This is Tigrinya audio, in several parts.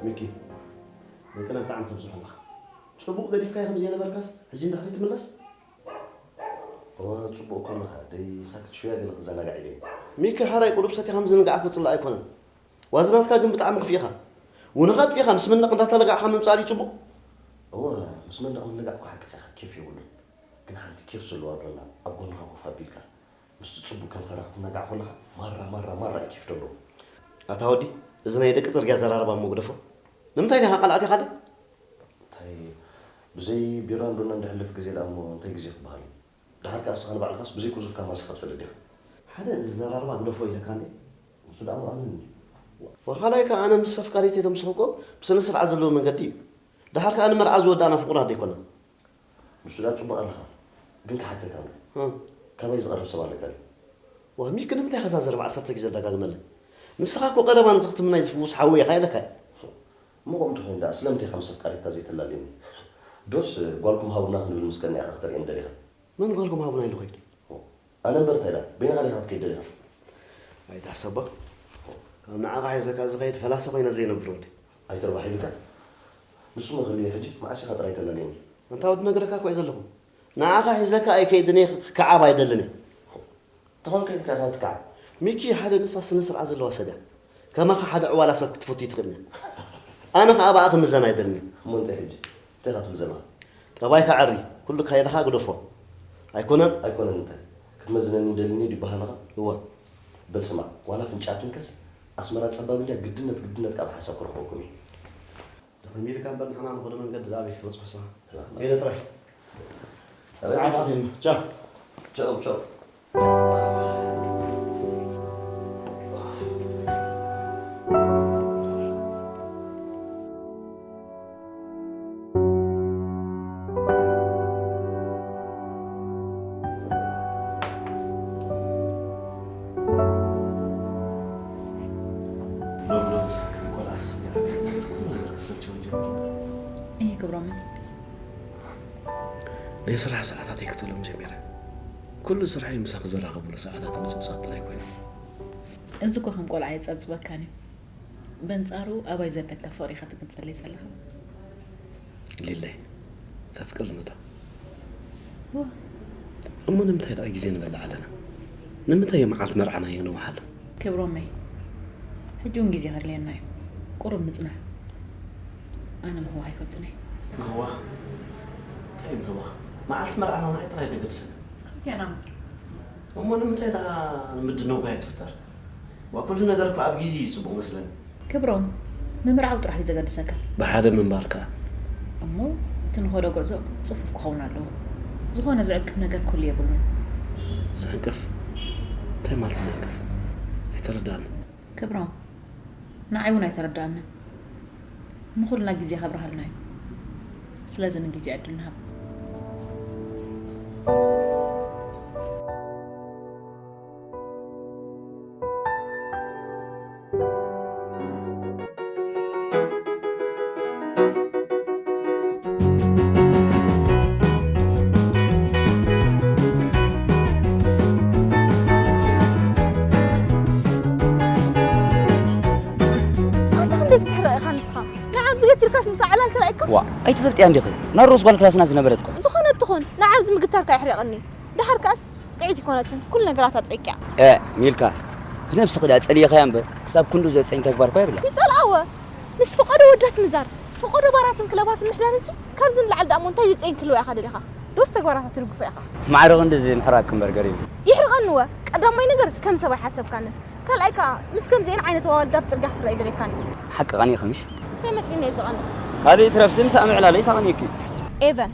ሚኪ፣ ደቅና ብጣዕሚ ተብዝሖ ኣለኻ። ጽቡቕ ገዲፍካዮ ከም ዘይነበርካስ፣ ሕጂ ንድሕሪት ትምለስ? እወ፣ ጽቡቕ እኮ ኣለኻ። ደይ ሳክት ሽውያ ገለ ክዘናጋዕ ኢለ እየ። ሚኪ፣ ሓራይ ቁሩብ ሰቲኻ ምዝንጋዕ እኮ ጽላእ ኣይኮነን። ዋዝናትካ ግን ብጣዕሚ ክፊእኻ። ውንኻ ኣጥፊእኻ ምስ መንደቕ እንዳተለጋዕኻ ምምጻእ ድዩ ጽቡቕ? እወ፣ ምስ መንደቕ ምንጋዕ እኮ ሓቅኻ ኢኻ፣ ኬፍ የብሉን። ግን ሓንቲ ኬፍ ዘለዋ ኣሎ ኣላ፣ ኣብ ጎንኻ ኮፍ ኣቢልካ። ምስቲ ጽቡቕ ከንፈራ ክትነጋዕ ከለኻ ማራ፣ ማራ፣ ማራ እዩ ኬፍ ዘለዎ። ኣታ ወዲ፣ እዚ ናይ ደቂ ጽርግያ ዘራረባ እሞ ግደፎ። ንምንታይ ዲኻ ቃል ኣቲኻለይ? እንታይ፣ ብዘይ ቢራን ቡናን ዝሕለፍ ግዜ ደኣ እሞ እንታይ ግዜ ክበሃል እዩ? ደሓር ከኣ ንስኻ ንባዕልኻስ ብዘይ ቁዙፍካ ማሲኻ ትፈልጥ ዲኻ? ሓደ እዚ ዘራረባ ግደፎ ኢለካ እንዴ? ንሱ ደኣ እሞ ኣምን እንዴ? ወኻላይ ከኣ ኣነ ምስ ኣፍቃሪተይ ተምስኹ እኮ ብስነ ስርዓት ዘለዎ መንገዲ እዩ። ደሓር ከኣ ንመርዓ ዝወዳእና ፍቑራት ዶ ኣይኮና? ንሱ ደኣ ጽቡቕ ኣለኻ፣ ግን ክሓተካ እምበር። እ። ካባይ ዝቐርብ ሰብ ኣለካ ድዩ? ዋ፣ ሚኪ፣ ንምንታይ ኢኻ እዛ ዘረባ ዓሰርተ ግዜ ትደጋግመለይ? ንስኻ እኮ ቀረባ ንዚ ክትምናይ ዝፍውስ ሓወይ ኢኻ ኢለካ እየ። እሞ ከምኡ እንተኾይኑ ደኣ ስለምንታይ ኢኻ ምስ ኣፍቃሪትካ ዘይተላልየኒ? ዶስ ጓልኩም ሃቡና ክንብል ምስ ቀኒእካ ከተርእየኒ ደሊኻ? መን ጓልኩም ሃቡና ኢሉ ኾይኑ? ኣነ እምበር እንታይ ኢላ? በይንኻ ዲኻ ክትከይድ ደሊኻ? ኣይትሕሰቦ። ካብ ንዓኻ ሒዘካ ዝኸይድ ፈላሲ ኮይነ ዘይነብር ወዲ። ኣይተርባሕ ኢልካ። ንሱ መኽልዮ ሕጂ መዓስ ኢኻ ጥራይ ተላልየኒ? ኣንታ ወዲ ነግረካ እኮ እየ ዘለኹ። ንዓኻ ሒዘካ ኣይከይድን እየ፣ ክከዓብ ኣይደልን እየ። ተኾንካ ኢልካ ኢኻ ትከዓብ። ሚኪ፣ ሓደ ንሳ ስነ ስርዓት ዘለዋ ሰብ እያ። ከማኻ ሓደ ዕዋላ ሰብ ክትፈቱ ይትኽእል እያ። ኣነ ኸዓ ብኣ ክምዘን ኣይደልን እየ። እሞ እንታይ ሕጂ? እንታይ ኢኻ ትብል ዘለኻ? ጠባይካ ዓሪ፣ ኩሉ ካይዳኻ ግደፎ። ኣይኮነን? ኣይኮነን እንታይ? ክትመዝነኒ ደሊኒ ድዩ በሃልኻ? እወ። በል ስማዕ፣ ዋላ ፍንጫ ትንከስ፣ ኣስመራ ጸባብ እንድያ፣ ግድነት ግድነት ካብ ሓንሳብ ክረኽበኩም እየ። ደኸም ኢልካ እምበር ንሕና ንኸዶ መንገዲ ዝኣበይ ክትበጽሖ ስኻ። ሄደ ጥራይ። ሰዓት ኣኺልና። ቻው። ቻው፣ ቻው። ሎሚ ሎምስ ከም ቆልዓስ ይዓብየት ነገር ኩሉ ነገር ከሰልቸውን ጀሚሩ። እየ ክብሮመይ። ናይ ስራሕ ሰዓታተይ ክተሎም ጀሚረ። ኩሉ ስርሐይ ምሳኺ ዘራኸብሉ ሰዓታት ምጽብጻብ ጥራይ ኮይኖም። እዚ እኮ ከም ቆልዓ የጸብጽበካን እዩ። በንጻሩ ኣባይ ዘለካ ፍቕሪ ኢኻ ትገልጸለይ ዘለኻ። ሊለይ፣ ተፍቅርኒ ዶ? እወ። እሞ ንምንታይ ደኣ ግዜ ንበልዕ ኣለና? ንምንታይ እዩ መዓልቲ መርዓና የንውሓሉ? ክብሮመይ፣ ሕጂ እውን ግዜ ከድልየና እዩ። ቁሩብ ንጽናሕ። ኣነ ምህዋኽ ኣይፈቱን እየ። ምህዋኽ? እንታይ እዩ ምህዋኽ? መዓልቲ መርዓና ንዓይ ጥራይ ደገድሰኒ። ከመይ ጌርና እሞ? እሞ ንምንታይ ደኣ ንምድንጓይ ትፍጠር? ዋ፣ ኩሉ ነገር እኮ ኣብ ግዜ እዩ ጽቡቕ መስለኒ። ክብሮም፣ ምምርዓው ጥራሕ እዩ ዘገድሰካ። ብሓደ ምንባር ከኣ። እሞ እቲ ንኸዶ ጉዕዞ ጽፉፍ ክኸውን ኣለዎ። ዝኾነ ዝዕንቅፍ ነገር ክህሉ የብሉን። ዝዕንቅፍ? እንታይ ማለት ዝዕንቅፍ? ኣይተረድኣንን። ክብሮም፣ ንዓይ እውን ኣይተረድኣንን። ንኹልና ግዜ ከብርሃልና እዩ። ስለዚ ንግዜ ዕድል ንሃብ። ኣንታ ክንደይ ክትሕረቕ ኢኻ ንስኻ? ንዓብ ዝገትርካስ ምስ ኣዕላል ተራእይካ? ዋ፣ ኣይትፈልጥያን ዲኺ? ናሮስ ጓል ክላስና ዝነበረት እኮ። ዝኾነት ትኹን፣ ንዓብ ዝምግታርካ የሕሪቐኒ። ደሓር ከኣስ ጥዕይቲ ኣይኮነትን፣ ኩሉ ነገራታ ጸይቅያ። እ፣ ሚልካ፣ ብነብስኺ ደኣ ጸሊእኻያ እምበር፣ ክሳብ ክንዱ ዘጸይን ተግባር እኳ የብላ። ይጸልኣወ። ምስ ፈቐዶ ወዳት ምዛር፣ ፈቐዶ ባራትን ክለባትን ምሕዳር እንሲ፣ ካብዚ ንላዕሊ ደኣ እሞ እንታይ ዘጸይን ክህልዋ ኢኻ ደሊኻ? ዶስ ተግባራታ ትድግፎ ኢኻ? ማዕረ ክንድዚ ምሕራቅ እምበር ገሪም። ይሕርቐኒ እወ። ቀዳማይ ነገር ከም ሰብ ኣይሓሰብካንን። ካልኣይ ከኣ ምስ ከምዚኤን ዓይነት ኣዋልድ ኣብ ጽርግያ ክትረኣይ ደልየካን እዩ። ሓቂ ቀኒእኺ ምሽ? እንታይ መጺኒ እየ ዝቐንእ? ካልእ ይትረፍሲ ምሳኣ ምዕላለይ ሳቐኒእኪ። ኤቨን፣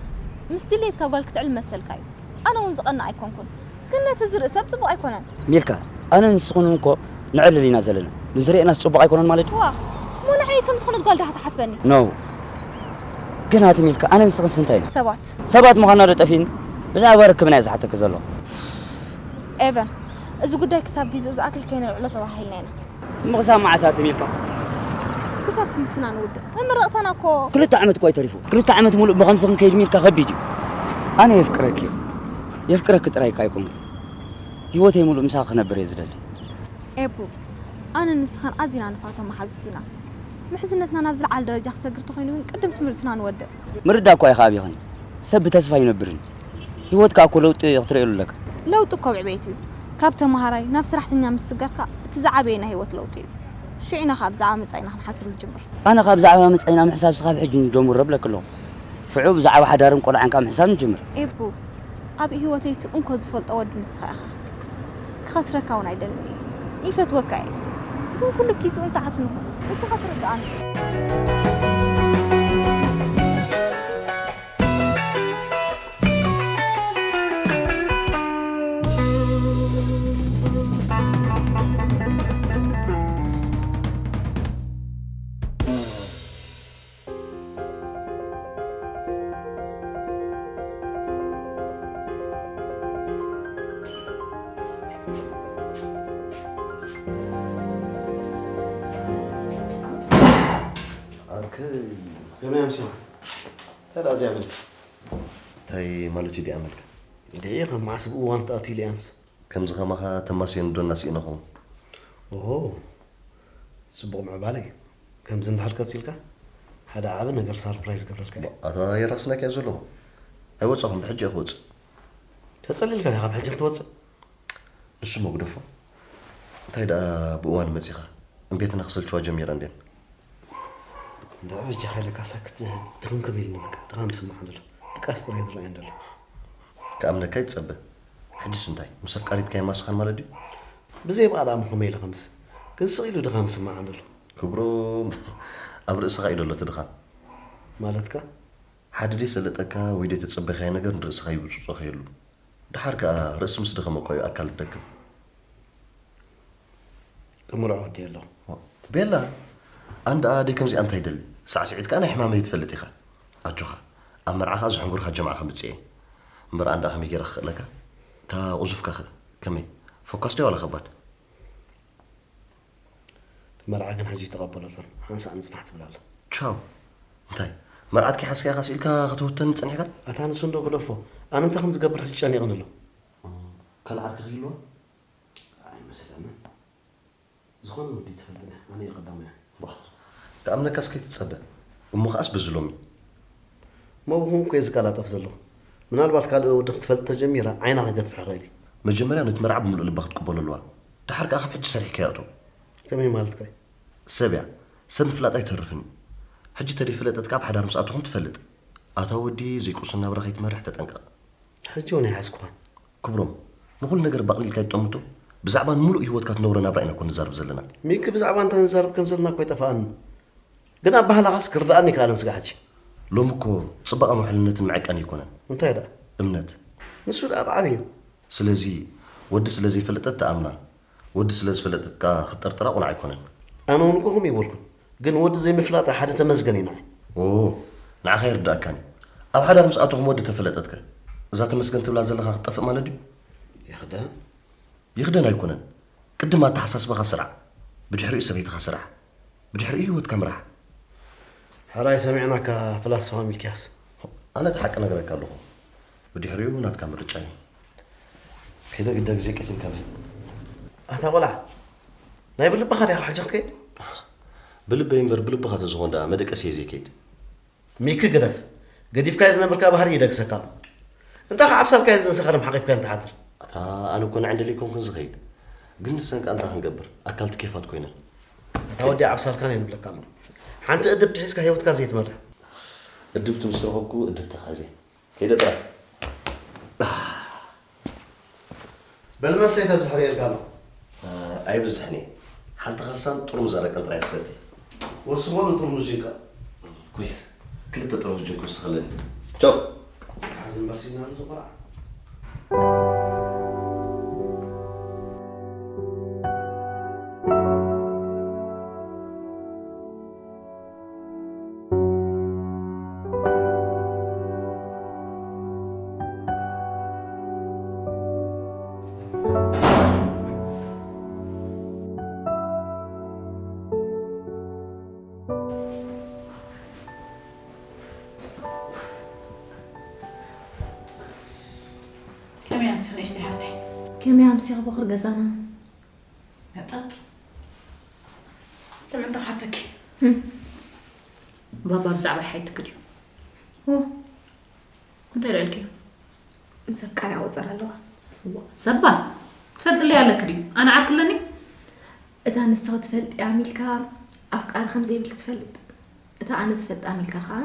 ምስ ድሌትካ ጓል ክትዕል መሰልካ እዩ። ኣነ እውን ዝቐንእ ኣይኮንኩን። ግን ነቲ ዝርኢ ሰብ ጽቡቕ ኣይኮነን። ሚልካ፣ ኣነ ንስኽን እኮ ንዕልል ኢና ዘለና። ንዝርእየናስ ጽቡቕ ኣይኮነን ማለት እዩ? ዋ፣ እሞ ንዓይ ከም ዝኾነት ጓል ዲኻ ትሓስበኒ? ኖ። ግን ኣቲ ሚልካ፣ ኣነ ንስኽንስ እንታይ ኢና? ሰባት። ሰባት ምዃንና ዶ ጠፊእኒ? ብዛዕባ ርክብና እየ ዝሓተኪ ዘለኹ። ኤቨን፣ እዚ ጉዳይ ክሳብ ግዜኡ ዝኣክል ከይነልዕሎ ተባሂልና ኢና። እሞ ክሳብ መዓስ ኣቲ ሚልካ? ክሳብ ትምህርትና ንውድእ። መመረቕታና እኮ። ክልተ ዓመት እኮ እዩ ተሪፉ። ክልተ ዓመት ሙሉእ ብኸምዚ ክንከይድ ሚልካ ከቢድ እዩ። ኣነ የፍቅረኪ እየ። የፍቅረኪ ጥራይ እኮ ኣይኮንኩን። ህይወተይ ሙሉእ ምሳኺ ክነብር እየ ዝደሊ። ኤቡ፣ ኣነን ንስኻን ኣዚና ንፋቶ መሓዙት ኢና። ምሕዝነትና ናብ ዝለዓለ ደረጃ ክሰግር ተኾይኑ ግን ቅድም ትምህርትና ንወድእ። ምርዳእ እኳ ኢኻ ኣብይኽን። ሰብ ብተስፋ ኣይነብርን። ህይወት ከኣ እኮ ለውጢ ክትርእየሉ ኣለካ። ለውጢ እኮ ብዕቤት እዩ። ካብ ተመሃራይ ናብ ሰራሕተኛ ምስጋርካ እቲ ዝዓበየ ናይ ህይወት ለውጢ እዩ። ሽዑ ኢና ከኣ ብዛዕባ መጻኢና ክንሓስብ ንጅምር። ኣነ ካብ ብዛዕባ መጻኢና ምሕሳብ ስኻ ብሕጂ ንጀምሮ እብለክ ኣለኹ። ሽዑ ብዛዕባ ሓዳርን ቆልዓን ከኣ ምሕሳብ ንጅምር። ኤቡ፣ ኣብ ህይወተይ እቲ እንኮ ዝፈልጦ ወዲ ንስኻ ኢኻ። ክኸስረካ እውን ኣይደልን እየ። ይፈትወካ እየ። ግን ኩሉ ጊዜኡን ሰዓቱን ይኹን። በጃኻ ተረድኣኒ። ዓርከይ፣ ከመይ ኣምሲኻ? እንታይ ደኣ እዚኣ መልካ? እንታይ ማለት እዩ ዲኣ መልካ? ደይ ከም መዓስ ብእዋን ትኣትዩ ኢለያንስ? ከምዚ ከማኻ ተማስየኒ ዶ እናስኢነ ኸውን? ኦሆ፣ ጽቡቕ ምዕባለ እዩ። ከምዚ እንድሕር ቀጺልካ፣ ሓደ ዓቢ ነገር ሳርፕራይዝ ገብረልካ እየ። ኣታ የራስናኪ እያ ዘለኹ። ኣይወጻኹን፣ ብሕጂ እየ ክወጽእ። ተጸሊልካ ዲኻ ብሕጂ ክትወጽእ? ንሱ መጉደፎ። እንታይ ደኣ ብእዋን መጺኻ? እምቤትና ክሰልችዋ ጀሚረን ድየን? እንዳ በጃኻ ኢለካ ሳክት ድኽምክም ኢልኒ በቃ። ድኻም ስማዕ ኣሎ። ድቃስ ጥራይ ዝረኣየን ዘሎ። ክኣምነካ ይጸበ። ሕጅስ እንታይ? ምስ ኣፍቃሪትካ የማስኻን ማለት ድዩ? ብዘይ በኣ ደኣ እሞ ከመይ ኢለ ከምስ? ግን ስቕ ኢሉ ድኻም ስማዕ ኣሎ። ክብሮም፣ ኣብ ርእስኻ እዩ ዘሎ እቲ ድኻም። ማለትካ? ሓደ ደይ ሰለጠካ ወይ ደይ ተጸበኻዮ ነገር ንርእስኻ ይውጽጾ ከየሉ። ደሓር ከኣ ርእሲ ምስ ደኸመ እኮ እዩ ኣካል ዝደክም። ክምርዖ ወዲ ኣለኹ። ቤላ፣ ኣንዳ ኣደይ ከምዚኣ እንታይ ይደሊ? ሳዕስዒት ከኣ ናይ ሕማመይ ትፈልጥ ኢኻ። ኣጆኻ፣ ኣብ መርዓ ከኣ ዘሕንጉርካ ጀምዓ ከምጽእ እየ። እምበር ኣንዳ ከመይ ገይረ ክኽእለካ? እታ ቁዙፍካ ኸ ከመይ? ፈኳስ ድያ ዋላ ከባድ? እቲ መርዓ ግን ሕዚ ተቐበሎ ዘሎ። ሓንሳእ ንጽናሕ ትብል ኣላ። ቻው። እንታይ? መርዓት ከይሓዝካያ ካስ ኢልካ ከተውተኒ ጸኒሕካ? ኣታ ንሱ እንዶ ግደፎ። ኣነ እንታይ ከም ዝገብር ሕጂ ጨኒቕኒ ኣሎ። ካልእ ዓርኪ ክህልዋ? ኣይመስለንን። ዝኾነ ወዲ ትፈልጥን እያ። ኣነ እየ ቀዳማይ። ዋ፣ ክኣምነካስ ከይትጸበ። እሞ ከኣስ በዚ ሎሚ። መብኹም እኮ እየ ዝቀላጠፍ ዘለኹ። ምናልባት ካልእ ወዲ ክትፈልጥ ተጀሚራ ዓይና ክገፍሕ ይኽእል እዩ። መጀመርያ ነቲ መርዓ ብምሉእ ልባ ክትቅበሎ ኣለዋ። ደሓር ከኣ ካብ ሕጂ ሰሪሕካዮ እቶ። ከመይ ማለትካ እዩ? ሰብ እያ። ሰብ ምፍላጥ ኣይተርፍን እዩ። ሕጂ ተደይፈለጠት ከኣ ኣብ ሓዳር ምስ ኣተኹም ትፈልጥ። ኣታ ወዲ ዘይቁስን ናብራ ከይትመርሕ ተጠንቀቕ። ሕጂ እውን ኣይሓዝኩኻን። ክብሮም፣ ንኹሉ ነገር ባቕሊልካ ይጠምቶ። ብዛዕባ ንምሉእ ህይወትካ ትነብሮ ናብራ ኢና እኮ ንዛረብ ዘለና። ሚኪ ብዛዕባ እንታይ ንዛረብ ከም ዘለና እኮ ኣይጠፍኣኒ። ግን ኣባህላኻስ ክርድኣኒ ኣይከኣለን ስጋዕ ሕጂ። ሎሚ እኮ ጽባቐን ውሕልነትን መዐቀኒ ኣይኮነን። እንታይ ደኣ? እምነት። ንሱ ደኣ ብዓብዩ። ስለዚ ወዲ ስለ ዘይፈለጠት ትኣምና፣ ወዲ ስለ ዝፈለጠት ከኣ ክትጠርጥራ ቁኑዕ ኣይኮነን። ኣነ እውን እኮ ከምኡ ኣይበልኩን። ግን ወዲ ዘይምፍላጣ ሓደ ተመስገን እዩ ንዓይ። ኦ፣ ንዓኻ ኣይርድኣካን እዩ። ኣብ ሓዳር ምስ ኣተኹም ወዲ ተፈለጠትከ? እዛ ተመስገን ትብላ ዘለኻ ክትጠፍእ ማለት ድዩ? ይኽደን። ይኽደን ኣይኮነን። ቅድም ኣተሓሳስባኻ ስራዕ። ብድሕሪኡ ሰበይትኻ ስራሕ። ብድሕሪኡ ህይወትካ ምራሕ። ሕራይ ሰሚዕናካ ፈላስፋ ሚልክያስ። ኣነ እቲ ሓቂ ነግረካ ኣለኹ። ብድሕሪኡ ናትካ ምርጫ እዩ። ከይደ ግደ ግዜ ቀቲልካኒ። ኣታ ቆልዓ፣ ናይ ብልብኻ ዲኻ ሕጂ ክትከይድ? ብልበይ እምበር ብልብኻ ተዝኾን ደኣ መደቀሲ እየ ዘይከይድ። ሚኪ ግደፍ። ገዲፍካዮ ዝነበርካ ባህሪ ይደግሰካ ኣሎ። እንታይ ከ ዓብሳልካዮን ዘን ሰኸርም ሓቒፍካዮን ትሓድር? ኣታ ኣነ እኮ ንዕንደል ኣይኮንኩን ዝኸይድ። ግን ንሰን ከኣ እንታይ ክንገብር? ኣካልቲ ኬፋት ኮይነን። ኣታ ወዲ ዓብሳልካን እየ ንብለካ ኣሎ። ሓንቲ እድብቲ ሒዝካ ህይወትካ ዘይትመርሕ። እድብቲ ምስ ረኸብኩ እድብቲ ኻዜ። ከይደ ጥራይ። በል መሰይ ተብዝሕ ርእየልካ ኣለኹ። ኣይብዝሕን እየ። ሓንቲ ካሳን ጥርሙዝ ኣረቅን ጥራይ ክሰቲ። ወስኸሉ ጥርሙዝ ጅንካ። ኮይስ፣ ክልተ ጥርሙዝ ጅንካ ወስኸለኒ። ቻው። ሓዚ እምበር ሲና ንዝቆርዓ። ከመይ ኣምሲኺ ንእሽተይ ሓፍተይ? ከመይ ኣምሲኺ ቦኽሪ ገዛና? መጸጽ። ስምዒ ዶ ሓተኪ? እም። ባባ ብዛዕባ ሓይትክ ድዩ? ኦ። እንታይ ደልክዮ? ሰብ ቃል ኣወፀር ኣለዋ። እዋ፣ ሰባ ትፈልጥለይ ኣለክ ድዩ? ኣነ ዓርክለኒ? እታ ንስኺ ትፈልጥያ ሚልካ ኣፍቃሪ ከም ዘይብልኪ ትፈልጥ። እታ ኣነ ዝፈልጣ ሚልካ ከዓ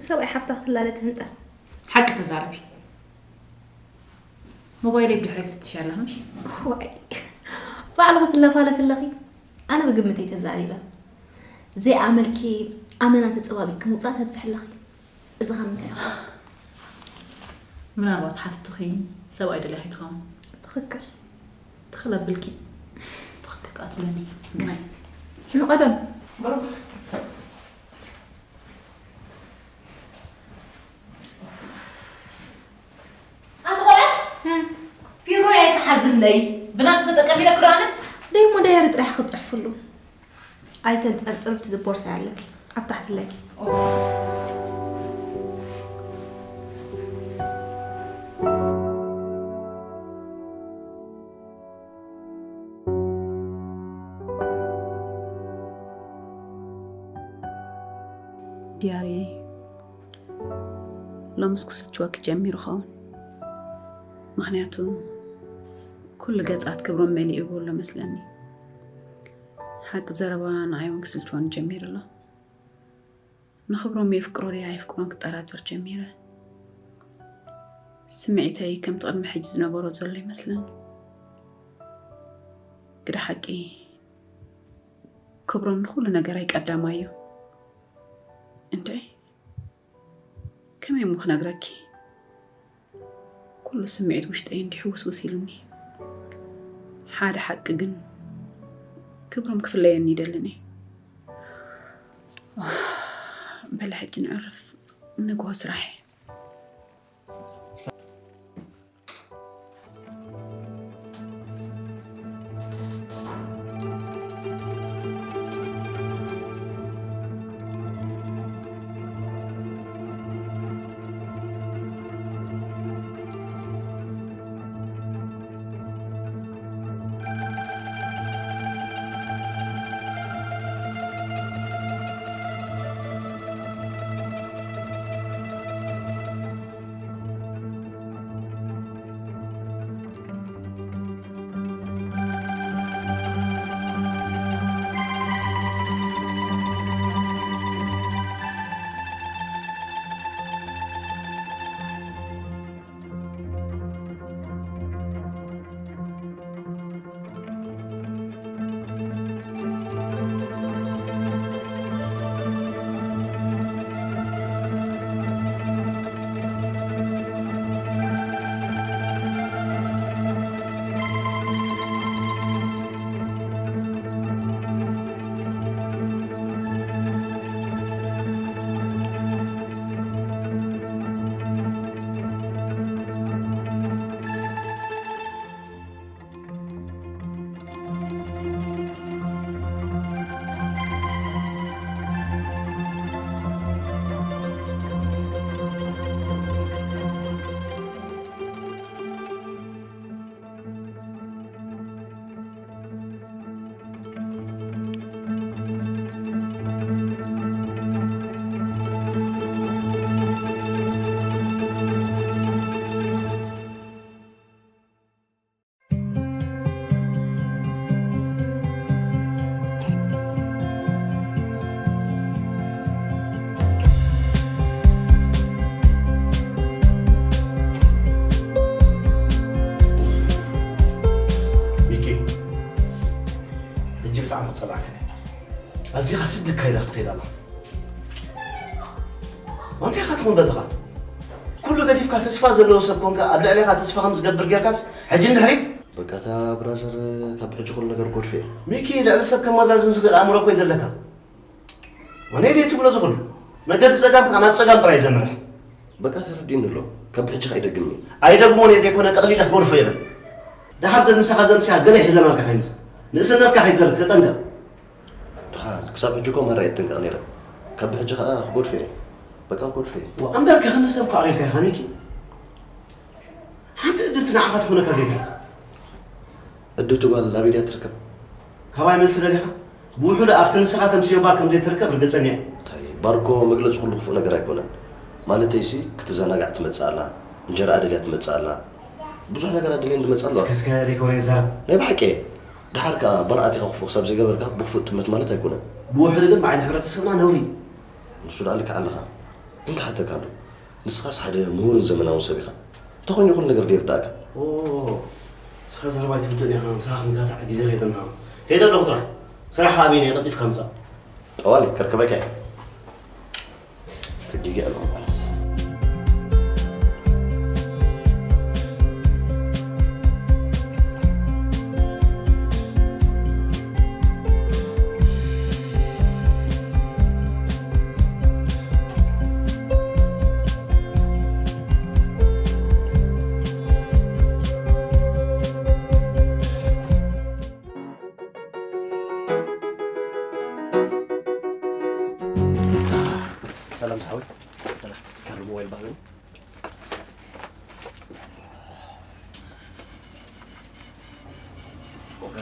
ሰብኣይ ሓፍታ ክትላለ ትህንጠ። ሓቂ ተዛረቢ። ሞባይለይ ብድሕሪት ፍትሽ ኣለኻ ምሽ? ዋይ፣ ባዕልኺ ትለፋለፊ ኣለኺ። ኣነ ብግምተይ ተዛሪበ። ዘይኣመልኪ ኣመና ተጸባቢጥኪ ምውጻእ ተብዝሒ ኣለኺ። እዚ ካብ ምንታይ ይኸውን? ምናልባት ሓፍትኺ ሰብኣይ ደሊኻ ትኸውን። ትኽክል። ትኽል ኣብልኪ። ትኽክል ከኣ ትብለኒ። ግናይ። ንቐደም። ኣቲ ቆልዓ፣ ቢሮ እየ ተሓዝለይ። ብናት ተጠቀሚ ኢለክ ዶ ኣነ? ደይሞ ዳየሪ ጥራሕ ክትጽሕፍሉ። ኣይተንጸርጽር፣ እቲ ቦርሳ ኣለኪ፣ ኣብ ታሕቲ ኣለኪ። ዲያርየይ፣ ሎምስ ክስልችወኪ ጀሚሩ ኸውን። ምኽንያቱ፣ ኩሉ ገጻት ክብሮም መሊእዎ ኣሎ መስለኒ። ሓቂ ዘረባ ንዓይ እውን ክስልችወኒ ጀሚሩ ኣሎ። ንክብሮም የፍቅሮ ድያ ኣየፍቅሮን ክጠራጠር ጀሚረ። ስምዒተይ ከምቲ ቅድሚ ሕጂ ዝነበሮ ዘሎ ይመስለኒ። ግደ ሓቂ፣ ክብሮም ንኹሉ ነገረይ ቀዳማይ እዩ። እንድዒ፣ ከመይ እሞ ክነግረኪ? ኩሉ ስምዒት ውሽጠይ እንዲሕ ውስውስ ኢሉኒ። ሓደ ሓቂ ግን፣ ክብሮም ክፍለየኒ ይደልን እየ። በሊ ሕጂ ነዕርፍ፣ ንግሆ ስራሕ እየ። ሚኪ፣ ሕጂ ብጣዕሚ ክጸልኣካ እየ። ኣዚኻ ስዲ ኣካይዳ ክትኸይድ ኣለኻ። ኣንታ ኢኻ ትኹን ዘለኻ? ኩሉ ገዲፍካ ተስፋ ዘለዎ ሰብ ኮንካ፣ ኣብ ልዕሌኻ ተስፋ ከም ዝገብር ጌርካስ፣ ሕጂ ንድሕሪት? በቃ፣ እታ ብራዘር፣ ካብ ሕጂ ኩሉ ነገር ጎድፈ እየ። ሚኪ፣ ልዕሊ ሰብ ከመዛዝን ዝኽእል ኣእምሮ እኮ እዩ ዘለካ። ወነይ ድየ ትብሎ ዝኹሉ? መገዲ ጸጋም ከኣ ናብ ጸጋም ጥራይ ዘምርሕ። በቃ፣ ተረዲኡኒ ኣሎ። ካብ ሕጂ ከኣ ኣይደግምን እየ። ኣይደግሞን እየ ዘይኮነ፣ ጠቕሊለ ክጎድፎ እየ በል። ደሓር ዘምሳኻ ዘምስያ ገለ ይሕዘናልካ ከይምጻእ። ንእስነትካ ከይዘርግ ተጠንቀቕ። ደሓን፣ ክሳብ ሕጂ እኮ ማራ እየ እጥንቀቕ ነይረ። ካብ ሕጂ ከኣ ክጎድፎ እየ። በቃ፣ ክጎድፎ እየ። ወ-፣ እምበር ከ ክንዲ ሰብ እኮ ኣቒልካ ኢኻ ሚኪ። ሓንቲ እድብቲ ንዓኻ ትኾነካ ዘይትሕዝ። እድብቲ ጓል ኣበይ ድያ ትርከብ? ካባይ መልሲ ደሊኻ? ብውሕዱ ኣብቲ ንስኻ ተምስዮ ባር ከም ዘይትርከብ ርግጸኛ እየ። እንታይ ባር እኮ መግለጺ ኩሉ ክፉእ ነገር ኣይኮነን። ማለተይሲ ክትዘናጋዕ ትመጽእ ኣላ፣ እንጀራኣ ደልያ ትመጽእ ኣላ፣ ብዙሕ ነገራት ደልየን ዝመጽእ ኣለዋ። እስከ እስከ ደይኮነ ይዛረብ። ናይ ብሓቂ እየ። ደሓር ከኣ ባር ኣቲኻ ክፉእ ክሳብ ዘይገበርካ ብክፉእ ትጥመት ማለት ኣይኮነን። ብውሕዱ ግን ብዓይኒ ሕብረተሰብና ነውሪ እዩ። ንሱ ደኣ ልክዕ ኣለኻ። ግን ክሓተካ እንዶ፣ ንስኻስ ሓደ ምሁርን ዘመናውን ሰብ ኢኻ። እንተኾይኑ ይኹን ነገር ደይርዳእካ። ኦ፣ ንስኻ ዘረባ ኣይትውድእን ኢኻ፣ ምሳኻ ክንጋታዕ ግዜ ከይደናሃ። ከይደ ኣለኹ ጥራሕ። ስራሕ ከኣ ኣበይን እየ፣ ቀልጢፍካ ምጻእ። ጠዋሊ፣ ከርከበካ እየ። ተጊገ ኣለኹ ማለት። ሰላም ዝሓወይ። ሰላም። ካርድ ሞባይል ባህበኒ። Thank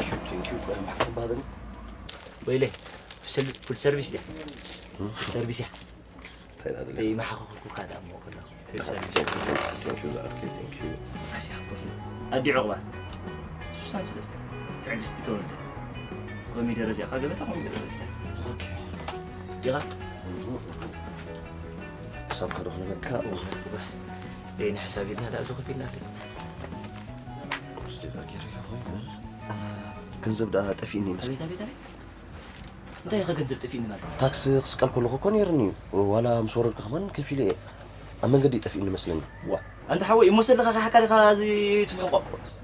you, thank you። ቆይ፣ እምባሕታ ባህበኒ። ወይለይ፣ ፉል ሰል-፣ ፉል ሰርቪስ ድያ? ፉል ሰርቪስ እያ። እንታይ ኢና ደለና? ይመሓኸኹልኩካ ደኣ እሞ ከለኹ። ፉል ሰርቪስ። Thank you፣ thank you፣ ዝኣክል፣ thank you። ኣስያ ክትከፍሎ። ኣዲ ዑቕባ። ሱሳን ሰለስተ። ትዕግስቲ ተወልደ። ኮሚደረ እዚኣ፣ ካብ ገበታ ኮሚደረ ወሲዳ። ኦኬ። ዲኻ? ክሳብ ከረኽበካ። ደይ ንሕሳብ ኢልና ደኣ ኣብዚ ኮፍ ኢልና ኣለና። እስቲ ዳኪር ይኹን። ገንዘብ ደኣ ጠፊእኒ ይመስል። ኣቤት፣ ኣቤት፣ ኣቤት። እንታይ ኢኻ ገንዘብ ጠፊእኒ ማለት? ታክሲ ክስቀል ከለኹ እኮ ነይርኒ እዩ። ዋላ ምስ ወረድኩ ከማን ከፊለ እየ። ኣብ መንገዲ እዩ ጠፊእኒ መስለኒ። ዋ፣ ኣንታ ሓወይ፣ እሞ ሰለኻ ከሓካ ዲኻ እዚ ትፍሕቆ?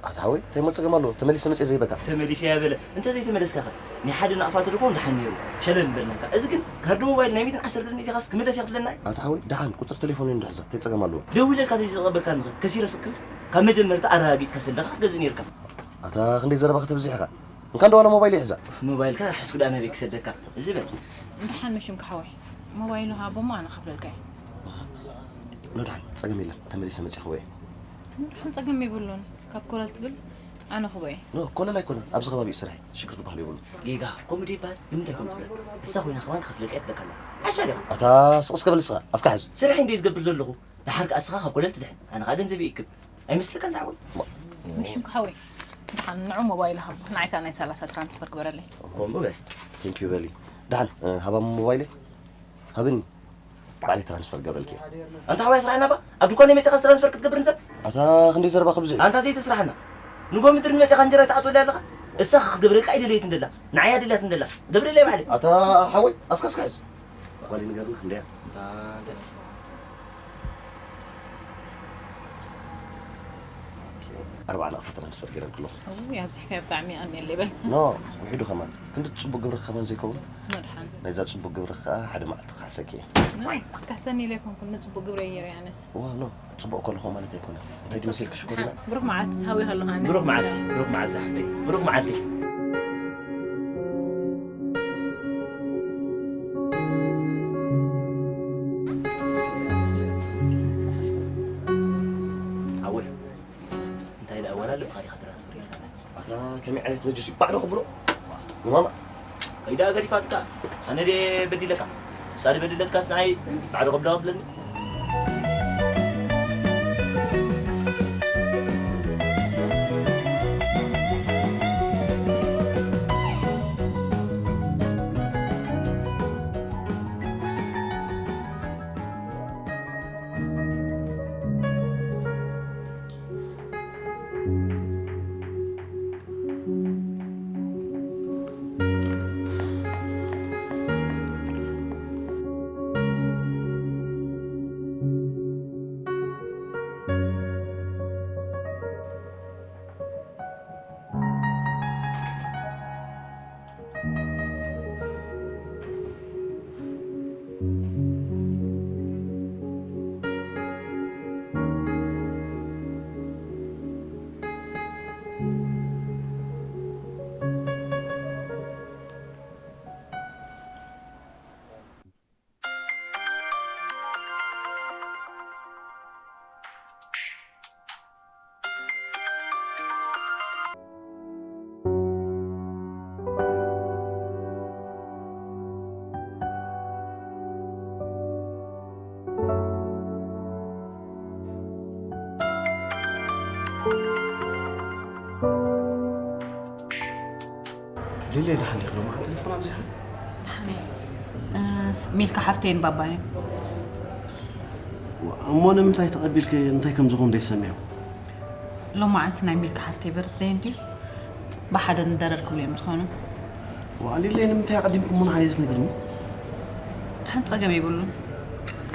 ኣታ ሓወይ፣ እንታይ እሞ ጸገም ኣለዎ? ተመሊሰ መጽየ ዘይበካ። ተመሊሰ እያ በለ። እንተ ዘይተመለስካ ኸ? ናይ ሓደ ናቕፋ ተልእኮ ደሓን ነይሩ። ሸለል ምበልናካ። እዚ ግን ካርዲ ሞባይል ናይ ሚእትን ዓሰርተን ሚእቲ ኢኻስ ክምለስ እየ ክትብለና እዩ? ኣታ ሓወይ፣ ደሓን ቁጽሪ ቴሌፎን እንድሕዛ፣ እንታይ ጸገም ኣለዎ? ደዊለልካ ተዘይተቐበልካኒ ኸ? ከሲረስ እክብል? ካብ መጀመርታ ኣረጋጊጽካ ሰለኻ ክትገዝእ ነይርካ። ኣታ ክንደይ ዘረባ ከተብዝሕ ኢኻ። እንካን ደዋላ ሞባይል ይሕዛ። ሞባይልካ ሕስኩ ደኣ ናበይ ክሰደካ? እዚ በል። ደሓን መሽምካ ሓወይ። ሞባይሉ ሃቦ እሞ ኣነ ከፍለልካ እየ። ኖ ደሓን፣ ጸገም የለን። ተመሊሰ መጺእ ክበየ። ደሓን ጸገም የብሉን። ካብ ኮለል ትብል ኣነ ክበየ። ኖ፣ ኮለል ኣይኮነን። ኣብዚ ከባቢ እዩ ስራሐይ። ሽግር ዝበሃል የብሉን። ጌጋ፣ ከምኡ ዶ ይበሃል? ንምንታይ ከምኡ ትብለኒ? እሳ ኮይና ከማን ክኸፍለልካ እየ ትብለካ ኣላ። ዓሻ ዲኻ? ኣታ ስቕ እስከ በል ንስኻ፣ ኣፍካ ሕዝ። ስራሐይ እንድየ ዝገብር ዘለኹ። ደሓር ከኣ እስኻ ካብ ኮለል ትድሕን። ኣነ ከኣ ገንዘበይ ይእክብ። ኣይመስለካን ዝሓወይ? መሽም ክሓወይ። ደሓን ንዑ ሞባይል ሃቦ። ንዓይ ከኣ ናይ ሰላሳ ትራንስፈር ግበረለይ። ከምኡ በል። ቴንክ ዩ በሊ። ደሓን፣ እ፣ ሃባ ሞባይለይ። ሃብኒ። ባዕለይ ትራንስፈር ገብረልኪ። ኣንታ ሓወይ ስራሕና ባ? ኣብ ድኳነይ መጺኻስ ትራንስፈር ክትገብር ንሰብ? ኣታ ክንደይ ዘረባ ክብዝሕ። ኣንታ ዘይተስራሕና። ንጎ ምድሪ መጺኻ እንጀራ ትኣትወለይ ኣለኻ? እሳ ክትገብረልካ ኣይደለየትን ደላ። ንዓይ ኣደልያትን ደላ። ገብረለይ ባዕለይ። ኣታ ሓወይ ኣፍካ እስካ ሕዝ። ጓለይ ንገርኒ ክንደያ? ኣንታ፣ ኣንታ። ኣርባዓ ናቕፋ ትራንስፈር ገይረልኪ ኣለኹ። እውይ፣ ኣብዚሕካዮ ብጣዕሚ የቐንየለይ በል። ኖ፣ ውሒዱ ከማን። ክንዲ ጽቡቕ ግብርኺ ከማን ዘይከውን? መድሓን። ናይዛ ጽቡቕ ግብርኺ ከኣ ሓደ መዓልቲ ክካሕሰኪ እየ። ኖ፣ ክትካሕሰኒ ኢለ ኣይኮንኩን፣ ንጽቡቕ ግብረይ ገይረ እየ ኣነ። እዋ፣ ኖ፣ ጽቡቕ እኮ ኣለኹ ማለት ኣይኮነን። እንታይ ትመስልኪ ሽኮሪና? ብሩኽ መዓልቲ፣ ሃዊ ከለኹ ኣነ። ብሩኽ መዓልቲ፣ ብሩኽ መዓልቲ ሓፍተይ። ብሩኽ መዓልቲ። ሓወይ፣ እንታይ ደኣ ወላ ልብኻ ዲኻ ትራንስፈር ጌርካላ? ኣታ ከመይ ዓይነት ነጁስ እዩ? ባዕሉ ክብሎ ንማማ። ከይዳ ገዲፋትካ። ኣነ ድየ በዲለካ? ንሳ ድበደለትካስ ንዓይ ባዕሉ ክብላ ክብለኒ? ለይ ደሓን ዲኺ? ሎማዓንቲ ቴሌፎን ኣብዚሓ? ደሓን እየ። እ፣ ሚልካ ሓፍተይን ባባይን። እሞ ንምንታይ ተቐቢልኪ እንታይ ከም ዝኾኑ ደይሰሚዑ? ሎማዓንቲ ናይ ሚልካ ሓፍተይ በርዝደይ እንድዩ። ብሓደ ንደረር ክብሉ እዮም ዝኾኑ። ዋእ ሊለይ፣ ንምንታይ ኣቐዲምኩም ንዓይ ዘይትነግርኒ? ደሓን ጸገም የብሉን።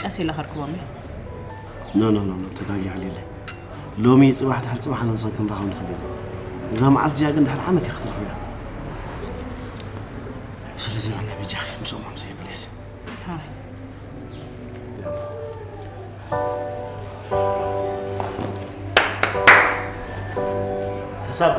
ቀስ ኢለ ከርክቦም እየ። ኖ፣ ኖ፣ ኖ፣ ኖ፣ ተጋጊኻ ሊለይ። ሎሚ ጽባሕ ድሕሪ ጽባሕ ኣነ ንስኺ ክንራኸብ ንኽእል ኢና። እዛ መዓልቲ እዚኣ ግን ድሕሪ ዓመት እያ ክትረኽብያ። ስለዚ ዋና በጃኺ ምስኦም ኣምስዪ ፕሊስ። ሕራይ። ሕሳብ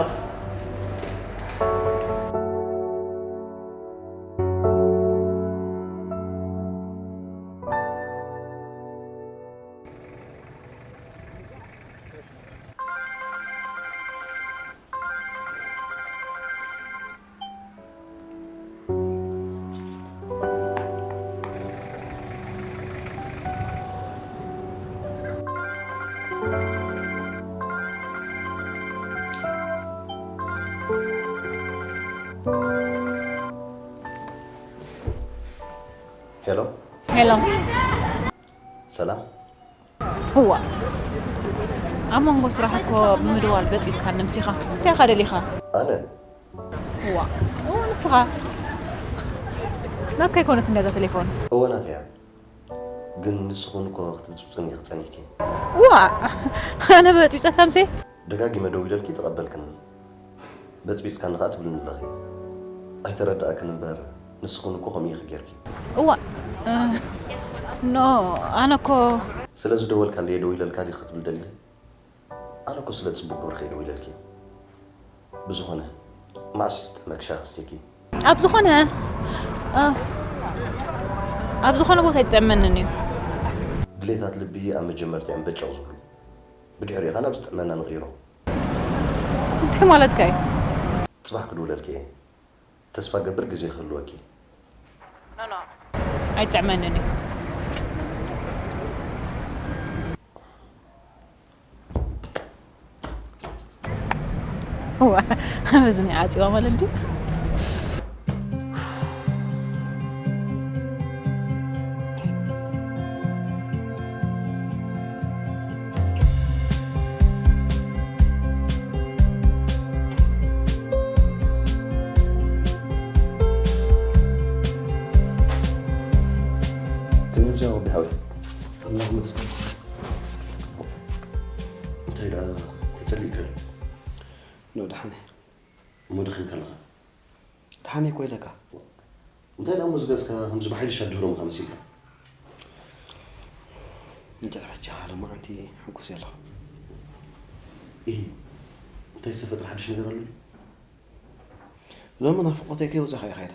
ሄሎ። ሄሎ። ሰላም። እዋ፣ ኣብ መንጎ ስራሕ እኮ ብምድዋል በጢስካ ነምሲኻ። እንታይ ኢኻ ደሊኻ? ኣነ? እዋ፣ እዋ፣ ንስኻ። ናትካ ኣይኮነትን እዛ ቴሌፎን። እወ ናተይ እያ። ግን ንስኹን እኮ ክትብጽብጽኒ ኢኺ ጸኒሕኪ። እዋ፣ ኣነ በጽቢጸካ ምሴ? ደጋጊመ ደዊለልኪ ተቐበልክኒ። በጽቢጽካኒ ከኣ ትብልኒ ኣለኺ። ኣይተረድኣክን እምበር፣ ንስኽን እኮ ከምኡ ኢኺ ጌርኪ። እዋ፣ እ፣ ኖ፣ ኣነ እኮ ስለ ዝደወልካለይ ደዊለልካ ዲኺ ክትብል ደሊኺ? ኣነ እኮ ስለ ጽቡቕ ግብርኺ እየ ደዊለልኪ። ብዝኾነ፣ መዓስ እዩ ዝጥዕመኪ ሻሂ ክስቴኪ? ኣብ ዝኾነ፣ እ፣ ኣብ ዝኾነ ቦታ ይጥዕመንን እዩ። ድሌታት ልቢ ኣብ መጀመርታ እዮም በጨቕ ዝብሉ። ብድሕሪኡ ኸኣ ናብ ዝጥዕመና ንቕይሮ። እንታይ ማለትካ እዩ? ጽባሕ ክድውለልኪ እየ። ተስፋ ገብር ግዜ ክህልወኪ። ኖ፣ ኖ። ኣይጥዕመንን እዩ። እዋ፣ በዚ ናይ ዓጺዋ ማለት ድዩ? ከመይ ብዛዕባ ወዲ ሓወይ? ኣምላኽ ይመስገን። እንታይ ደኣ ተጸሊእካ? ኖ፣ ደሓን እየ። እሞ ደኺምካ ኣለኻ? ደሓን እየ እኮ ኢለካ። እንታይ ደኣ እሞ ዝገጽካ ከምዚ ብሓይሊ ሻድህሮምካ መሲልካ? እንድዒ ሕጂ ሓደ መዓልቲ ሕጉስ እየ ኣለኹ። ኢሂ፣ እንታይ ዝተፈጥረ ሓድሽ ነገር ኣሎ? ሎሚ ናፍቖተይ ከይወጸኻ እየ ኸይደ።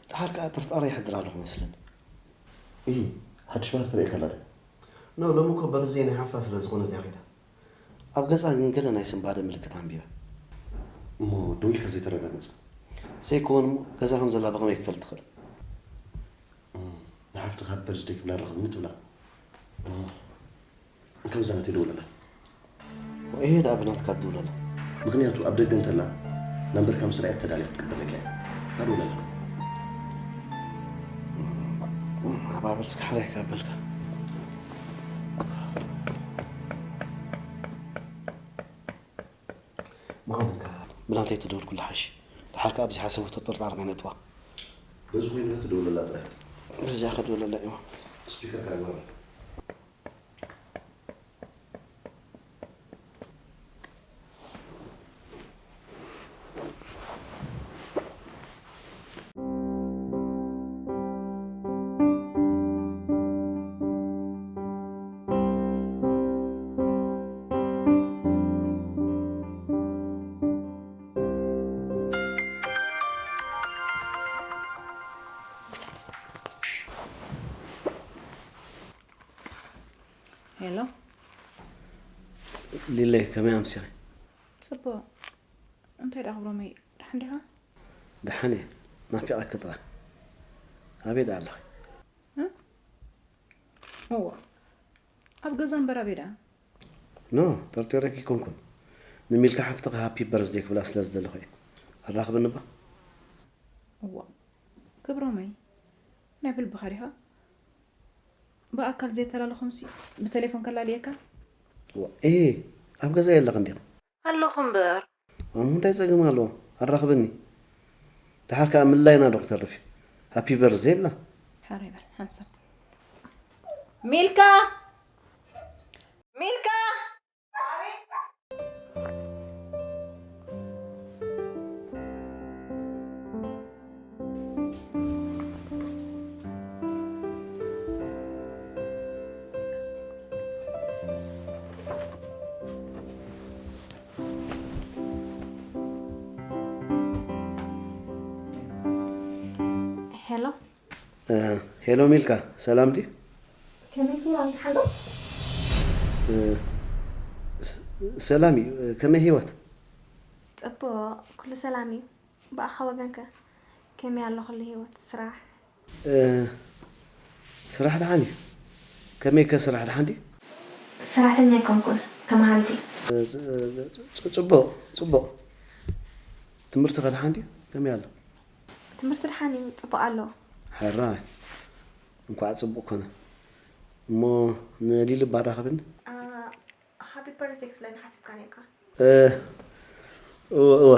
ደሓር ከኣ ጥርጣረ ይሕድር ኣለኹ መስለኒ። ኢሂ፣ ሓድሽ ባህሪ ተርእየካ ኣላ ድያ? ኖ፣ ሎሚ እኮ በርዝደይ ናይ ሓፍታ ስለ ዝኾነት እያ ኸይዳ። ኣብ ገጻ ግን ገለ ናይ ስንባደ ምልክት ኣንቢበ። እሞ ደው ኢልካ ዘይተረጋግጽ? ዘይከውን እሞ ገዛ ከም ዘላ ብኸመይ ክፈልጥ ትኽእል? እም፣ ንሓፍትኻ ሃፒ በርዝደይ ክብላ ርኸብኒ ትብላ። እም፣ እንካ በዛ ናተይ ደውለላ። ወይሄ ደኣ ብናትካ ትድውለላ። ምኽንያቱ ኣብ ደገ እንተላ ናምበርካ ምስ ረኣየት ተዳልያ ክትቅበለካ እያ። ደውለላ። እም፣ ኣባብልስካ ሓራይ ካበልካ። መዓልንካ ብናተይ ተደወልኩላ ሓይሽ። ደሓር ከኣ ኣብዚ ሓሰቦ ተጠርጣሪ ናይ ነጥዋ። በዚ ኮይኑ ትደውለላ ጥራይ። በዚኣ ክድውለላ እየ። ስፒከር ካግባር። ሄሎ። ሊለይ፣ ከመይ ኣምሲኺ? ጽቡቕ። እንታይ ደኣ ክብሮመይ፣ ደሓን ዲኻ? ደሓን እየ። ናፊቐኪ ጥራይ። ኣበይ ደኣ ኣለኺ? እ? እዋ። ኣብ ገዛ እምበር ኣበይ ደኣ? ኖ፣ ጠርጢረኪ ኣይኮንኩን። ንሚልካ ሓፍትኺ ሃፒ በርዝደይ ክብላ ስለ ዝደለኹ እየ። ኣራኽብኒ እባ። ክብሮመይ፣ ናይ ብልብኻ ዲኻ? ብኣካል ዘየተላለኹምሲ ብቴሌፎን ከላልየካ? ዋ፣ ኤ ኣብ ገዛ የለኽ እንዲኻ? ኣለኹ እምበር። እሞ እንታይ ጸገም ኣለዎ? ኣራኽበኒ። ደሓር ከኣ ምላይና ዶ ክተርፍ እዩ? ሃፒ በርዝደይ ይብላ። ሕራይ በል ሓንሳብ። ሚልካ! ሚልካ! ሄሎ። ሄሎ ሚልካ፣ ሰላም ድዩ? ከመይ ጌራ እንተሓሎ? ሰላም እዩ። ከመይ ህይወት? ጽቡቕ፣ ኩሉ ሰላም እዩ። ብኣኻ ወገንከ ከመይ ኣሎ ኩሉ ህይወት፣ ስራሕ? ስራሕ ደሓን እዩ። ከመይ ከ ስራሕ ደሓን ድዩ? ሰራሕተኛ ኣይኮንኩን፣ ተማሃሪት እየ። ጽቡቕ፣ ጽቡቕ። ትምህርቲ ከ ደሓን ድዩ? ከመይ ኣሎ? ትምህርቲ ደሓን እዩ፣ ጽቡቕ ኣሎ። ሕራይ፣ እንኳዕ ጽቡቕ ኮነ። እሞ ንሊሊ ባራኸብኒ። ሃፒ በርዝደይ ክትብለኒ ሓሲብካ ነርካ። እወ እወ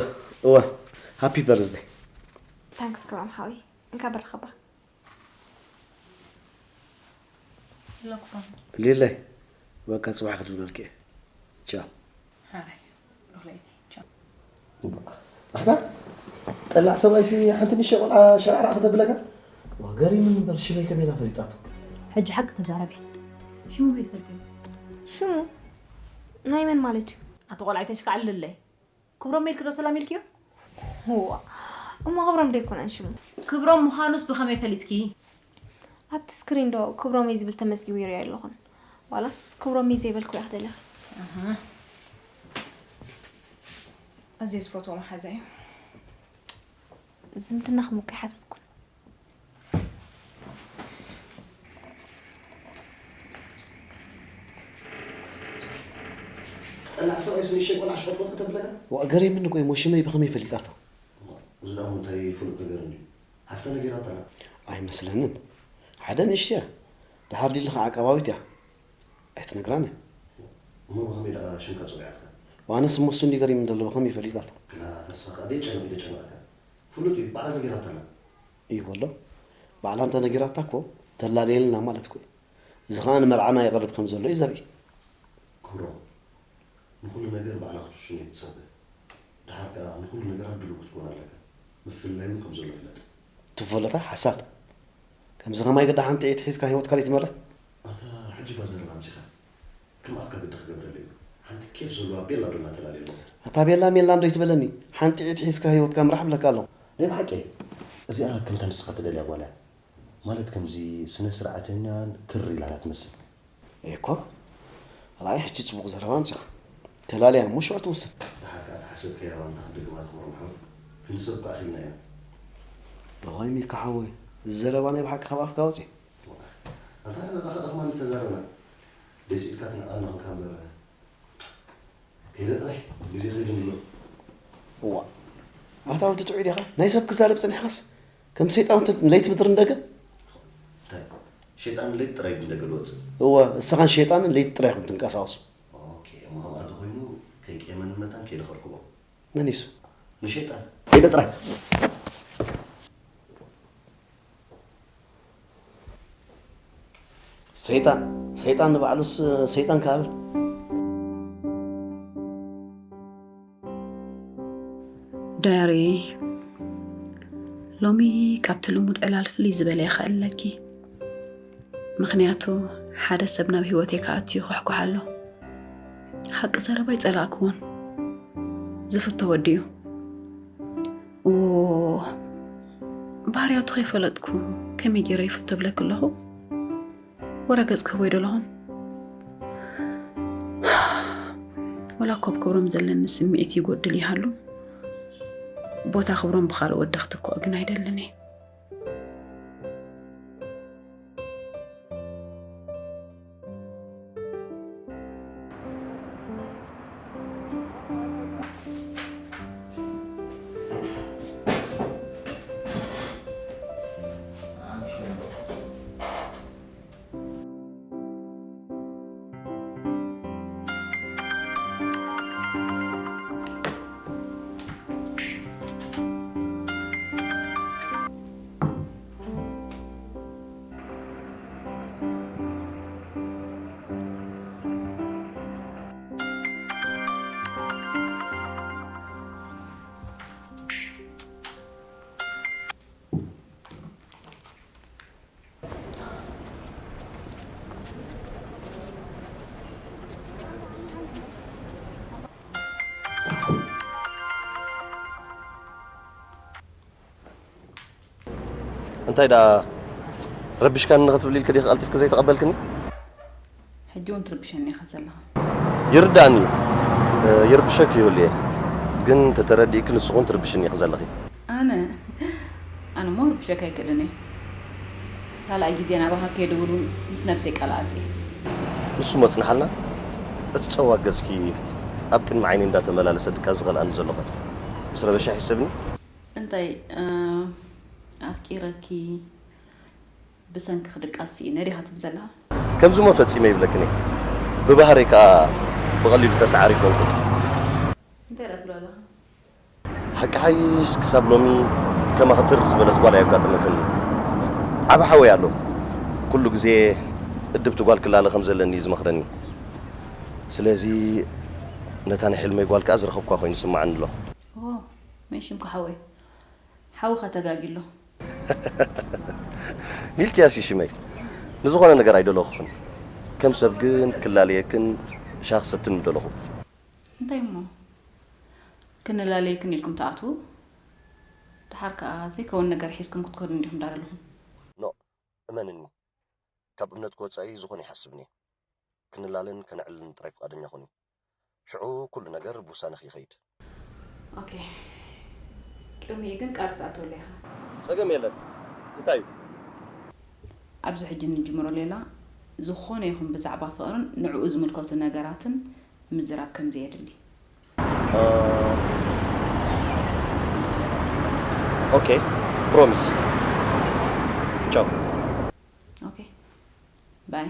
እወ፣ ሃፒ በርዝደይ። ታንክስ ክብሮም ሓወይ፣ እንካ በርኸባ። ሊለይ፣ በቃ ጽባሕ ክድውለልኪ እየ። ቻው። ሓራይ ሮለይቲ ቻው። ኣታ ጠላዕ ሰብኣይሲ ሓንቲ ንእሽተይ ቆልዓ ሸራዕራዕ ከተብለካ። ዋ፣ ገሪሙኒ እምበር ሽመይ ከመይ ኢላ ፈሊጣቶ? ሕጂ ሓቂ ተዛረቢ። ሽሙ ከይትፈልጥዮ? ሽሙ ናይ መን ማለት እዩ? ኣቲ ቆልዓ ኣይተሽካዕልለይ። ክብሮም ኢልኪ ዶ ሰላም ኢልክዮ? እዋ እሞ ክብሮም ዶ ኣይኮነን ሽሙ? ክብሮም ምዃኑስ ብኸመይ ፈሊጥኪ? ኣብቲ ስክሪን ዶ ክብሮመይ ዝብል ተመዝጊቡ ይሪኦ ኣለኹን? ዋላስ ክብሮመይ ዘይበልክዎ ኢኺ ደሊኺ? ኣዝየ ዝፈትዎ መሓዛ እዩ። ዝምድናኹም እኮ ኣይሓተትኩን። ጠላዕ ሰብኣይስ ንእሽተይ ቆልዓ ሽቆጥቆጥ ከተብለካ? ዋእ ገሪምኒ እኮ እሞ ሽመይ ብኸመይ ፈሊጣቶ? እዚ ደኣ እንታይ ፍሉጥ ነገር እንድዩ? ሃፍታ ነጊራታና? ኣይመስለንን። ሓደ ንእሽተይ እያ። ደሓር ሊሊ ኸዓ ዓቃባዊት እያ። ኣይትነግራን እያ። እሞ ብኸመይ ደኣ ሽምካ ጸዊዓትካ? ዋነስ እሞ እሱ እንድዩ ገሪምኒ ዘሎ ብኸመይ ፈሊጣቶ? ክላ ተሳኻ ደጨንቕ ደጨንቓካ። ፍሉጥ እዩ፣ ባዕላ ነጊራታና። እዩ በሎ። ባዕላ እንተ ነጊራታ እኮ ተላለየልና ማለት እኮ እዩ። እዚ ኸኣ ንመርዓና ይቐርብ ከም ዘሎ እዩ ዘርኢ። ክብሮም፣ ንኹሉ ነገር ባዕላ ክትውስኖ እየ ዝጸበ። ደሓር ከኣ ንኹሉ ነገራት ድሉው ክትከውን ኣለካ። ምፍልላይ እውን ከም ዘሎ ፍለጥ። ትፈለጣ ሓሳድ። ከምዚ ኸማይ ግዳ ሓንቲ ዒት ሒዝካ ህይወትካ ደይትመርሕ? ኣታ ሕጂ እባ ዘረባ ኣምጺኻ። ከም ኣፍካ ግዲ ክገብረለይ እዩ። ሓንቲ ኬፍ ዘለዋ ቤላ ዶ እናተላለየ ኣሎ። ኣታ ቤላ ሜላን ዶ ኣይትበለኒ። ሓንቲ ዒት ሒዝካ ህይወትካ ምራሕ እብለካ ኣለኹ። ናይ ብሓቂ እዚኣ ከምታ ንስኻ ትደልያ ጓል እያ። ማለት ከምዚ ስነ ስርዓተኛን ትር ኢላን እያ ትመስል። ኤኮ ራኣይ ሕጂ ጽቡቕ ዘረባ ኣምጺኻ። ተላልያ እሞ ሽዑ ትውስን። ደሓር ከኣ እታ ሓሰብካያ ዋንታ ክትድግማ ትኽብሮም ሓወይ። ክንዲ ሰብ እኮ ኣኺልና ኢና። እዋይ ሚካ ሓወይ፣ እዚ ዘረባ ናይ ብሓቂ ካብ ኣፍካ ወጺኡ። ኣንታ ንሕና ኸኣ ዶኽማን ተዛረብና። ደስ ኢልካ ትንዕቐና ኾንካ እምበር። ከይደ ጥራይ ግዜ ከይዱ ንብሎ። እዋ ኣታ ወዲ ጥዑይ ዲኻ? ናይ ሰብ ክዛረብ ጸኒሕካስ ከም ሰይጣን ለይቲ ምድሪ ንደገ። እንታይ ሸይጣን ለይቲ ጥራይ ንደገ ዝወጽእ? እወ እስኻን ሸይጣንን ለይቲ ጥራይ ኢኹም ትንቀሳቐሱ። ኦኬ እሞ ከምኣ ተኾይኑ ከይቅየመኒ መታን ከይደ ከርክቦ። መን እዩ እሱ? ንሸይጣን። ከይደ ጥራይ። ሰይጣን ሰይጣን ንባዕሉስ ሰይጣን ክኣብል ዳያሪ ሎሚ ካብቲ ልሙድ ዕላል ፍልይ ዝበለ ይኽእለኪ ምኽንያቱ ሓደ ሰብ ናብ ህይወተይ ክኣቱ ይኹሕኩሕ ኣሎ ሓቂ ዘረባ ይጸላእክዎን ዝፍቶ ወዲ እዩ እዎ ባህርያቱ ከይፈለጥኩ ከመይ ገይረ ይፍቶ ብለኪ ኣለኹ ወረ ገጽ ክህቦ ይደለኹን ወላ ኮብ ክብሮም ዘለኒ ስምዒት ይጎድል ይሃሉ ቦታ ክብሮም ብኻልእ ወዲ ክትክኦ ግን ኣይደልን እየ እንታይ ደኣ ረቢሽካኒ ንኽትብል ኢልካ ዲኻ ቀልጢፍካ ዘይተቐበልክኒ? ሕጂ እውን ትርብሸኒ ኢኻ ዘለኻ። ይርዳእኒ እዩ። እ፣ ይርብሸክ ይብል እየ። ግን ተተረዲእክ ንስኹን ትርብሽኒ ኢኺ ዘለኺ። ኣነ ኣነ እሞ ርብሸክ ኣይክእልን እየ። ካልኣይ ግዜ ናባኻ ከይድውል እውን ምስ ነብሰይ ቃል ኣትየ። ንሱ መጽንሓልና። እቲ ጸዋግ ገጽኪ ኣብ ቅድሚ ዓይኒ እንዳተመላለሰ ድቃ ዝኸልኣኒ ዘሎ ኸ? ምስ ረበሻ ይሕሰብኒ። እንታይ እ፣ ኣፍቂረኪ ብሰንኪ ክድቃስ ስኢነ ዲኻ ትብል ዘለኻ? ከምዚ እሞ ፈጺመ ይብለክን እየ። ብባህረይ ከኣ ብቐሊሉ ተሰዓሪ ኣይኮንኩን። እንታይ ደኣ ትብሎ ኣለኻ? ሓቂ ሓይሽ ክሳብ ሎሚ ከማኺ ትር ዝበለት ጓል ኣየጋጠመትን። ዓቢ ሓወይ ኣሎ። ኩሉ ግዜ እድብቲ ጓል ክላለ ከም ዘለኒ እዩ ዝመኽረኒ። ስለዚ ነታ ናይ ሕልመይ ጓል ከኣ ዝረኸብኳ ኮይኑ ይስምዓኒ ኣሎ። ኦ፣ መን ሽምካ ሓወይ? ሓውኻ ተጋጊ ኣሎ። ሚልክያስ እዩ ሽመይ። ንዝኾነ ነገር ኣይደለኹኽን። ከም ሰብ ግን ክላለየክን ሻሂ ክሰትን ምደለኹ። እንታይ እሞ? ክንላለየክን ኢልኩም ትኣትዉ? ደሓር ከኣ ዘይከውን ነገር ሒዝኩም ክትከዱ እንዲኹም ዳር ኣለኹም። ኖእ፣ እመንኒ። ካብ እምነትኪ ወጻኢ ዝኾነ ኣይሓስብን እየ። ክንላለን ከነዕልልን ጥራይ ፍቓደኛ ኩኒ። ሽዑ ኩሉ ነገር ብውሳነኺ ይኸይድ። ኦኬ። ቅድሚኡ ግን ቃል ክትኣትወሉ ኢኻ። ጸገም የለን። እንታይ እዩ? ኣብዚ ሕጂ ንጅምሮ ሌላ፣ ዝኾነ ይኹን ብዛዕባ ፍቕርን ንዕኡ ዝምልከቱ ነገራትን ምዝራብ ከም ዘየድሊ። ኦኬ፣ ፕሮሚስ። ቻው። ኦኬ፣ ባይ።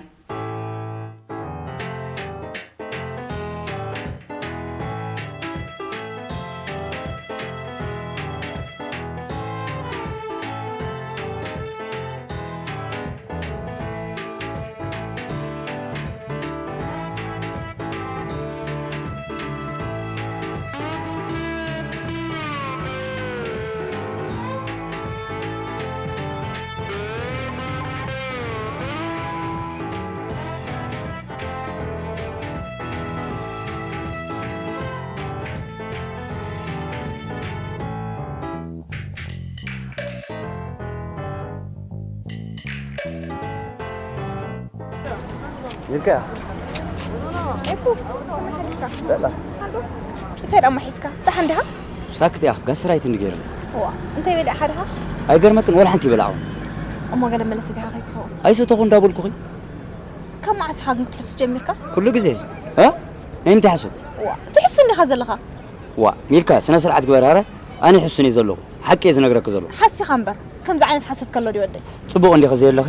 ሚልካ። ኤኩ፣ ከመይ ሓዲርካ? ደላ። ሓዶ? እንታይ ደሞ ሒዝካ? ደሓን ዲኻ? ሳክት እያ፣ ጋስትራይት እንዲ ገይሩ። ዋ፣ እንታይ በሊዕኻ ዲኻ? ኣይገርመክን፣ ወላ ሓንቲ ይበላዖ። እሞ ገለ መለስ ዲኻ ከይትኸውን? ኣይሰተኹ እንዳበልኩኺ። ካብ መዓስ ኢኻ ግን ክትሕሱ ጀሚርካ? ኩሉ ግዜ? እ? ናይ ምንታይ ሓሶት? ዋ፣ ትሕሱ እንዲኻ ዘለኻ። ዋ፣ ሚልካ፣ ስነ ስርዓት ግበር። ኣረ፣ ኣነ ይሕሱን እየ ዘለኹ። ሓቂ እየ ዝነግረኪ ዘለኹ። ሓሲኻ እምበር፣ ከምዚ ዓይነት ሓሶት ከሎ ድዩ ወደይ? ጽቡቕ እንዲኺ ዘየለኺ?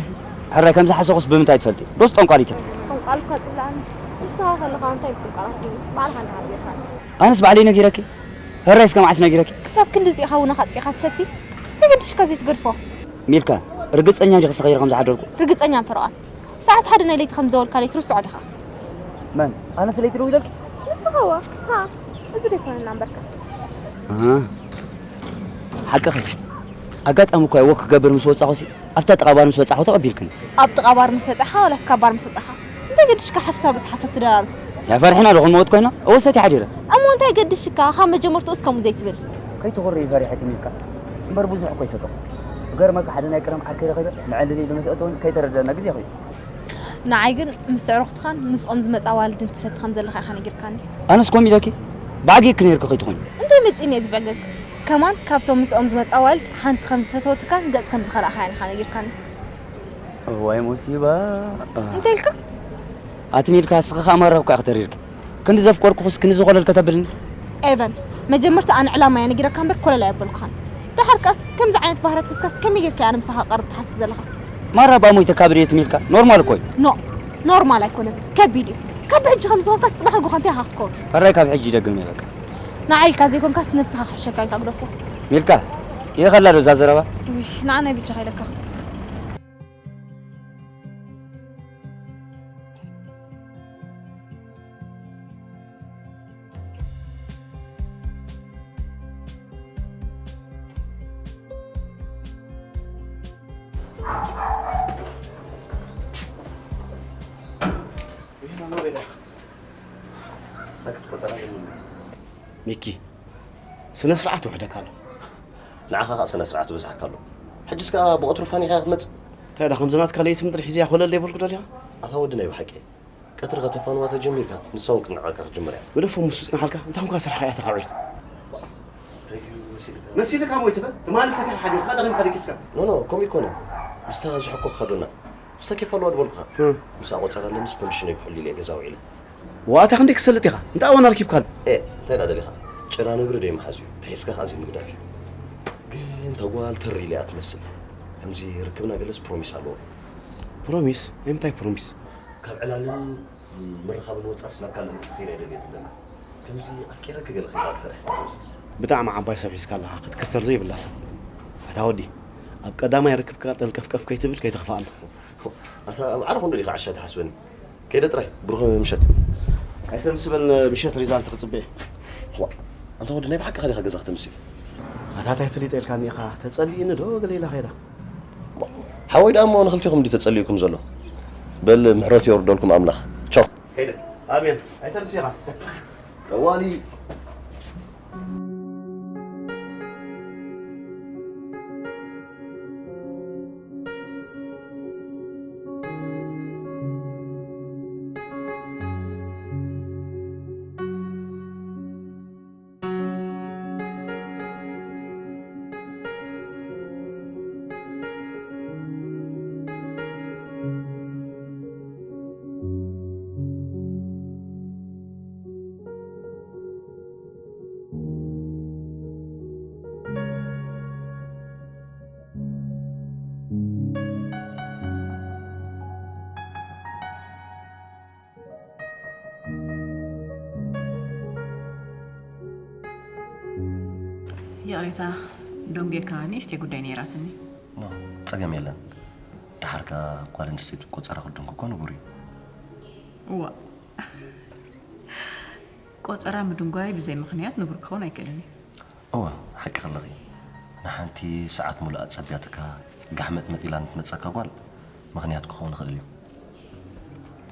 ሕራይ ከምዚ ሓሰኹስ ብምንታይ ትፈልጢ? ዶስ ጠንቋሊት ኢኺ? ጠንቋል እኳ ጽላእኒ። ንስኻ ከለኻ እንታይ ብጥንቋላት እዩ? ባዕልኻ እንዲኻ ነጊርካኒ። ኣነስ ባዕለይ ነጊረኪ? ሕራይ እስከ መዓስ ነጊረኪ? ክሳብ ክንድዚ ኢኻ ውነኻ ኣጥፊእኻ ትሰቲ? እንታይ ገድሽካ ዘይትገድፎ? ሚልካ፣ ርግጸኛ ዲኺ ሰኺረ ከም ዝሓደርኩ? ርግጸኛ ፈረቓን። ሰዓት ሓደ ናይ ለይቲ ከም ዝደወልካለይ ትርስዖ ዲኻ? መን? ኣነስ ለይቲ ደዊለልኪ? ንስኻ ዋ። ሃ፣ እዚ ደይኮነና እምበርካ። ኣሃ። ሓቅኺ። ኣጋጣሚ እኳ ወክ ክገብር ምስ ወጻኹሲ፣ ኣብታ ጥቓ ባር ምስ በጻኹ ተቐቢልክኒ። ኣብ ጥቓ ባር ምስ በጻኻ ዋላስ ካብ ባር ምስ ወጻኻ? እንታይ ገድሽካ ሓሶት ኣብ ርእሲ ሓሶት ትደራርብ? ያ ፈርሕና ዶ ክንመውት ኮይና? እወ ሰትየ ሓዲረ። እሞ እንታይ ገድሽካ? ካብ መጀመርትኡስ ከምኡ ዘይትብል። ከይትኹርዒ ፈሪሐ ትም ኢልካ። እምበር ብዙሕ እኮ ይሰተኹ። ክገርመካ ሓደ ናይ ቀደም ዓርከይ ረኺበ፣ ንዕልል ኢሉ ምስ ኣእተወኒ ከይተረደኣና ግዜ ኮይኑ። ንዓይ ግን ምስ ኣዕሩኽትኻን ምስኦም ዝመጻ ኣዋልድን ትሰቲ ከም ዘለኻ ኢኻ ነጊርካኒ። ኣነስ ከምኡ ኢለኪ ብዓጊግኪ ነይርኪ ከይትኾኒ። እንታይ መጺእኒ እየ ዝብዕገግ? ከማን ካብቶም ምስኦም ዝመጻ ኣዋልድ ሓንቲ ከም ዝፈተወትካን ገጽ ከም ዝኸልኣኻያን ኢኻ ነጊርካኒ። እዋይ ሞሲባ። እንታይ ኢልካ? ኣትም ኢልካ እስኺ ከኣ ማራ እኮ ኢኺ ተሪርኪ። ክንዲ ዘፍቀርኩኽስ ክንዲ ዝኾለል ከተብልኒ? ኤቨን፣ መጀመርታ ኣነ ዕላማይ እየ ነጊረካ እምበር ኮለል ኣየበልኩኻን። ደሓር ከኣስ ከምዚ ዓይነት ባህርያት ሒዝካስ ከመይ ጌርካ እየ ኣነ ምሳኻ ክቐርብ ትሓስብ ዘለኻ? ማራ እባ ሞይተ ካብ ርድየት ሚልካ ኖርማል እኮ እዩ። ኖ፣ ኖርማል ኣይኮነን፣ ከቢድ እዩ። ካብ ብሕጂ ከም ዝኾንካስ ጽባሕ ንግሆ እንታይ ኢኻ ክትከውን? ሕራይ ካብ ሕጂ ይደግም እየ በቃ። ንዓይ ኢልካ ዘይኮንካስ ነብስኻ ክሕሸካ ኢልካ ግደፎ። ሚልካ፣ ይኸላ ዶ እዛ ዘረባ? ውይ፣ ንዓ ናይ ብጃኻ ኢለካ። ሚኪ፣ ስነ ስርዓት ውሕደካ ኣሎ። ንዓኻ ኸኣ ስነ ስርዓት ይበዝሓካ ኣሎ። ሕጅስ ከኣ ብቐትሩ ፋኒኻ ክትመጽእ? እንታይ ደኣ ከምዚ ናትካ ለይቲ ምድሪ ሒዝያ ኮለል ዘይበልኩ ደሊኻ? ኣታ ወዲ ናይ ብሓቂ። ቀትሪ ከተፋንዋ ተጀሚርካ፣ ንሳ እውን ክትንዕቐካ ክትጅምር እያ። ግደፎ፣ ምስ ዝጽንሓልካ፣ እንታይ ኮንካ ስራሕኻ እያ ተኻዒል። እንታይ ድዩ መሲልካ? መሲልካ ሞይ ትበል? ትማሊ ሰቲኻ ሓዲርካ፣ ደኺምካ ደቂስካ። ኖ፣ ኖ፣ ከምኡ ኣይኮነን። ምስታ ዝሕኮ ክኸዱና። ምስታ ኬፍ ኣለዋ ድበልኩኻ። እም። ምስኣ ቆጸራ ኣለንስ ኮንዲሽነይ ክሕሉ ኢለ ገዛ ውዒለ። ዋታ ክንደይ ክሰልጥ ኢኻ? እንታይ ኣዋን ኣርኪብካ? ኤ፣ እንታይ ደኣ ደሊኻ? ጭራ ነብሪ ደይ መሓዝ እዩ። ተሒዝካ ከኣ ዘይምግዳፍ እዩ። ግን እታ ጓል ተር ኢለ እያ ትመስል። ከምዚ ርክብና ገለስ ፕሮሚስ ኣለዎ። ፕሮሚስ? ናይ ምንታይ ፕሮሚስ? ካብ ዕላልን ምርኻብን ወጻእ ስለ ካልእ ምትኽኺር ኣይደልየት ኣለና። ከምዚ ኣፍቂረኪ ገለ ከይባል ፈርሕ ትመስል። ብጣዕሚ ዓባይ ሰብ ሒዝካ ኣለኻ፣ ክትክሰር ዘይብላ ሰብ። ኣታ ወዲ፣ ኣብ ቀዳማይ ርክብካ ጠልቀፍቀፍ ከይትብል ከይትኽፋኣና። ኣታ ማዕረ ክንዱ ዲኻ ዓሻ ትሓስበኒ? ከይደ ጥራይ፣ ብሩኽ ምሸት። ኣይተምስበል፣ ምሸት ሪዛልት ክጽበ እየ። ዋ፣ ኣንታ ወዲ ናይ ብሓቂ ዲኻ ገዛ ከተምሲ? ኣታ ታይ ፈሊጠ ኢልካኒ ኢኻ፣ ተጸሊእኒ ዶ ገለ ኢላ ኸይዳ። ሓወይ ደኣ እሞ ንኽልቲኹም ድዩ ተጸሊኡኩም ዘሎ? በል ምሕረቱ የውርደልኩም ኣምላኽ። ቻው። ከይደ። ኣሜን። ኣይተምሲ ኢኻ። ጠዋሊ። ይቕሬታ፣ ደንጉየካ፣ ንእሽተይ ጉዳይ ነይራትኒ። ኖ፣ ጸገም የለን። ደሓር ከኣ ጓል ኣንስተይቲ ቆጸራ ክድንጉ እኮ ንቡር እዩ። እዋ። ቆጸራ ምድንጓይ ብዘይ ምኽንያት ንቡር ክኸውን ኣይክእልን እዩ። እዋ፣ ሓቂ ከለኺ። ንሓንቲ ሰዓት ሙሉእ ኣጸብያትካ ጋሕመጥመጥ ኢላ ንትመጸካ ጓል ምኽንያት ክኸውን ይኽእል እዩ።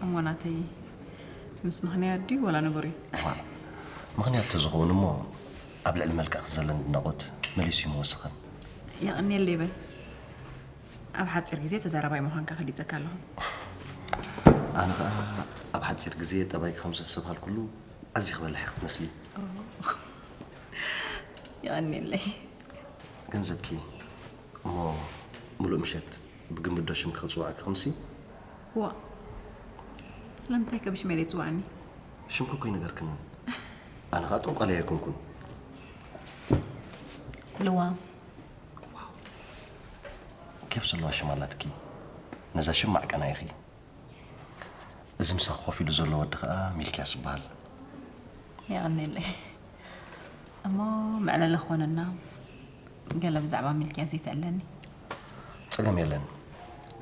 እሞ ናተይ ምስ ምኽንያት ድዩ ወላ ንቡር እዩ? እዋ፣ ምኽንያት ተዝኸውን እሞ ኣብ ልዕሊ መልክዕኪ ዘለኒ ኣድናቖት መሊሱ እዩ ምወሰኸን። የቐንየለይ በል። ኣብ ሓጺር ግዜ ተዛራባይ ምዃንካ ፈሊጠካ ኣለኹ። ኣነ ኸኣ ኣብ ሓጺር ግዜ ጠባይኪ ከም ዘስተብሃልኩሉ ኣዚኺ በላሕ ኢኺ ትመስሊ። ኦ፣ የቐንየለይ። ገንዘብኪ እሞ ምሉእ ምሸት ብግምዶ ሽምኪ ክጽውዓኪ ክምሲ? ዋእ፣ ስለምንታይ ከ ብሽመይ ዘይትጽውዓኒ? ሽምኪ እኮ ኣይነገርክንን። ኣነ ኸኣ ጠንቋላይ ኣይኮንኩን። ልዋም። ኬፍ ዘለዋ ሽም ኣላትኪ። ነዛ ሽም ማዕቀና ኢኺ። እዚ ምሳኺ ኮፍ ኢሉ ዘሎ ወዲ ኸኣ ሚልክያስ ይበሃል። የቐንየለይ። እሞ መዕለሊ ክኾነና፣ ገለ ብዛዕባ ሚልክያስ ዘይተዕልለኒ? ጸገም የለን።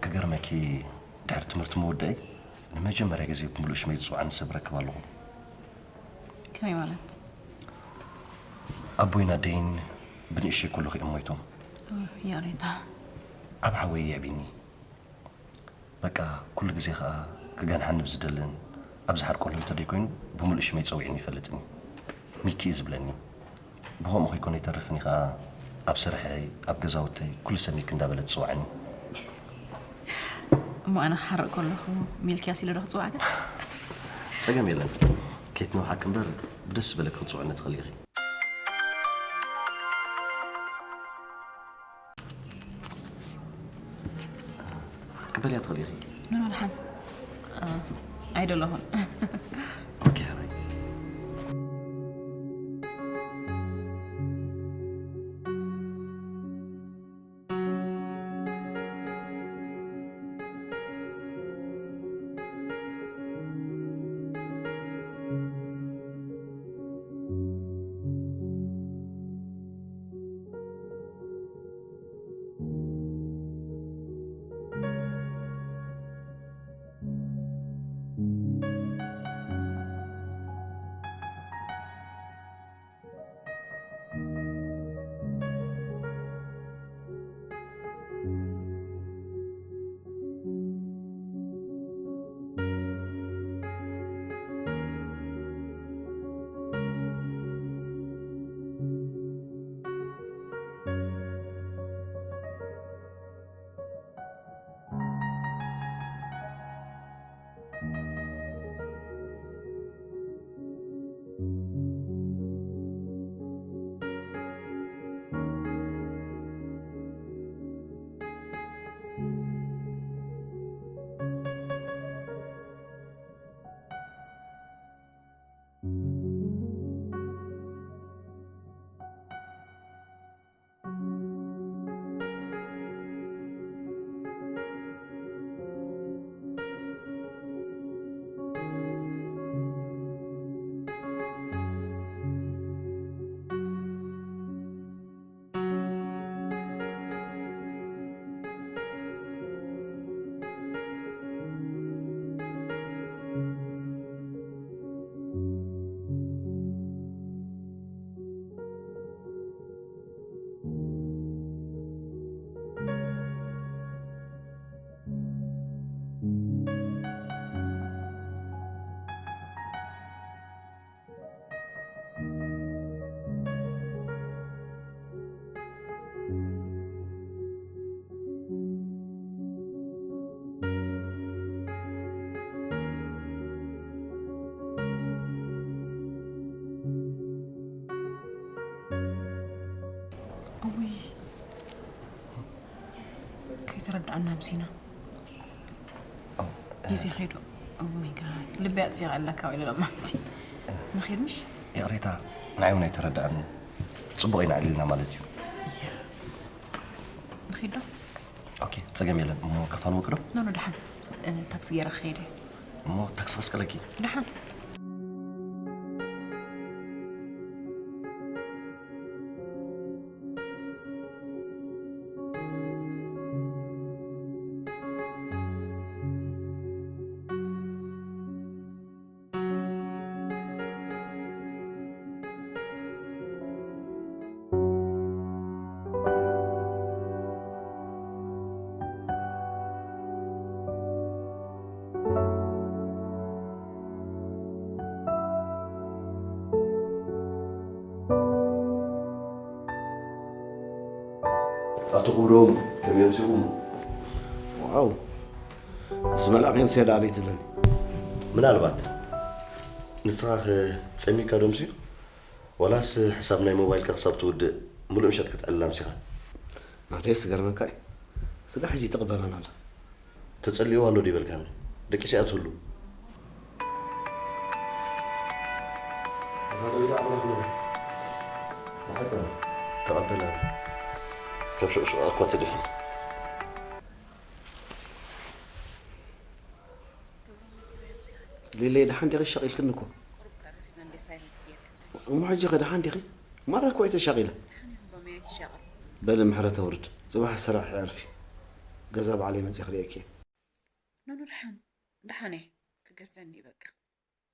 ክገርመኪ፣ ድሕሪ ትምህርቲ ምውደኣይ ንመጀመርያ ግዜ ብምሉእ ሽመይ ዝጽውዓኒ ሰብ ረክብ ኣለኹ። ከመይ ማለት? ኣቦይን ኣደይን ብንእሽተይ ከለኹ እዮም ሞይቶም። ኦ፣ ይቕሬታ። ኣብ ሓወይ የዕቢኒ። በቃ፣ ኩሉ ግዜ ኸኣ ክገንሓኒ ብዝደልን ኣብ ዝሓርቀሉ እንተደይኮይኑ፣ ብምሉእ ሽመይ ጸዊዑኒ ይፈልጥን እዩ። ሚኪ እዩ ዝብለኒ። ብኸምኡ ከይኮነ ኣይተርፍን እዩ ኸኣ፣ ኣብ ስርሐይ፣ ኣብ ገዛውተይ፣ ኩሉ ሰብ ሚኪ እንዳበለ ዝጽውዓኒ። እሞ ኣነ ክሓርቕ ከለኹ ሚልክያስ ኢለ ዶ ክጽዋዕ ግን? ጸገም የለን። ከይትነውሓኪ እምበር፣ ብደስ ዝበለኪ ክትጽውዕኒ ትኽእሊ ኢኺ። ክበልያ ትኽእሊ ኢኺ። ኖ፣ ኖ፣ ደሓን። እ፣ ኣይደለኹን። ኦኬ፣ ሕራይ። ከይተረዳእና ኣምሲና። ግዜ ኸይዱ። ኦማይ ጋድ፣ ልቢ ኣጥፊኣ ኣለካ ወይ ለማንቲ። ንኺድ ምሽ? ይቕሬታ፣ ንዓይ እውን ኣይተረድኣንን። ጽቡቕ ኢና ዕሊልና ማለት እዩ። ንኺድ ዶ? ኦኬ፣ ጸገም የለን። እሞ ከፋንወኪ ዶ? ኖ ኖ፣ ደሓን። ታክሲ ገይረ ክኸይደ። እሞ ታክሲ ከስቀለኪ? ደሓን። ኣቶ ክብሮም፣ ከመይ ኣምሲኹም? ዋው፣ እዚ መልኣኽ የምስያ ደኣ ዘይትብለኒ? ምናልባት ንስኻ ኸ ጸሚካ ዶ ኣምስዩ? ዋላስ ሕሳብ ናይ ሞባይልካ ክሳብ ትውድእ ምሉእ ምሸት ክትዕልል ኣምሲኻ? ናተይስ ዝገርመካ እዩ፣ ስጋ ሕጂ ትቕበረን ኣላ። ተጸሊእዋ ኣሎ ዶ ይበልካኒ? ደቂሰ እያ ትህሉ። ተቐበላ። ካብ ሽቕሽቕ እኳ ትድሕን። ሊለይ፣ ደሓን ዲኺ? ሸቒልክኒ እኮ። እሞ ሕጂ ኸ ደሓን ዲኺ? ማራ እኮ ኣይተሻቒለ። በሊ ምሕረት ኣውርድ። ጽባሕ ስራሕ ዕርፊ። ገዛ ባዕለይ መጺእ ክርእየኪ እየ። ኖኖ፣ ደሓን ደሓን እየ። ክገድፈኒ እዩ በቃ።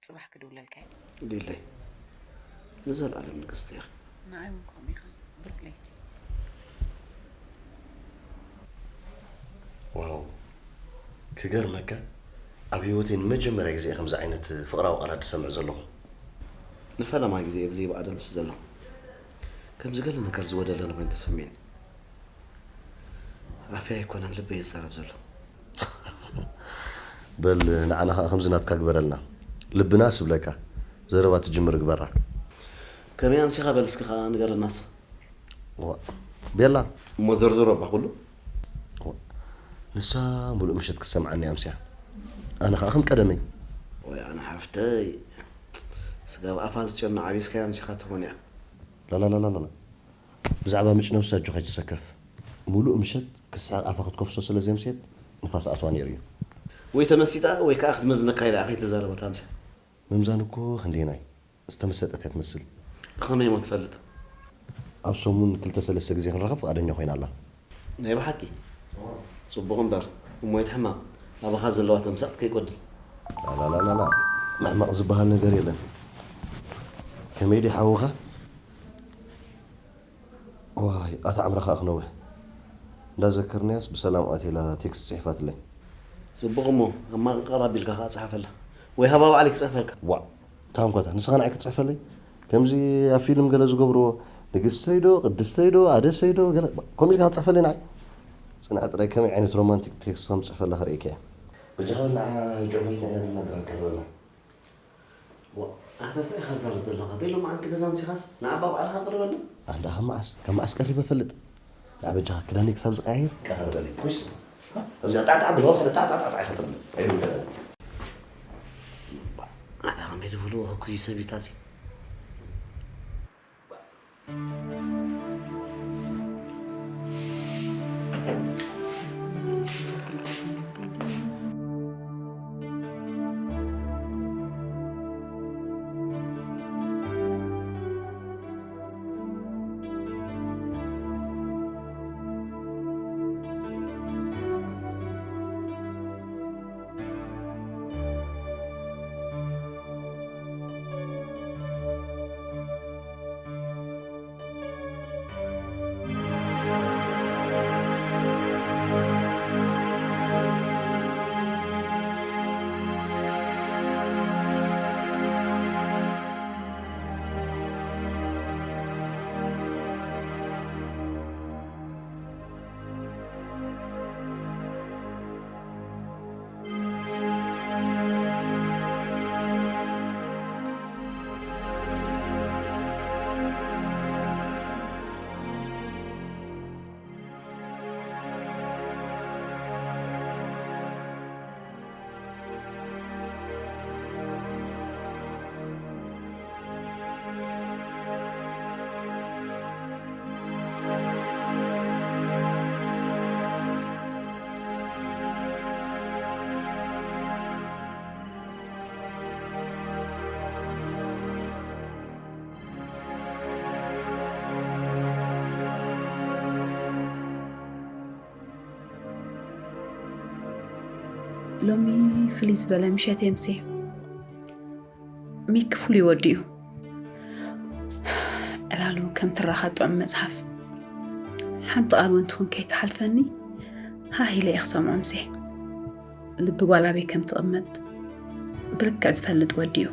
ጽባሕ ክድውለልካ እየ። ሊለይ፣ ንዘለኣለም ንግስቲ ኢኺ። ንዓይ እውን ከምኡ ኢኻ ብሩክ ለይቲ። ዋው፣ ክገርመካ፣ ኣብ ህይወተይ ንመጀመርያ ግዜ እየ ከምዚ ዓይነት ፍቕራዊ ቃላት ዝሰምዕ ዘለኹ። ንፈለማይ ግዜ እየ ብዘይባ ኣደምሲ ዘለኹ። ከምዚ ገለ ነገር ዝወደለኒ ኮይኑ ተሰሚዕኒ። ኣፈይ ኣይኮነን ልበይ ዝዛረብ ዘሎ። በል ንዓና ኸኣ ከምዚ ናትካ ግበረልና። ልብና ስብለካ። ዘረባ ትጅምር ግበራ። ከመይ ኣምሲኻ በል እስኪ ኸኣ ንገረናስ። ዋ፣ ቤላ። እሞ ዘርዝሮ እባ ኩሉ። ዋ፣ ንሳ ሙሉእ ምሸት ክትሰምዓኒ ኣምስያ። ኣነ ኸኣ ከም ቀደመይ። ወይ ኣነ ሓፍተይ፣ ስጋብ ኣፋ ዝጨኑ ዓቢስካያ ኣምሲኻ ትኾን እያ። ላላላላላ። ብዛዕባ ምጭ ነብሳ ኣጆኻ ኣይትሰከፍ። ሙሉእ ምሸት ክስሕቕ ኣፋ ክትከፍሶ ስለ ዘምስየት ንፋስ ኣትዋ ነይሩ እዩ። ወይ ተመሲጣ ወይ ከኣ ክትመዝነካ ኢላ እያ ከይተዛረበት ኣምስያ። ምምዛን እኮ ክንደየናይ ዝተመሰጠት እያ ትመስል። ብኸመይ እሞ ትፈልጥ? ኣብ ሰሙን ክልተ ሰለስተ ግዜ ክንራኸብ ፍቓደኛ ኮይና ኣላ። ናይ ብሓቂ? ጽቡቕ እምበር እሞ ኣይትሕመቕ። ኣባኻ ዘለዋ ተምሳጥ ከይጎድል። ላላላላላ ምሕማቕ ዝበሃል ነገር የለን። ከመይ ድዩ ሓውኻ? ዋይ ኣታ ዕምራ ከኣ ክነውሕ እንዳዘከርናያስ ብሰላም ኣትየላ ቴክስት ጽሒፋትለይ። ጽቡቕ እሞ ኣማቕቃር ኣቢልካ ከኣ ጽሓፈላ ወይ ሃባ ባዕለይ ክጽሕፈልካ። ዋእ እታ እንኳታ ንስኻ ንዓይ ክትጽሕፈለይ ከምዚ ኣብ ፊልም ገለ ዝገብርዎ ንግስተይ ዶ ቅድስተይ ዶ ኣደሰይ ዶ ገለ ከምኡ ኢልካ ክትጽሕፈለይ ንዓይ ጽንዓ ጥራይ ከመይ ዓይነት ሮማንቲክ ቴክስት ከም ትጽሕፈላ ክርእየካ እየ። በጃኻ ንዓ ጆርናል ንዕና ድና ድራር ቀርበልና። ኣታ እንታይ ኢኻ ትዛረብ ዘለኻ? ደሎ መዓልቲ ገዛ ኣምሲኻስ ንኣባ ባዕልኻ ቅርበኒ። ኣንዳ ካብ መዓስ ካብ መዓስ ቀሪበ እፈልጥ? ንዓ በጃኻ ክዳነይ ክሳብ ዝቀያይር። ቀረበለይ ኩስ ኣብዚኣ ጣዕጣዕ ብሎ ሓደ ጣዕጣዕጣዕ ኢኻ ተብሎ ኣይብልካ። ኣታ ከመይ ድብልዎ ህኩይ ሰቢታ እዚ። ሎሚ ፍልይ ዝበለ ምሸት የምሲ። ሚክ ፍሉይ ወዲ እዩ። ዕላሉ ከም ትረኻ ጥዑም መጽሓፍ። ሓንቲ ቃል እውን ትኹን ከይትሓልፈኒ ሃህ ኢለ እየ ክሰምዖ ምሴ። ልቢ ጓል ኣበይ ከም ትቕመጥ ብልክዕ ዝፈልጥ ወዲ እዩ።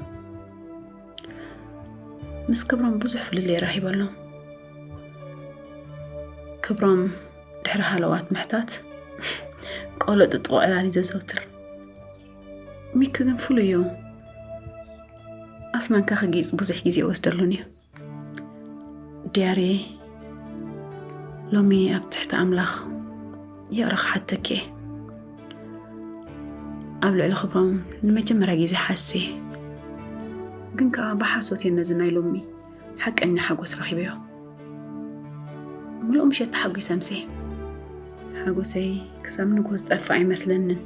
ምስ ክብሮም ብዙሕ ፍልልይ ረኺበሎም። ክብሮም ድሕሪ ሃለዋት ምሕታት ቆሎ ጥጥቑ ዕላል እዩ ዘዘውትር። ሚክ ግን ፍሉይ እዩ። ኣስናንካ ክጊጽ ብዙሕ ግዜ ይወስደሉን እዩ። ድያርየ ሎሚ ኣብ ትሕቲ ኣምላኽ ይቕረ ክሓተኪ እየ። ኣብ ልዕሊ ክብሮም ንመጀመርያ ግዜ ሓስየ፣ ግን ከኣ ብሓሶት እየ ነዚ ናይ ሎሚ ሓቀኛ ሓጎስ ረኺበዮ። ምሉእ ምሸት ተሓጒሰ ምሴ። ሓጎሰይ ክሳብ ንግሆ ዝጠፍእ ኣይመስለንን።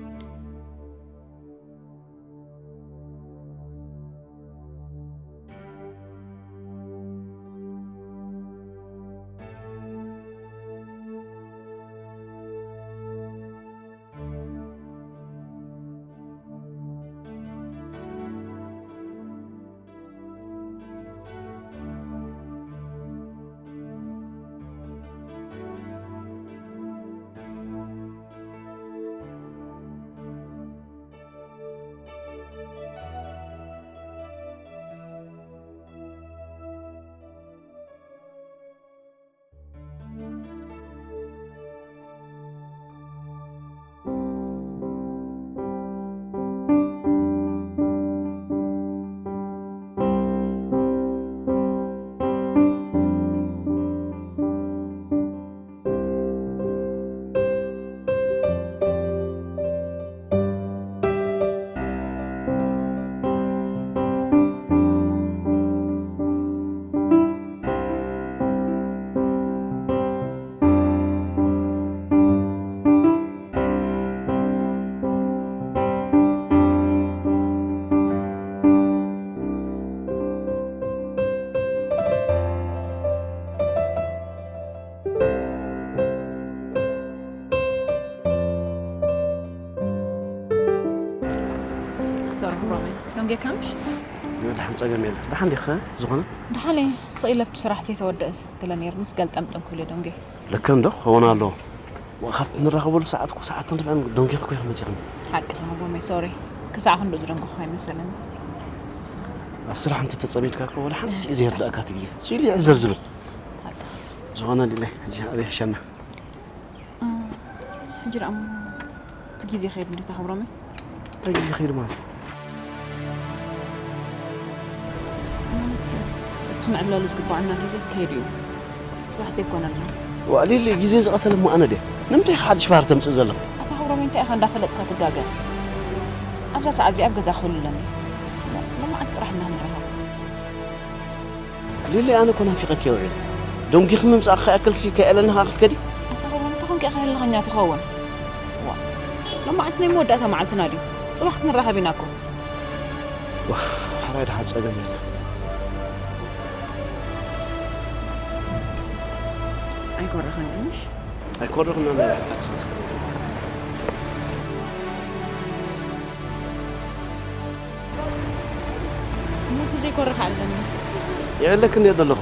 ሶሪ ክብሮመይ፣ ደንጌካ ምሽ? ይወ ደሓን ጸገም የለ። ደሓን ዲኸ ዝኾነ? ደሓን እየ። ስቕ ኢለ ኣብቲ ስራሕ ዘይተወደእስ ገለ ነይርንስ ገልጠምጠም ክብል እየ ደንጌ። ለከ እንዶ ክኸውን ኣለዎ። ዋ፣ ካብቲ ንራኸበሉ ሰዓት እኮ ሰዓት ንርብዕን ደንጌኺ እኮ ኢኺ መጺኽኒ። ሓቅኻ ክብሮመይ፣ ሶሪ። ክሳዕ ክንድኡ ዝደንገኹ ኣይመሰለኒ። ኣብ ስራሕ እንተ ተጸሚድካ እኮ ወላ ሓንቲ እዩ ዘየርድኣካ እቲ ግዜ። ስኢሉ ይዕዘር ዝብል። ሓቅኻ። ዝኾነ ዲለይ፣ ሕጂ ኣበይ ይሕሸና? እ፣ ሕጂ ደኣ እሞ እቲ ግዜ ከይዱ እንዴት ኣኽብሮመይ? እንታይ ግዜ ከይዱ ማለት? ማለት እቲ ክንዕለሉ ዝግባኣና ግዜስ ከይዱ እዩ። ጽባሕ ዘይኮነልና። ዋእ ሊሊ፣ ግዜ ዝቐተለ እሞ ኣነ ድየ? ንምንታይ ሓድሽ ባህሪ ተምጽእ ዘለኻ? ኣታ ክብሮመይ፣ እንታይ ኢኻ እንዳፈለጥካ ትጋገ? ኣብዛ ሰዓት እዚኣ ኣብ ገዛ ክህሉ ኣለኒ። እሞ ሎማዓንቲ ጥራሕ ኢና ክንራኸብ። ሊሊ፣ ኣነ እኮ ናፊቐኪ እየ ውዒለ። ደንጊኺ ምምጻእኪ ከይኣክልሲ ከየዕለልና ከኣ ክትከዲ? ኣታ ክብሮም፣ እንታይ ኮንካ ኢኻ ህልኸኛ ትኸውን? ዋ፣ ሎማዓንቲ ናይ መወዳእታ መዓልትና ድዩ? ጽባሕ ክንራኸብ ኢና እኮ። ዋ፣ ሕራይ ደሓን ጸገም የለን። ኣይኮረኸን ምሽ? ኣይኮረኽን፣ ናይ ታክሲ መስቀል። እሞ ተዘይኮርኽ ኣለኒ። የዕለክን እየ ዘለኹ።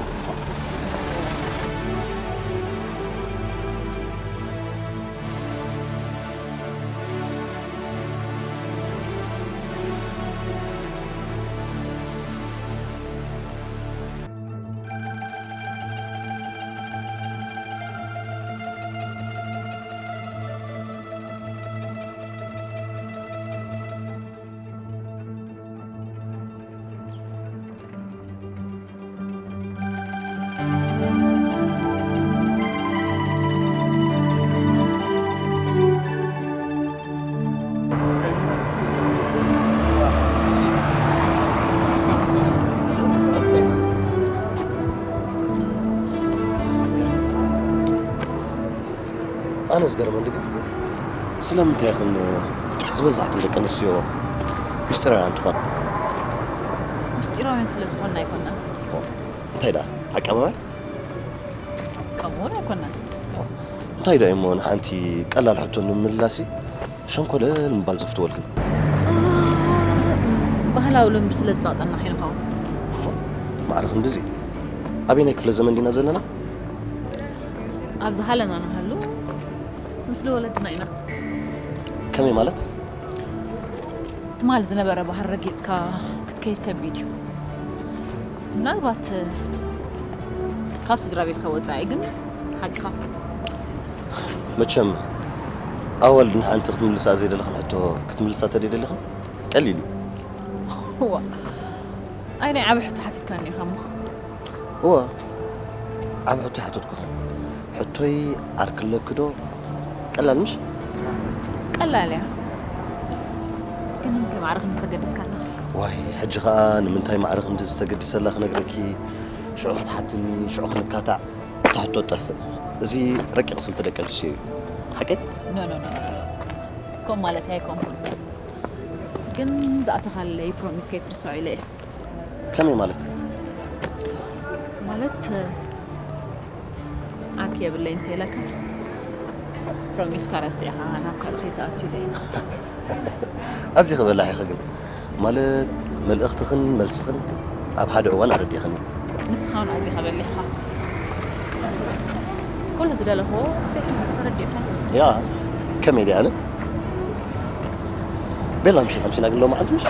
ኣነ ዝገርመኒ ግን ስለምንታይ ይኽን ዝበዛሕትም ደቂ ኣንስትዮ ምስጢራውያን ትኾን? ምስጢራውያን ስለ ዝኾንና ኣይኮንና። ኦ፣ እንታይ ደኣ? ሓቂ ኣበባይ? ከምኡ እውን ኣይኮንና። ኦ፣ እንታይ ደኣ እሞ ንሓንቲ ቀላል ሕቶ ንምምላስ ሸንኮለል ምባል ዘፍትወልክን? ባህላዊ ልምዲ ስለ ዝጸቕጠና ኺንኸውን። ማዕረ ክንድዚ? ኣበየናይ ክፍለ ዘመን ዲና ዘለና? ኣብ ዝሃለና ንሃሉ፣ ምስሊ ወለድና ኢና። ከመይ ማለት? ትማል ዝነበረ ባህሪ ረጊጽካ ክትከይድ ከቢድ እዩ። ምናልባት ካብ ስድራ ቤትካ ወጻኢ ግን ሓቅኻ። መቸም ኣዋልድ ንሓንቲ ክትምልሳ ዘይደለኽን ሕቶ ክትምልሳ ተደይደለኽን ቀሊል እዩ። እዋ፣ ኣይ ናይ ዓቢ ሕቶ ሓቲትካኒ ኢኻ እሞ። እዋ፣ ዓቢ ሕቶ ሓተትኩኽን። ሕቶይ ኣርክለኪ ዶ? ቀላል ምሽ? ቀላል እያ። ግን ንምንታይ ማዕረ ክንሰገድስካና? ዋይ፣ ሕጂ ኸኣ ንምንታይ ማዕረ ክንዲ ዝተገድሰላ ክነግረኪ። ሽዑ ክትሓትኒ፣ ሽዑ ክንካታዕ፣ እታ ሕቶ ትጠፍእ። እዚ ረቂቕ ስልቲ ደቂ ኣንስትዮ እዩ። ሓቀይ? ኖ፣ ኖ፣ ኖ፣ ኖ። ከምኡ ማለት ኣይኮንኩን። ግን ዝኣተኻለይ ፕሮሚስ ከይትርስዖ ኢለ እየ። ከመይ ማለት? ማለት፣ ዓርኪ የብለይ እንተ ኢለካስ፣ ፕሮሚስካ ረሲዕኻ ናብ ካልእ ከይትኣቱ ኢለ እየ። ኣዚኺ በላሕ ኢኺ ግን። ማለት፣ መልእኽትኽን መልስኽን ኣብ ሓደ እዋን ኣረዲእኽኒ። ንስኻ እውን ኣዚኻ በሊሕኻ። ኩሉ ዝደለኽዎ ዘይሕመቕ ተረዲእካ። ያ፣ ከመይ ድየ ኣነ? ቤላ ምሽ ሓምሲና ግን ሎማዓንቲ ምሽ?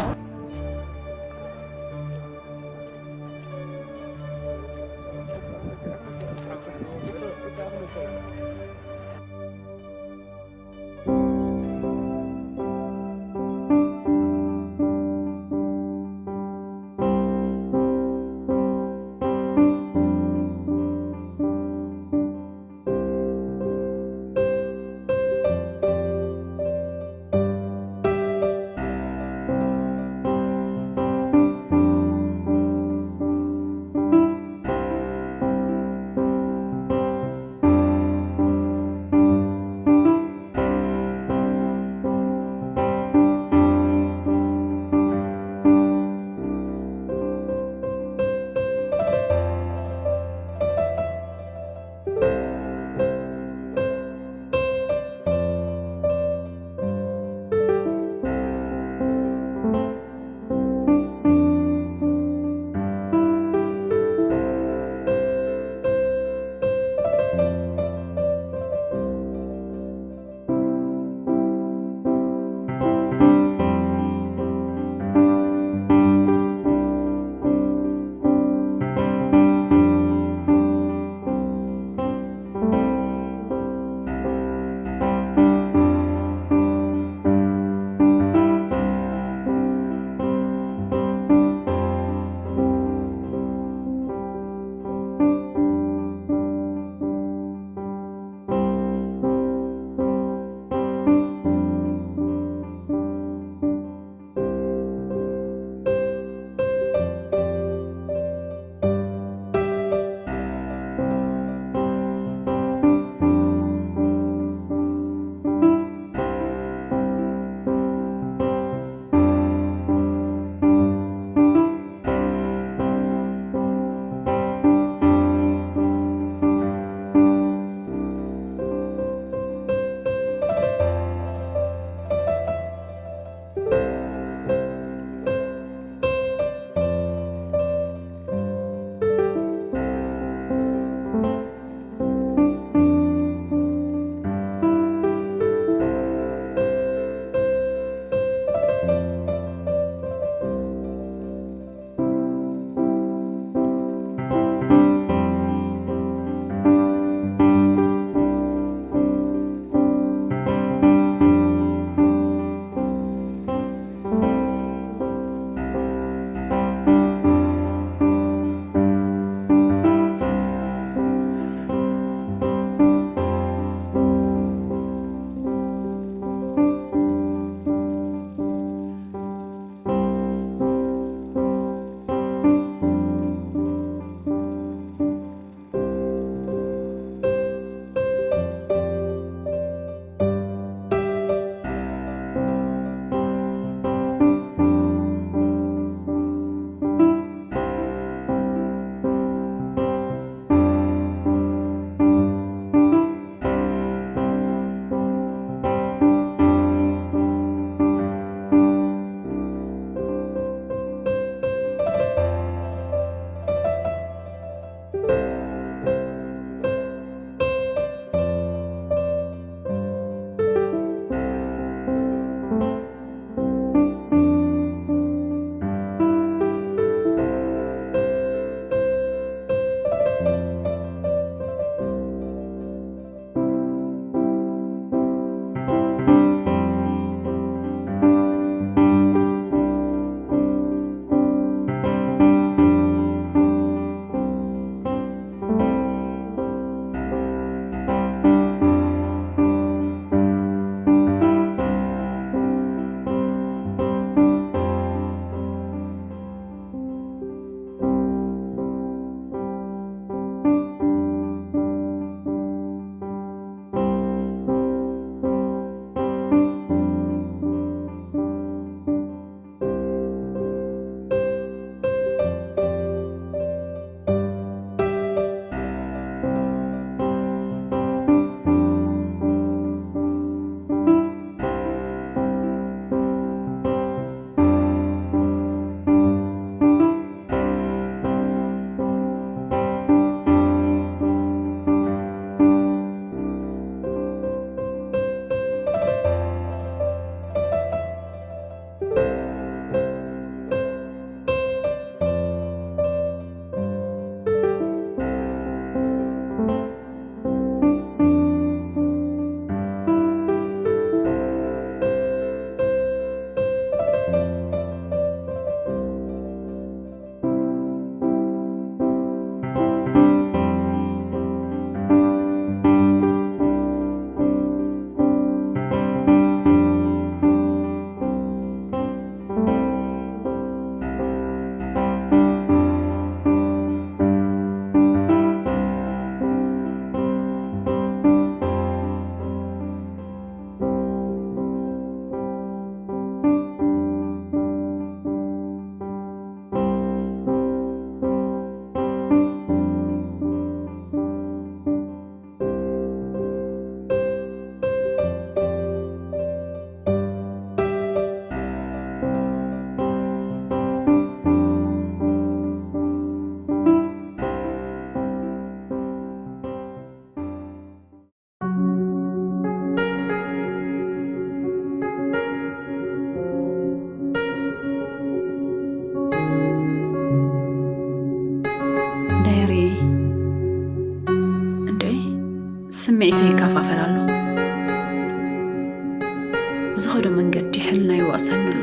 ዝኸዶ መንገዲ ሕልና ይወቕሰኒ ኣሎ።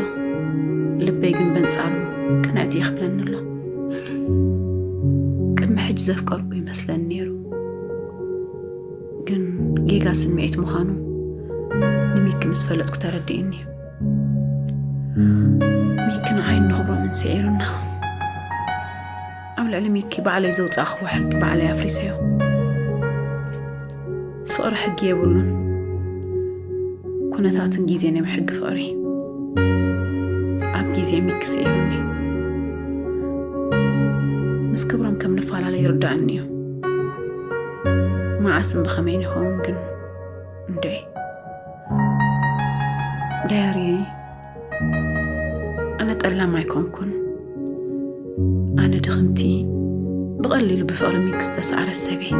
ልበይ ግን በንጻሩ ቅንዕቲ ይኽብለኒ ኣሎ። ቅድሚ ሕጂ ዘፍቀርኩ ይመስለኒ ነይሩ። ግን ጌጋ ስምዒት ምዃኑ ንሚኪ ምስ ፈለጥኩ ተረዲእኒ። ሚኪ ንዓይን ንኽብሮምን ስዒሩና። ኣብ ልዕሊ ሚኪ ባዕለይ ዘውጻእኽዎ ሕጊ ባዕለይ ኣፍሪሰዮ። ፍቕሪ ሕጊ የብሉን። ኩነታትን ግዜን እዮም ሕጊ ፍቕሪ። ኣብ ግዜ ሚኪ ስዒሩኒ። ምስ ክብሮም ከም ንፈላለ ይርድኣኒ እዩ። መዓስን ብኸመይን ይኸውን ግን እንድዒ። ዳያርየይ፣ ኣነ ጠላም ኣይኮንኩን። ኣነ ድኽምቲ፣ ብቐሊሉ ብፍቕሪ ሚኪ ዝተሰዓረት ሰብ እየ።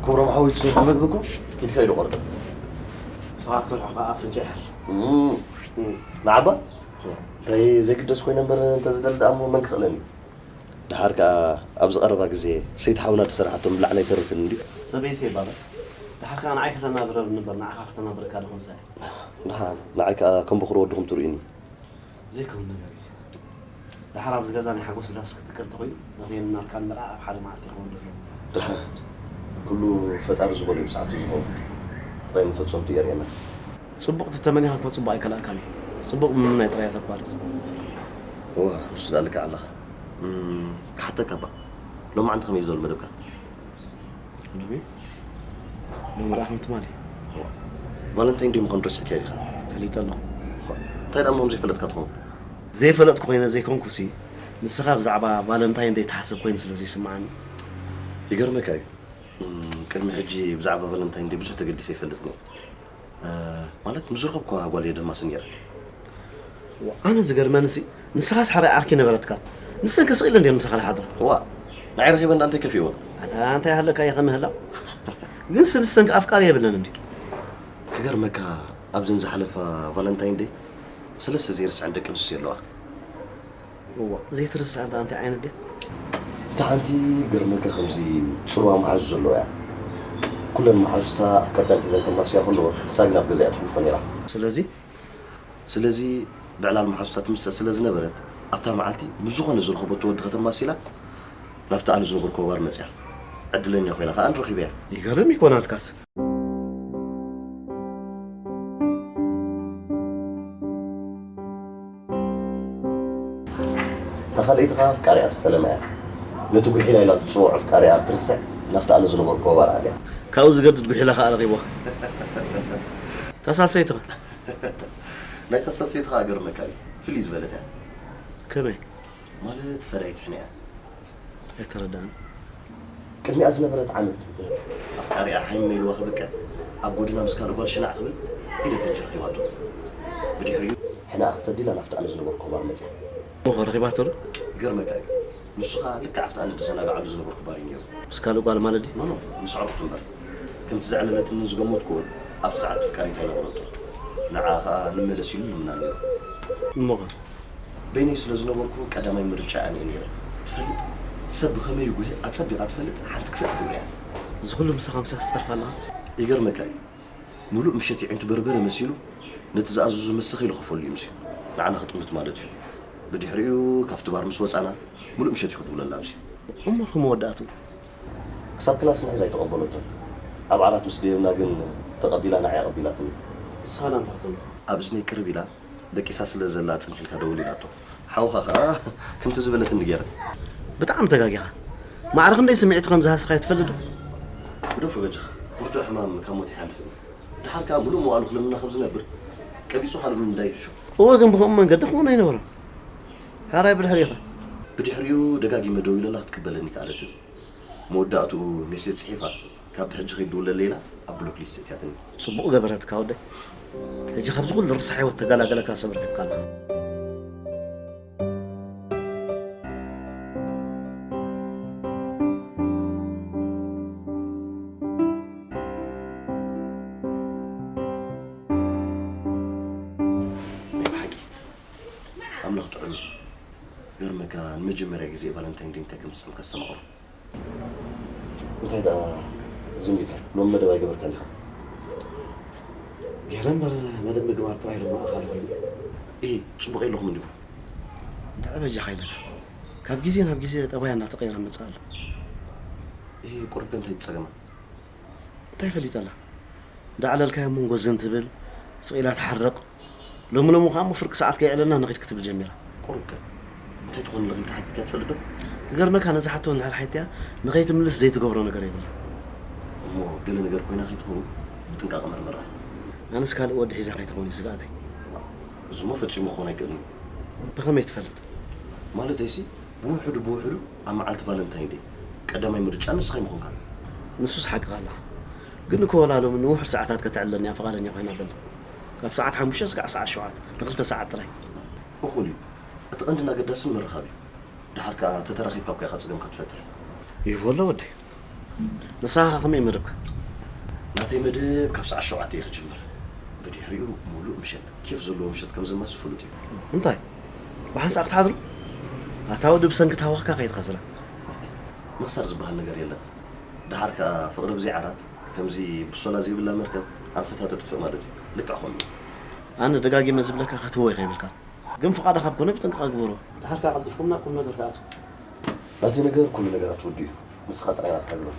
ክብሮም ሓወይ፣ ትሰርሖ መግቢ እኮ ኢድካ እዩ ዝቖርጥ። ንስኻ ትሰርሖ ኸዓ ኣፍንጫ ይሓር። እም። እም። ንዓባ? እንታይ ዘይግደስ ኮይነ እምበር፣ እንተዝደሊ ደኣ እሞ መን ክኽእለኒ? ደሓር ከኣ ኣብዚ ቀረባ ግዜ ሰይቲ ሓውና ዝሰርሓቶ ምብላዕና ኣይተርፍን እንድዩ። ሰበይተይ ባባ፣ ደሓር ከኣ ንዓይ ከተናብረኒ እምበር ንዓኻ ከተናብረካ ድኾንሳ እየ። ደሓን፣ ንዓይ ከኣ ከም በኹሪ ወድኹም ትርእዩኒ። ዘይከውን ነገር እዩ። ደሓር ኣብዚ ገዛ ናይ ሓጎስ ዳስ ክትከል እንተኾይኑ፣ ነተይን ናትካን መርዓ ኣብ ሓደ መዓልቲ ይኸውን ዶ ትብሉ? ደሓን፣ ኩሉ ፈጣሪ ዝበሎ እዩ ብሰዓቱ ዝኸውን። ጥራይ መፈጸምቱ የርእየና። ጽቡቕ ተተመኒኻ እኮ ጽቡቕ ኣይከላእካን እዩ። ጽቡቕ ምምናይ ጥራይ እያ ተቋርጽ። እዋ፣ ንሱ ደኣ ልክዕ ኣለኻ። እም፣ ክሓተካ እባ፣ ሎማዓንቲ ከመይ እዩ ዘሎ መደብካ? ሎሚ? ሎሚ ደኣ ከም ትማሊ። ቫለንታይን ዴይ ምዃኑ ረሲዕካዮ ዲኻ? ፈሊጠ ኣለኹ። እንታይ ደኣ እሞ ከም ዘይፈለጥካ ትኸውን? ዘይፈለጥኩ ኮይነ ዘይኮንኩሲ፣ ንስኻ ብዛዕባ ቫለንታይን ዴይ ትሓስብ ኮይኑ ስለ ዘይስምዓኒ። ይገርመካ እዩ። እም፣ ቅድሚ ሕጂ ብዛዕባ ቫለንታይን ዴይ ብዙሕ ተገዲሰ ኣይፈልጥን እየ። እ፣ ማለት ምስ ዝረኸብኩዋ ጓል እየ ደማሲ ነይረ። ዋ፣ ኣነ ዝገርመንሲ፣ ንስኻስ ሕራይ ዓርኪ ነበረትካ። ንሰን ከ ስቕ ኢለን ድየን ምሳኻ ዝሓድራ? ዋ፣ ንዓይ ረኺበን ደኣ እንታይ ከፊእወን? ኣታ እንታይ ሃለካ እየ ከምህላው። ግንሲ ንሰን ከ ኣፍቃሪ የብለን እንድዩ። ክገርመካ፣ ኣብዘን ዝሓለፋ ቫለንታይን ዴይ ሰለስተ ዘይርስዐን ደቂ ኣንስትዮ ኣለዋ። እዋ፣ ዘይትርስዕ እንታ እንታይ ዓይነት ድያ? እታ ሓንቲ ገርመካ ከምዚ ጽልዋ መሓዙ ዘለዎ እያ። ኩለን መሓዙታ ኣፍቀርተን ሒዘን ከማስያ ከለዎ ንሳ ግን ኣብ ገዛ እያ ተሕልፎ ነይራ። ስለዚ? ስለዚ ብዕላል መሓዙታ ትምሰል ስለ ዝነበረት ኣብታ መዓልቲ ምስ ዝኾነ ዝረኸበቶ ወዲ ከተማስላ ናብቲ ኣነ ዝነበርኩዎ ባር መጽያ። ዕድለኛ ኮይና ከኣ ንረኺበያ። ይገርም እዩ እኮ ናትካስ። እታ ካልኣይቲ ከኣ ኣፍቃሪኣ ዝጠለመ እያ። ነቲ ጉሒላ ኢላ ትጽውዖ ኣፍቃሪኣ ክትርስዕ ናብቲ ኣነ ዝነበርኩዎ ባር ኣትያ። ካብኡ ዝገድድ ጉሒላ ከኣ ረኺብዋ። እታ ሳልሰይቲ ከ? ናይታ ሳልሰይቲ ከኣ ገርመካ እዩ። ፍልይ ዝበለት እያ። ከመይ? ማለት ፈዳይት ሕነ እያ። ኣይተረድኣን። ቅድሚኣ ዝነበረት ዓመት ኣፍቃሪኣ ሃይመ ኢልዋ ክብቅዕ ኣብ ጎደና ምስ ካልእ ጓል ሽናዕ ክብል ኢደ ፈንጂ ረኺባቶ። ብድሕሪኡ ሕነኣ ክትፈዲ ኢላ ናብቲ ኣነ ዝነበርኩ ባር መጽያ። እሞ ኸ ረኺባቶ ዶ? ይገርመካ እዩ። ንሱ ኸኣ ልክዕ ኣብቲ ኣነ ዝዘናግዓሉ ዝነበርኩ ባር እዩ ነይሩ። ምስ ካልእ ጓል ማለት ድዩ? ኖ፣ ኖ፣ ምስ ኣዕሩኽቱ እምበር። ከምቲ ዘዕለለትንን ዝገመትኩዎን ኣብቲ ሰዓት ኣፍቃሪታ ኣይነበረቶ። ንዓኣ ኸኣ ንመለስ ኢሉ ልምና ነይሩ። እሞ ኸ? በይነይ ስለ ዝነበርኩ ቀዳማይ ምርጫ ኣነ እየ ነይረ። ትፈልጥ፣ ሰብ ብኸመይ ይጉህ ኣጸቢቓ ትፈልጥ ሓንቲ ክፍእቲ ግብሪ እያ። እዚ ኩሉ ምሳኻ ምሳስ ትጸርፍ ኣለኻ? ይገርመካ እዩ። ምሉእ ምሸት የዒንቱ በርበረ መሲሉ ነቲ ዝኣዘዞ መሰኺ ኢሉ ከፈሉ እዩ ምስዩ። ንዓና ክጥምት ማለት እዩ። ብድሕሪኡ ካብቲ ባር ምስ ወጻና፣ ምሉእ ምሸት እዩ ክድውለላ ኣብዚ። እሞ ከመወዳእትኡ? ክሳብ ክላስ ንሕዝ ኣይተቐበለቶን። ኣብ ዓራት ምስ ደየብና ግን ተቐቢላ ንዓይ ኣቐቢላትኒ። ንስኻ ላ እንታይ ክትብሎ? ኣብ እዝነይ ቅርብ ኢላ፣ ደቂሳ ስለ ዘላ ጽንሕ ኢልካ ደውል ኢላቶ። ሓውኻ ከኣ ከምቲ ዝበለትኒ ገይረ። ብጣዕሚ ተጋጊኻ። ማዕረ ክንደይ ስምዒቱ ከም ዝሃሰኻዮ ትፈልጥ ዶ? ግደፎ በጃኻ። ብርቱዕ ሕማም ካብ ሞት ይሓልፍ እዩ። ደሓር ከኣ ምሉእ መዋእሉ ክልምና ከም ዝነብር ቀቢጹ ካልእ ምንዳይ ይሕሾ። እወ፣ ግን ብኸምኡ መንገዲ ክኸውን ኣይነበሮን። ሕራይ ብድሕሪኻ። ብድሕሪኡ ደጋጊመ ደው ኢለላ ክትቅበለኒ ከኣለትን። መወዳእትኡ ሜሴጅ ጽሒፋ፣ ካብ ብሕጂ ከይትድውለለይ ኢላ ኣብ ብሎክ ሊስት እትያትኒ። ጽቡቕ ገበረትካ ወደይ። ሕጂ ካብዚ ኩሉ ርሳሕ ህይወት ተገላገለካ ሰብ ረኺብካ ኣለኻ። ናይ ብሓቂ ኣምላኽ ጥዑም እዩ። ገርመካ ንመጀመርያ ግዜ ቫለንታይን ደይ እንታይ ከም ዝጸምካ ዝሰማዕኩ። እንታይ ደኣ ዝኒታ ሎም መደብ ኣይገበርካን ኢኻ? ገለ እምበር መደብ ምግባር ጥራይ ድማ ኣኻሊ ኮይኑ። እሂ፣ ጽቡቕ የለኹም እንዲኹም። እንድዒ በጃኻ ኢለካ። ካብ ግዜ ናብ ግዜ ጠባያ እናተቐየረ መጽእ ኣሎ። እሂ፣ ቁሩብ ከ እንታይ ጸገማ? እንታይ ፈሊጠላ? እንዳዕለልካያ እሞ ጎዘን ትብል፣ ስቕ ኢላ ትሓርቕ። ሎሚ ሎሚ ከኣ እሞ ፍርቂ ሰዓት ከይዕለልና ንኺድ ክትብል ጀሚራ። ቁሩብ ከ እንታይ ትኾን ኣለኺ ኢልካ ሓቲትካ ትፈልጥ ዶ? ክገርመካ ነዛ ሕቶ እንድሕር ሓቲያ ንኸይትምልስ ዘይትገብሮ ነገር የብላ። እሞ ገለ ነገር ኮይና ከይትኸውን ብጥንቃቐ መርምራ። ኣነስ ካልእ ወዲ ሒዛ ከይትኸውን እዩ ስግኣተይ። እዚሞ ፈጺሙ ክኾን ኣይክእልን እዩ። ብኸመይ ትፈልጥ? ማለተይሲ ብውሕዱ ብውሕዱ ኣብ መዓልቲ ቫለንታይን ደይ ቀዳማይ ምርጫ ንስኻ ይምኾንካ። ንሱስ ሓቅኻ ኣለኻ። ግን እኮ ወላ ሎሚ ንውሑድ ሰዓታት ከተዕልለኒ እያ ፍቓደኛ ኮይና ዘላ። ካብ ሰዓት ሓሙሽተ ስጋዕ ሰዓት ሸውዓተ ንክልተ ሰዓት ጥራይ። እኹል እዩ። እቲ ቀንድን ኣገዳስን ምርኻብ እዩ። ደሓር ከኣ ተተራኺብካ እኮ ኢኻ ጸገምካ ትፈትሕ። ይህቦ ኣሎ ወደይ። ንስኻ ከ ከመይ መደብካ? ናተይ መደብ ካብ ሰዓት ሸውዓተ እዩ ክጅምር። ብድሕሪኡ ሙሉእ ምሸት ኬፍ ዘለዎ ምሸት ከም ዘማሲ ፍሉጥ እዩ። እንታይ? ብሓንሳእ ክትሓድሩ? ኣታ ወዲ ብሰንኪ ታወኽካ ከይትኸስራ። ምኽሳር ዝበሃል ነገር የለን። ደሓር ከኣ ፍቕሪ ብዘይ ዓራት ከምዚ ብሶላ ዘይብላ መርከብ ኣንፈታ ተጥፍእ ማለት እዩ። ልክዕ ኾኑ። ኣነ ደጋጊመ ዝብለካ ክትህወ ከይብልካ። ግን ፍቓድኻ ኣብ ኮነ ብጥንቃቐ ግበሮ። ደሓር ከኣ ቀልጢፍኩም ናብ ቁም ነገር ትኣትዉ። ናተይ ነገር ኩሉ ነገራት ወዲኡ። ንስኻ ጥራይ ናትካ ግበር።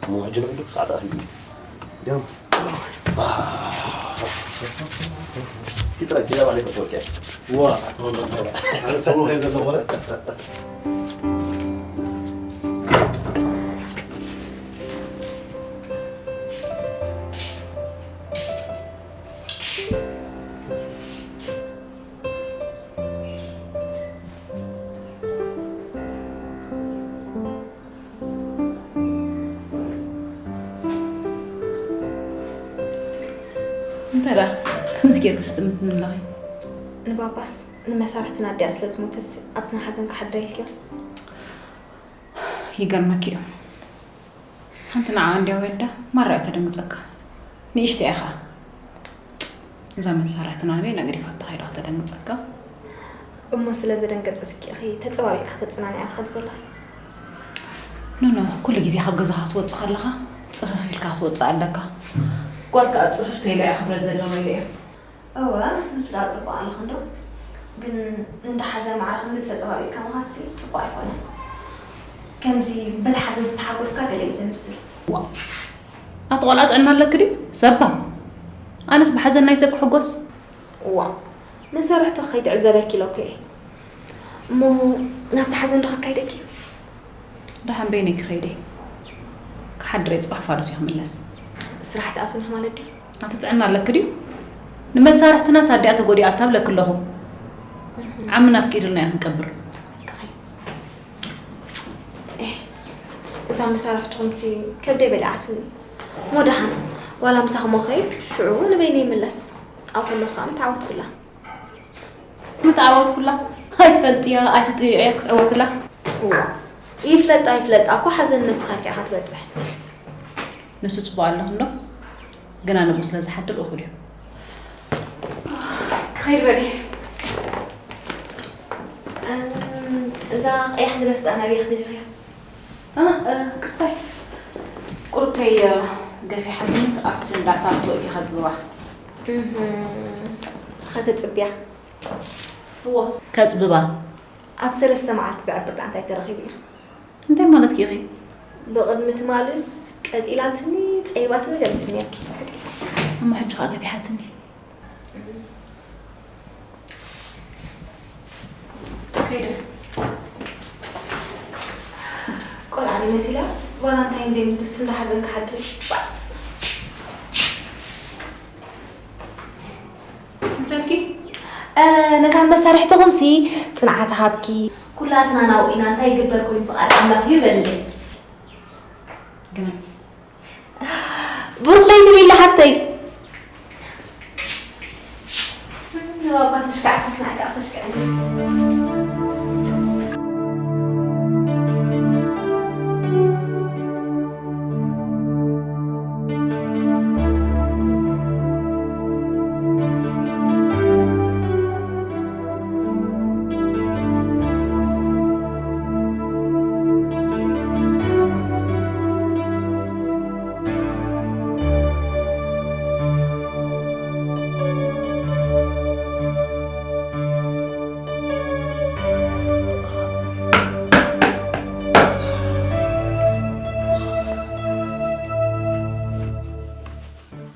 እሞ ሕጂ ንዕዱ፣ ሰዓት ኣኺሉ እዩ። ደም። ኪድ ጥራይ፣ ሰላም ዓለይኩም ተወልኪያ። ዋ፣ ኣነ ሰሙ ከይደ ዘኾረ። እንታይ ደኣ ከምዚ ጌርኪ ትጥምትኒ ኣለኺ? ንባባስ ንመሳርሕትና ኣዲኣ ስለ ዝሞተስ ኣብቲ ናይ ሓዘን ክሓድር ኢልክዮ? ይገርመኪ እዩ። ሓንቲ ንዓ እንድያ ወልዳ ማራ እያ ተደንግጸካ። ንእሽተይ እያ ኸኣ። እዛ መሳርሕትና ንበይና ገዲፋታ ከይዳ ከተደንግጸካ። እሞ ስለ ዘደንገጸትኪ ኢኺ ተጸባቢቕኪ ከተጸናንዕያ ትኸዲ ዘለኺ? ኖ፣ ኖ፣ ኩሉ ግዜ ካብ ገዛኻ ክትወጽእ ከለኻ ጽፍፍ ኢልካ ክትወጽእ ኣለካ። ጓል ከኣ ጽፍፍ ኢላ እያ ክብረት ዘለዋ ኢለ እየ። እወ፣ ንሱ ደኣ ጽቡቕ ኣለኺ እንዶ። ግን እንዳ ሓዘን ማዕረ ክንዲ ተጸባቢቕካ ምኻድሲ ጽቡቕ ኣይኮነን። ከምዚ በቲ ሓዘን ዝተሓጎስካ ገለ እዩ ዘምስል። ዋእ! ኣቲ ቆልዓ ጥዕና ኣለኪ ድዩ? ሰባ! ኣነስ ብሓዘን ናይ ሰብ ክሕጎስ? ዋእ! መሳርሕትኺ ከይትዕዘበኪ ኢለኩ እየ። እሞ ናብቲ ሓዘን ዶ ከካይደኪ? ደሓን በይነይ ክኸይድ እየ። ክሓድር እየ፣ ጽባሕ ፋዱስ እየ ክምለስ። ስራሕ ትኣትዊ ኢኺ ማለት ድዩ? ኣቲ ጥዕና ኣለኪ ድዩ? ንመሳርሕትናስ ኣዲኣ ተጎዲኣታ እብለኪ ኣለኹ። ዓምና ኣፍቂድልና ኢና ክንቀብር። ኤህ፣ እዛ መሳርሕትኹምሲ ከብደይ በሊዓትኒ። እሞ ደሓን፣ ዋላ ምሳኹም ክኸይድ፣ ሽዑ ንበይነይ ይምለስ። ኣብኡ ከለኹ ከኣ ምተዓወትኩላ። ምተዓወትኩላ? ኣይትፈልጥያ፣ ኣይትጥይቕያ ክትዕወትላ። እዋ፣ ይፍለጣ ኣይፍለጣ እኮ ሓዘን ነብስኻ ኢልካ ኢኻ ትበጽሕ። ንሱ ጽቡቕ ኣለኹ እንዶ፣ ግና ንብኡ ስለ ዝሓድር እኹል እዩ። ክኸይድ በሊ። እም፣ እዛ ቀያሕ ድረስ ደኣ ናበይ ክደልኽያ? እ፣ እ፣ ክስታይ ቁሩብተይ፣ እ፣ ገፊሓትንስ ኣብቲ እንዳ ሳርቶ እቲኻ ጽብባ። እህም፣ ኸተጽብያ። እዎ። ከጽብባ። ኣብ ሰለስተ መዓልቲ ዘዕብር ደኣ እንታይ ተረኺቡ እዩ? እንታይ ማለትኪ ኢኺ? ብቕድሚ ትማልስ ቀጢላትኒ፣ ጸይባትኒ ገለ ትንያኪ። እሞ ሕጂ ኸኣ ገቢሓትኒ። ከይደ። ቆልዓ እየ መሲላ፣ ቫላንታይን ደይ ምድርስ እንዳሓዘንካ ሓድር። እንተልኪ? እ፣ ነታ መሳርሕትኹምሲ ጽንዓት ሃብኪ። ኩላትና ናብኡ ኢና፣ እንታይ ይግበር ኮይኑ ፍቓድ ኣምላኽ እዩ በልለይ። ግመል። ብሩኽ ለይቲ ቢላ ሓፍተይ። እባ ተሽካዕ ተስናዕካ ተሽካዕ።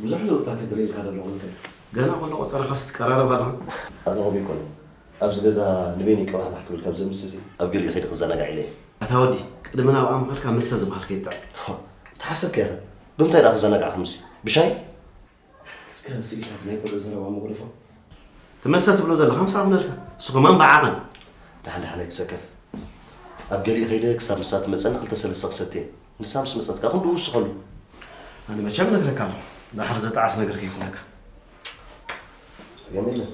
ብዙሕ ለውጥታት እየ ዝርእየልካ ዘለኹ። ገና ከሎ ቆጸራኻስ ትቀራረብ ኣለኻ። ኣታ ከምኡ ኣይኮነን። ኣብዚ ገዛ ንበይነይ ቅባሕባሕ ክብል ካብ ዘምስስ፣ ኣብ ገሊኡ ከይደ ክዘናጋዕ ኢለ እየ። ኣታ ወዲ፣ ቅድሚ ናብኣ ምኻድካ መስተ ዝበሃል ከይትጥዕም። ተሓሰብካ ኢኻ። ብምንታይ ደኣ ክዘናጋዕ ክምሲ? ብሻሂ? እስከ ስኢልካ እዚ ናይ ቆልዑ ዘረባ መጉረፎ። እቲ መስተ ትብሎ ዘለኻ ምሳእ ኩነልካ። እሱ ከማን ብዓቐን። ደሓን ደሓን ኣይትሰከፍ። ኣብ ገሊኡ ከይደ ክሳብ ንሳ ትመጸኒ ክልተ ሰለስተ ክሰትየ። ንሳ ምስ መጸት ከኣ ክንድኡ ውስኸሉ። ኣነ መቸም እነግረካ ኣለኹ። ደሓር ዘጠዓስ ነገር ከይኩነካ። ጸገም የለን።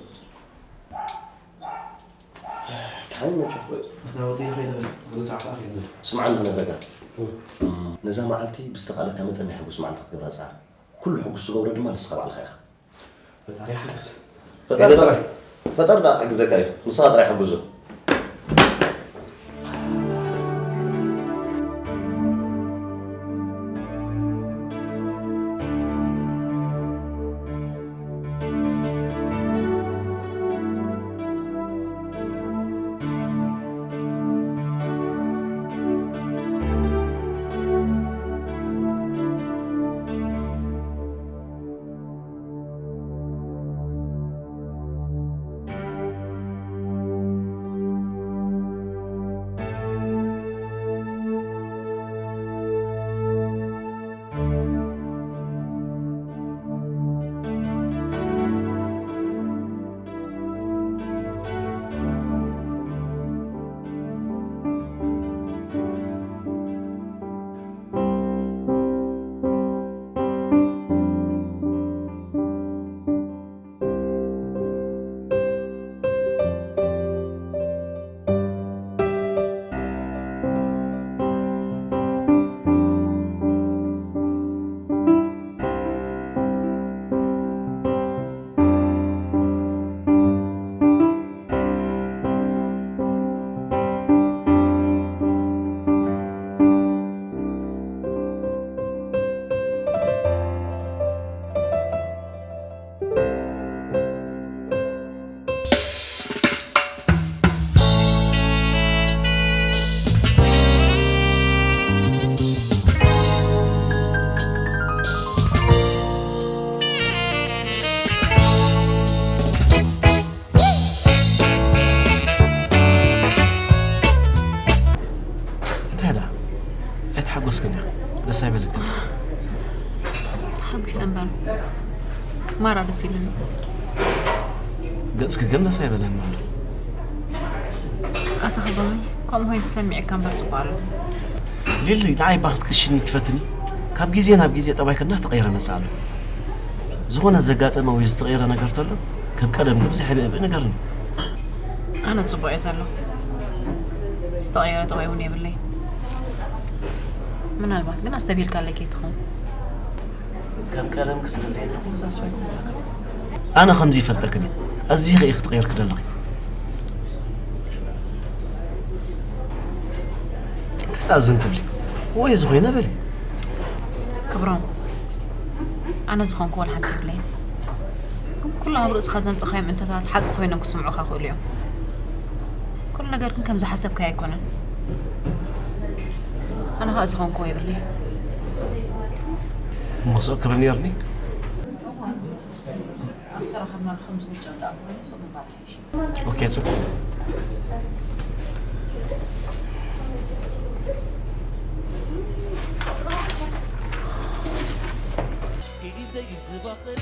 ደሓን መቸም። ኣታ ወዲ ከይደ በል። ኣነ ሰዓት ኣኺሉ። ስምዓኒ ክነግረካ። እም። ነዛ መዓልቲ ብዝተኻእለካ መጠን ናይ ሕጉስ መዓልቲ ክትገብራ ጽዓር። ኩሉ ሕጉስ ዝገብሮ ድማ ንስኻ ባዕልኻ ኢኻ። ፈጣሪ ይሓግዝ። ፈጣሪ ጥራይ፣ ፈጣሪ ደኣ ክሕግዘካ እዩ። ንስኻ ጥራይ ሕጉዞ። እንታይ ደኣ? ኣይተሓጎስክን ዲኺ? ደስ ኣይበለክን? ተሓጒሰ እምበር፣ ማራ ደስ ኢሉኒ። ገጽኪ ግን ደስ ኣይበለን ኣሎ። ኣታ ክብሮመይ፣ ከምኡ ኮይኑ ተሰሚዕካ እምበር ጽቡቕ ኣሎ። ሊሊ፣ ንዓይ እባ ክትቅሽኒ ትፈትኒ? ካብ ግዜ ናብ ግዜ ጠባይኪ እናተቐየረ መጽእ ኣሎ። ዝኾነ ዘጋጠመ ወይ ዝተቐየረ ነገር ተሎ፣ ከም ቀደም ግን ብዘይ ሕብእብእ ንገርኒ። ኣነ ጽቡቕ እየ ዘለኹ። ዝተቐየረ ጠባይ እውን የብለይ። ምናልባት ግን ኣስተብሂልካለይ ከይትኸውን። ከም ቀደምኪ ስለ ዘየለኹ፣ እዛ ሰው ኣይኮንኩን። ኣነ ከምዚ ይፈልጠክን እየ። ኣዚኺ ኢኺ ክትቕየርኪ ዘለኺ። እንታይ ደኣ ዝን ትብሊ? ወይ ዝኾይነ በሊ። ክብሮም፣ ኣነ ዝኾንኩ ዋላ ሓንቲ የብለይን። ግን ኩሎም ኣብ ርእስኻ ዘምጽኻዮም እንተታት ሓቂ ኮይኖም ክስምዑኻ ክእሉ እዮም። ነገር ግን ከም ዝሓሰብካዮ ኣይኮነን። ኣነ ኸኣ ዝኾንክዎ የብለይ። እሞ ስቕ ክብል ነይርኒ። ኣብ ዝተራኸብናሉ ከም ዝምችኦ እንተኣትወኒ ስቕ ምባል ይሓይሽ። ኦኬ፣ ጽቡቕ። ግዜ እዩ ዝባኽን።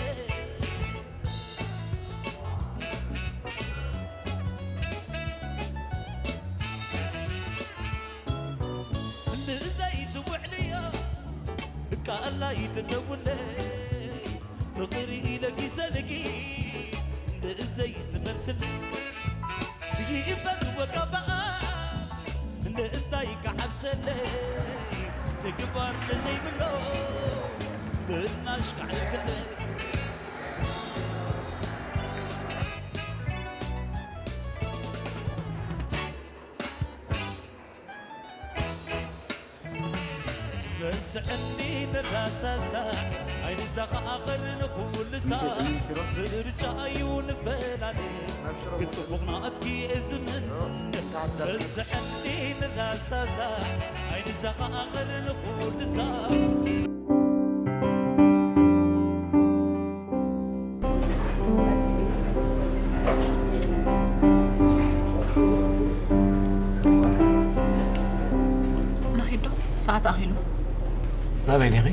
ንእዘይ ትውዕልዮ ቃል ኣይትተውለይ ፍቕሪ ኢለኪ ሰልኪ ንእዘይ ዝመልስል ይበል ወቃ በኣ ንእንታይ ክዓብሰለይ ትግባር ተዘይብሎ ብናሽ ክዓልክለይ በስዕኒ ንራሳሳ ኣይንዘኻቐር ንኹልሳ ምርጫ እዩ ንፈላለ ግን ጽቡቕ ናትኪ እዝምን በስዕኒ ንራሳሳ ኣይንዘኻቐር ንኹልሳ ንኺዶ ሰዓት ኣኺሉ ናበይ ዲኺ?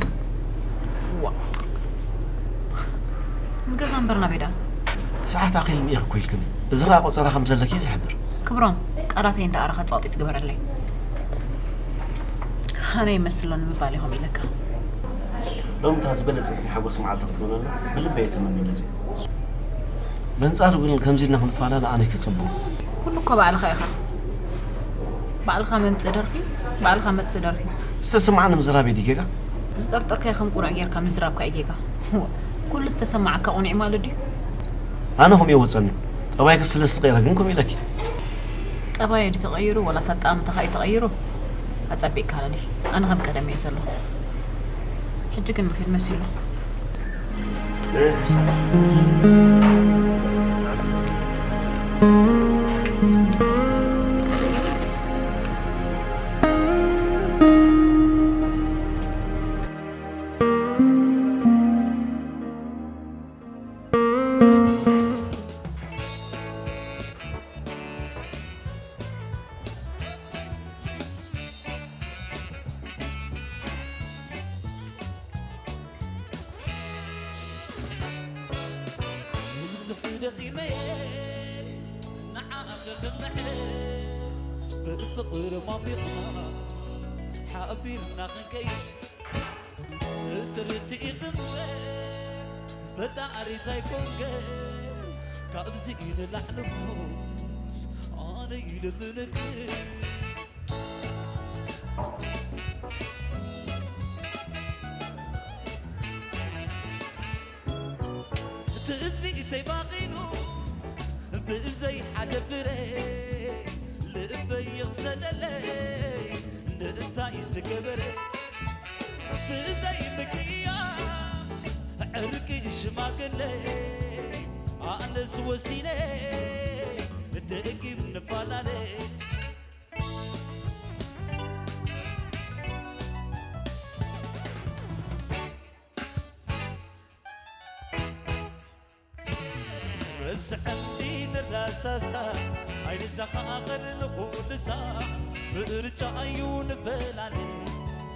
ዋ ንገዛ እምበር ናበይ ዳ ሰዓት ኣኺሉ እኒኤ እኮ ኢልክኒ። እዚ ኸኣ ቆጸራ ከም ዘለኪ እዩ ዝሕብር። ክብሮም ቃላተይ እንዳኣረኻ ጸቕጢ ትግበረለይ። ኣነ ይመስሎ ንምባል ኢኹም ኢለካ። ሎሚ እታ ዝበለጸት ናይ ሓጎስ መዓልቲ ክትኮነልና ብልበይ እየ ተመንዩ መጺእ። በንጻሩ ግን ከምዚ ኢልና ክንፈላለ ኣነ ኣይተጸበኹ። ኩሉ እኮ ባዕልኻ ኢኻ። ባዕልኻ መምጽእ ደርፊ፣ ባዕልኻ መጥፍእ ደርፊ። ዝተሰማዓኒ ምዝራብ እዩ ጌጋ። ዝጠርጠርካዮ ከም ቁኑዕ ጌርካ ምዝራብካ እዩ ጌጋ። እወ፣ ኩሉ ዝተሰማዓካ ቁኑዕ እዩ ማለት ድዩ? ኣነ ከምኡ እየ ወጸኒ። ጠባይኪ ስለ ዝተቐየረ ግን ከምኡ ኢለኪ። ጠባየ ድዩ ተቐይሩ ወላስ ኣጠማምታኻ እዩ ተቐይሩ? ኣጸቢቕካ ኣለሊ። ኣነ ከም ቀደመይ እየ ዘለኹ። ሕጂ ግን ንኺድ መሲሉ። ብዙሕ ደኺመ ንዓኺ ክምዕድ ብፍቕሪ ሞቢቕና ሓቢርና ክንከይድ ትርትኢ ክምበር ፈጣሪ ዘይኮንከ ካብዚ ንላዕሊ ሞስ ኣነ ይልምንክ ትጽቢተይ ባኺኑ ብዘይ ሓደ ፍረ ልበይ ይቕሰደለይ ንእንታይ ዝገበረ ብዘይ ምክያ ዕርቂ ሽማግለ ኣነስ ወሲነ ደጊም ንፈላለ ረስዐኒ ንራሳሳ ኣይንዘኻቐር ንኹልሳ ምርጫ እዩ ንፈላለ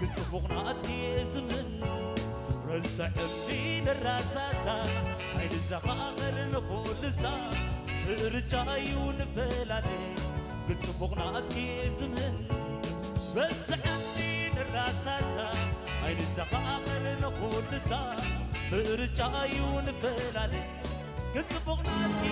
ግን ጽቡቕ ናትኪ ዝምን ረስዐኒ ንራሳሳ ኣይንዘኻቐር ንኹልሳ ምርጫ እዩ ንፈላለ ግን ጽቡቕ ናትኪ ዝምን ረስዐኒ ንራሳሳ ኣይንዘኻቐር ንኹልሳ ምርጫ እዩ ንፈላለ ግን ጽቡቕ ናትኪ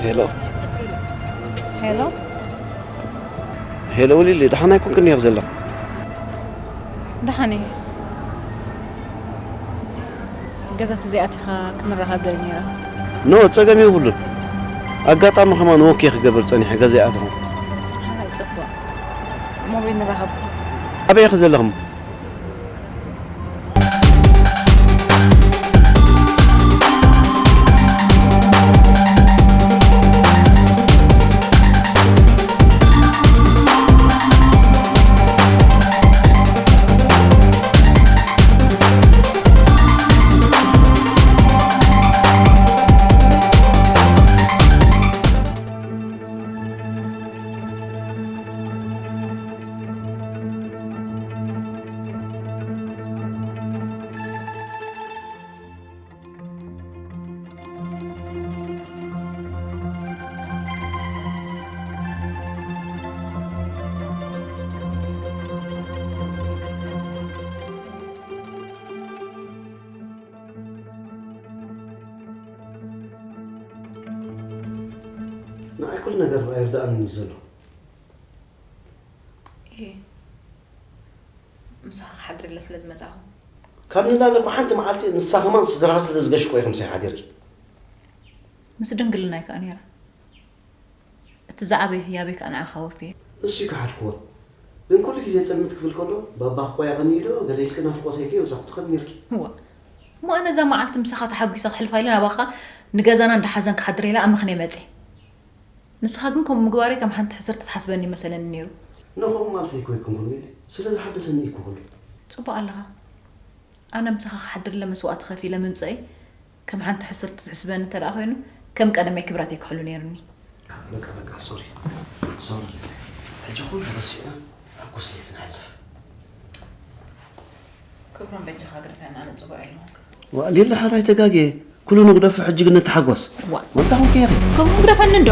ሄሎ። ሄሎ። ሄሎ ውሊሊ፣ ደሓን ኣይኮንክን ነይር ዘለኽ? ደሓን እየ። ገዛ ተዘይኣቲኻ ክንራኸብ ደል ነይረ። ኖ፣ ጸገም የብሉን። ኣጋጣሚ ከማን ወኬ ክገብር ጸኒሐ ገዛ ይኣትኹ። ኣይ፣ ጽቡቕ። ሞቤ ንራኸብ። ኣበይ ኢኺ ዘለኽም? ንዓይ ኩሉ ነገር ኣይርድኣንን እዩ ዘሎ። እየ። ምሳኻ ክሓድር ኢለ ስለ ዝመጻኹ። ካብ ንላለ እኮ ሓንቲ መዓልቲ ንሳ ከማን ስድራኻ ስለ ዝገሽኮ ኢኹም ሳይ ሓዲርኪ። ምስ ድንግልናይ ከኣ ነይረ። እቲ ዝዓበየ ህያበይ ከኣ ንዓኻ ወፍየ። ንሱ እዩ ከሓድክዎ። ግን ኩሉ ግዜ ጽልምት ክብል ከሎ፣ ባባኽ እኮ ያቐንዩ ዶ፣ ገለ ኢልኪ ናፍቖተይ ከይወጻኹ ትኸዲ ነይርኪ። እዋ። እሞ ኣነ እዛ መዓልቲ ምሳኻ ተሓጒሰ ክሕልፋ ኢለ ናባኻ ንገዛና እንዳ ሓዘን ክሓድር ኢለ ኣብ ምኽንያት መጽየ። ንስኻ ግን ከምኡ ምግባረይ ከም ሓንቲ ሕስርቲ ትሓስበኒ መሰለኒ ነይሩ። ንኸምኡ ማለተይ እኮ ኣይኮንኩን ኢለ። ስለ ዝሓደሰኒ እዩ እኮ ኩሉ። ጽቡቕ ኣለኻ። ኣነ ምሳኻ ክሓድር ኢለ መስዋእቲ ከፊለ ምምጸእይ ከም ሓንቲ ሕስርቲ ዝሕስበኒ እንተ ደኣ ኮይኑ፣ ከም ቀደመይ ክብረተይ ክሕሉ ነይሩኒ። በቃ፣ በቃ፣ ሶሪ። ሶሪ። ሕጂ ኩሉ ረሲዕና ኣብ ቁስለይቲ ንሓልፍ። ክብሮም፣ በጃኻ ግደፈኒ፣ ኣነ ጽቡቕ ኣለኹ። ዋእ፣ ሊሊ፣ ሓራይ ተጋግየ። ኩሉ ንግደፎ፣ ሕጂ ግን ንተሓጎስ። ዋእ። ወንታ ኹን ከይኺ። ከምኡ ግደፈኒ እንዶ።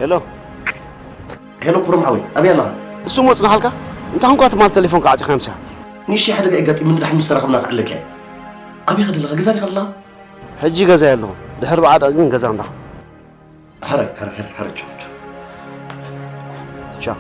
ሄሎ። ሄሎ፣ ኩሩም ሓወይ፣ ኣበይ ኣለኻ? እሱ ሞጽ ንሓልካ? እንታይ ኾንኳ ትማል ቴሌፎንካ ዓጺኻ ምሻ? ንእሽተይ ሓደጋ የጋጢሙኒ፣ ድሓን ምስ ሰረኽና ክዕለካ እየ። ኣበይ ከ ደለኻ? ገዛ ዲኻ ደለኻ? ሕጂ ገዛ የለኹ። ድሕሪ ብዓዳ ግን ገዛ ንራኸብ። ሕራይ፣ ሕራይ፣ ሕራይ፣ ሕራይ፣ ቻው፣ ቻው። ቻው።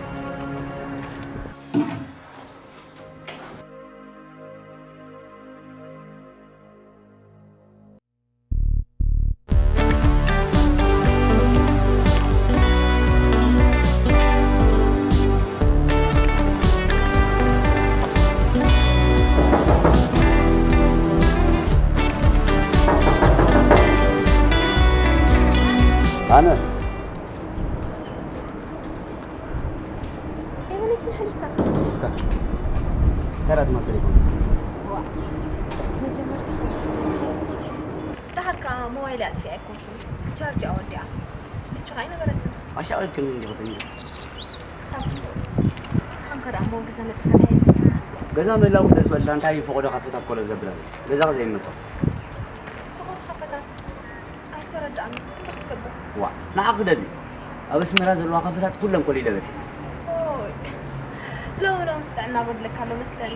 ኣነ የመነይ ክምሕልካ ተራት ማገሪኩ ሞባይል ኣጥፊኣ ኣይኮንኩን፣ ቻርጅ ኣወዲኣ። ልችኻ ኣይነበረትን። ኣሻቒልክኒ እንዲኺ ትንዲ። ሳብ ከም ከዳ እሞ ገዛ መጽኻ እንታይ ይዘካ? ገዛ ምህላው ደስ በላ፣ እንታይ እዩ ፈቐዶ ካፈታት ኮለል ዘብላ? ገዛ ከዘይመጾ። ፈቐዶ ካፈታት? ኣይተረዳእን። እንታይ ክትገብር? ዋ፣ ንዓ ክደሊ። ኣብ ኣስመራ ዘለዋ ካፈታት ኩለን ኮሊለ በጺሐ። ኦይ፣ ሎሚ ሎምስ ጥዕና ጎድለካ ኣሎ መስለኒ።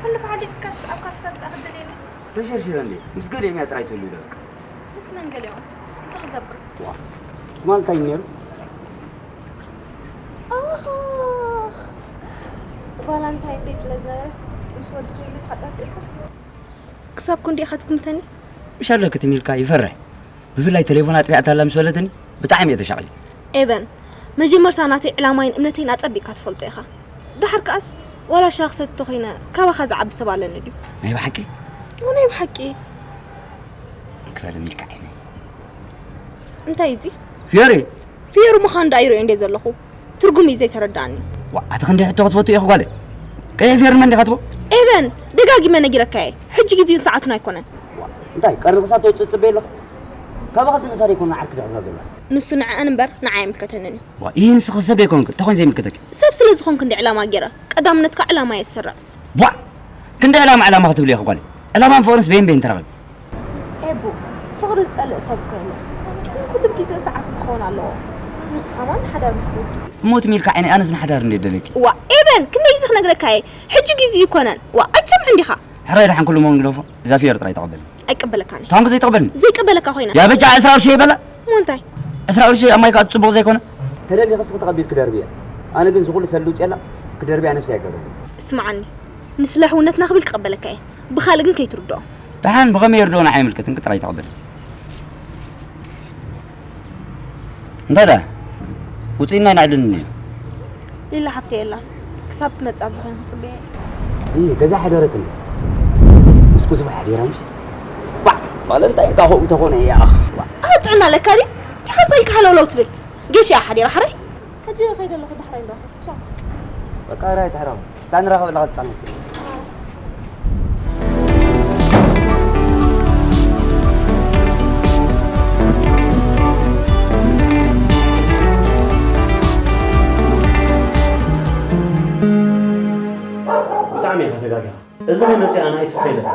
ኩሉ ፈሓሊፍካስ ኣብ ካፈታት ከኣ ክትደልየኒ? ተሸርሺረ እንዴ? ምስ ገሊኦም እያ ጥራይ ትህሉ ኢለ በቃ። ምስ መን ገሊኦም? እንታይ ክገብር? ዋ፣ ትማል እንታይ እዩ ነይሩ? ኣሃ፣ ቫላንታይን ደይ ስለ ዝነበረስ ምስ ወዲ ከይሉ ተሓጣጢርካ? ክሳብ ክንዲ ኢኻ ትግምተኒ? ምሽ ኣለኪ ትም ኢልካ ይፈርሕ። ብፍላይ ቴሌፎን ኣጥፊኣታ ኣላ ምስ በለትኒ ብጣዕሚ እየ ተሻቒሉ። ኤቨን፣ መጀመርታ ናተይ ዕላማይን እምነተይን ኣጸቢቕካ ትፈልጦ ኢኻ። ደሓር ከኣስ ዋላ ሻኽ ሰትቶ ኮይነ ካባኻ ዝዓቢ ሰብ ኣለኒ ድዩ? ናይ ብሓቂ? ናይ ብሓቂ። ክበል ሚልካ ዓይነይ። እንታይ እዚ? ፊዮሪ! ፊዮሪ ምዃን ደኣ ይርእዮ እንደ ዘለኹ ትርጉም እዩ ዘይተረዳእኒ። ዋ፣ ኣቲ ክንደይ ሕቶ ክትፈቱ ኢኹ ጓለይ? ቀይሕ ፊዮሪ መን ዲኻ ትብሎ? ኤቨን፣ ደጋጊመ ነጊረካ እየ። ሕጂ ግዜኡን ሰዓቱን ኣይኮነን። ዋ፣ እንታይ ቀርኒ ክሳብ ተውፅእ ትፅበይ ኣለኹ? ካባኻ ዝንእሳ ደይኮን ንዓርኪ ዝሕዛ ዘላ። ንሱ ንዕኣን እምበር ንዓይ ኣይምልከተንን እዩ። ዋ፣ ይህ ንስኺ ሰብ ደይኮንክ፣ እንታይ ኮይኑ ዘይምልከተኪ? ሰብ ስለ ዝኾንክ እንዲ ዕላማ ገይረ፣ ቀዳምነትካ ዕላማ እየ ዝሰርዕ። ቧዕ! ክንደይ ዕላማ ዕላማ ክትብሊ ኢኺ ጓለይ? ዕላማን ፍቕርንስ በይን በይን ተራኺቡ። ኤቡ፣ ፍቕሪ ዝጸልእ ሰብ እኮ የለን። ግን ኩሉ ግዜኡን ሰዓቱን ክኸውን ኣለዎ። ንሱ ከማን ንሓዳር ምስ ዝውድእ። እሞ ትም ኢልካ ዓይነይ ኣነስ ንሓዳር እንዴ ደለኪ? ዋ፣ ኤቨን፣ ክንደይ ግዜ ክነግረካ እየ። ሕጂ ግዜኡ ኣይኮነን። ዋ፣ ኣይትሰምዕን ዲኻ? ሕራይ ደሓን ኩሉ መሆን ግደፎ። እዛ ፊየር ጥራይ ተቐበል። ኣይቀበለካን እየ። ታንኩ ዘይተቐበልኒ? ዘይቀበለካ ኮይና። ያ በጃ ዕስራ ቅርሺ ይበላ? እሞ እንታይ? ዕስራ ቅርሺ ኣብ ማይ ከዓ ጽቡቕ ዘይኮነ? ተደሊኺ እስኺ ተቐቢልኪ ደርብያ። ኣነ ግን ዝኹሉ ሰልድ ውፅየላ ክደርብያ ነፍሲ ኣይገብረኒ። ስምዓኒ፣ ንስለ ሕውነትና ክብል ክቐበለካ እየ። ብኻልእ ግን ከይትርድኦ። ደሓን ብኸመይ ይርድኦ ንዓይ ይምልከትንኪ ጥራይ ተቐበል። እንታይ ደኣ? ውፅኢና ኣይንዕድልን እዩ። ሊላ ሓፍተይ የላን። ክሳብ ትመጽእ ኣብዚ ኮይነ ክጽበየ። እይ፣ ገዛ ሓደረትኒ። ምስ ኩስባ ሓዲራ ምሽ? ባዕ፣ ማለት እንታይ እንካ ከምኡ ተኾነ እያ። ኣህ፣ ጥዕና ኣለካ ድዩ? ዲኻ ስቕ ኢልካ ሃለውለው ትብል? ጌሽ እያ ሓዲራ ሕራይ? ሕጂ ከይደ ኣለኹ፣ ዳሕራይ እንረኽብ። ቻው። በቃ፣ ራይ ትሕራው። እታ ንራኸበላ ክትጻመት። ብጣዕሚ ኢኻ ተጋጊኻ። እዚ ከይመጽእ ኣነ ኣይትስተይለካ።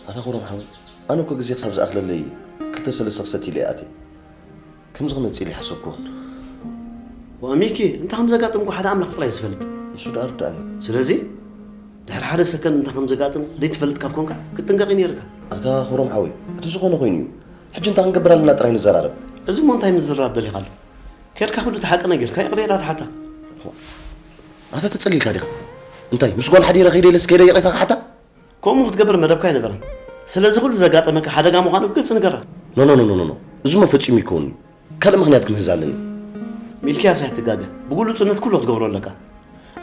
ኣታ ኩሮም ሓወይ፣ ኣነ እኮ ግዜ ክሳብ ዝኣኽለለይ ክልተ ሰለስተ ክሰቲ ኢለ እየ ኣትየ። ከምዚ ክመጽእ ኢለ ኣይሓሰብኩዎን። ዋ ሚኪ፣ እንታይ ከም ዘጋጥም እኮ ሓደ ኣምላኽ ጥራይ ዝፈልጥ። ንሱ ደኣ ርድኣኒ። ስለዚ፣ ድሕሪ ሓደ ሰከንድ እንታይ ከም ዘጋጥም ዘይትፈልጥ ካብ ኮንካ፣ ክትጥንቀቕ እዩ ነይርካ። ኣታ ኩሮም ሓወይ፣ እቲ ዝኾነ ኮይኑ እዩ። ሕጂ እንታይ ክንገብር ኣለና ጥራይ ንዘራረብ። እዚ እሞ እንታይ ምዝራብ ደሊኻ ኣሎ? ኬድካ ኩሉ እቲ ሓቂ ነጊርካ፣ ይቕሬታ ትሓታ። ኣታ ተጸሊልካ ዲኻ? እንታይ፣ ምስ ጓል ሓዲረ ከይደ ኢለስ ከይደ ይቕሬታ ክሓታ? ከምኡ ክትገብር መደብካ ኣይነበረን። ስለዚ ኩሉ ዘጋጠመካ ሓደጋ ምዃኑ ብግልጺ ንገራ። ኖ፣ ኖ፣ ኖ፣ ኖ፣ ኖ፣ ኖ። እዚሞ ፈጺሙ ይከውንኒ። ካልእ ምኽንያት ክምህዝ ኣለኒ። ሚልክያስ ኣይትጋገ። ብግሉጽነት ኩሉ ክትገብሮ ኣለካ።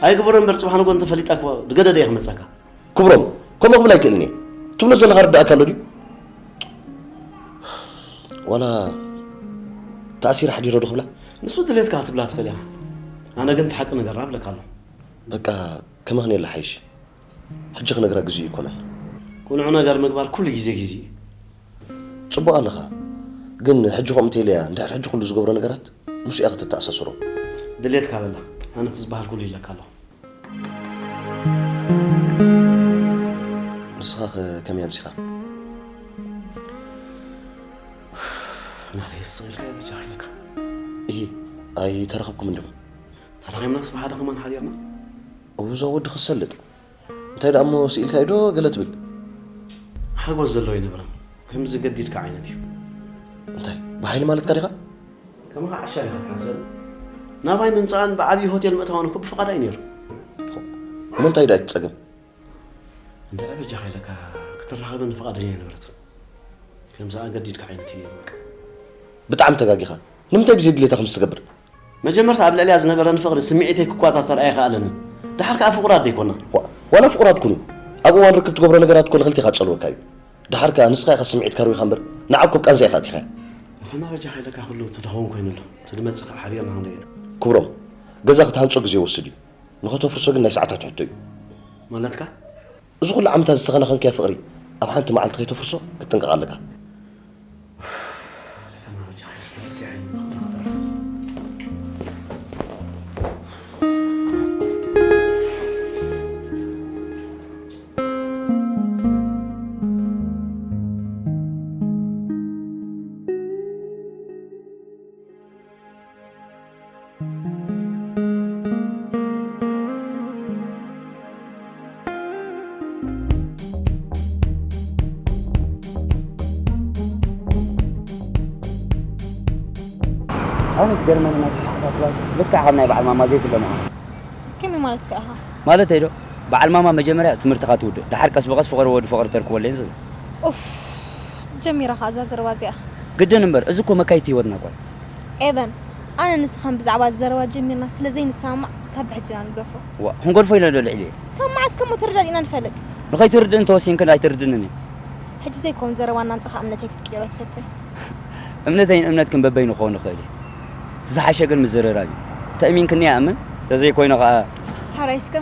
ኣይግበሮ እምበር ጽባሕ ንግሆ እንተፈሊጣ እኮ ዝገደደ እያ ክመጻካ። ክብሮም፣ ከምኡ ክብል ኣይክእልን እየ። ትብሎ ዘለኻ ርዳእካ ኣሎ ድዩ? ዋላ ተኣሲረ ሓዲረ ዶ ክብላ? ንሱ ድሌትካ ክትብላ ትኽእል ኢኻ። ኣነ ግን እቲ ሓቂ ንገራ እብለካ ኣለኹ። በቃ፣ ከመኽንየላ ሓይሽ። ሕጂ ክነግራ ግዜኡ ኣይኮነን። ቅኑዕ ነገር ምግባር ኩሉ ግዜ ግዜኡ እዩ። ጽቡቕ ኣለኻ። ግን ሕጂ ከምኡ እንተኢለያ፣ እንድሕር ሕጂ ኩሉ ዝገብሮ ነገራት ምስኡ እያ ክትተኣሳስሮ። ድሌትካ በላ። ኣነ እቲ ዝበሃል ኩሉ ኢለካ ኣለኹ። ንስኻ ከ ከመይ ኣምሲኻ? ናተይ ስቕ ኢልካ በጃኻ ኢለካ። እሂ፣ ኣይተራኸብኩምን ዲኹም? ተራኺብናስ ብሓደ ከማን ሓዲርና። እውዛ ወዲ ክሰልጥ። እንታይ ደኣ እሞ ስኢልካ እዩ ዶ ገለ ትብል? ሓጎስ ዘለዎ ኣይነበረን። ከምዚ ገዲድካ ዓይነት እዩ። እንታይ፣ ብሓይሊ ማለትካ ዲኻ? ከማኻ ዓሻ ዲኻ ትሓስበሉ? ናባይ ምምጻእን ብዓብዪ ሆቴል ምእታዋን እኮ ብፍቓዳ እዩ ነይሩ። እሞ እንታይ ደኣ እቲ ጸገም? እንታይ በጃኻ ኢለካ ክትራኸበኒ ፍቓደኛ ኣይነበረትን። ከምዚ ኣገዲድካ ዓይነት እዩ በቃ። ብጣዕሚ ተጋጊኻ። ንምንታይ ብዘይ ድሌታ ከምዚ ትገብር? መጀመርታ ኣብ ልዕሊኣ ዝነበረኒ ፍቕሪ ስምዒተይ ክቆጻጸር ኣይከኣለንን። ደሓር ከኣ ፍቑራት ደይኮና። ዋ-፣ ዋላ ፍቑራት ኩኑ፣ ኣብ እዋን ርክብ ትገብሮ ነገራት እኮ ንኽልቴኻ ዝጸልወካ እዩ። ደሓር ከኣ ንስኻ ኢኻ ስምዒትካ ርዊኻ እምበር፣ ንዓ እኮ ኣብ ቃንዛ ኢኻ ኣእቲኻያ። እኸና በጃኻ ኢለካ ኩሉ እቲ ድኸውን ኮይኑ ኣሎ። እቲ ድመጽእ ከኣ ሓቢርና ክንርእዮ ኢና። ክብሮም፣ ገዛ ክትሃንጾ ግዜ ይወስድ እዩ። ንኸተፍርሶ ግን ናይ ሰዓታት ሕቶ እዩ። ማለትካ? እዚ ኩሉ ዓመታት ዝተኸናኸንካዮ ፍቕሪ ኣብ ሓንቲ መዓልቲ ከይተፍርሶ ክትጥንቀቕ ኣለካ። ኣነስ ገርመኒ ናትኪ ተሓሳስባስ ልክዕ ካብ ናይ በዓል ማማ ዘይፍለ ምዃኑ። ከመይ ማለትካ ኢኻ? ማለተይ ዶ? በዓል ማማ መጀመርያ ትምህርትኻ ትውድእ፣ ደሓር ቀስ ብቐስ ፍቕሪ ወዲ ፍቕሪ ተርክበለይን ዝብል። ኡፍ፣ ጀሚራ ኸኣ እዛ ዘረባ እዚኣ። ግድን እምበር፣ እዚ እኮ መካይድቲ ህይወትና እኮ እዩ። ኤቨን፣ ኣነ ንስኻን ብዛዕባ እዚ ዘረባ ጀሚርና ስለ ዘይንሰማማዕ ካብ ብሕጂ ኢና ንግደፎ። ዋ፣ ክንገድፎ ኢና ዶ ልዕሊ እየ? ካብ መዓስ ከሞ ተረዳዲእና ንፈልጥ? ንኸይትርድእን ተወሲንክን ኣይትርድእንን እዩ። ሕጂ ዘይኮን ዘረባ እናምጻኻ እምነተይ ክትቅይሮ ትፈትን። እምነተይን እምነትክን በበይኑ ክኸውን ይኽእል እዩ። እቲ ዝሓሸ ግን ምዝርራብ እዩ። ተእሚንክኒ ይኣምን፣ ተዘይኮይኑ ኸኣ። ሓራይ እስከ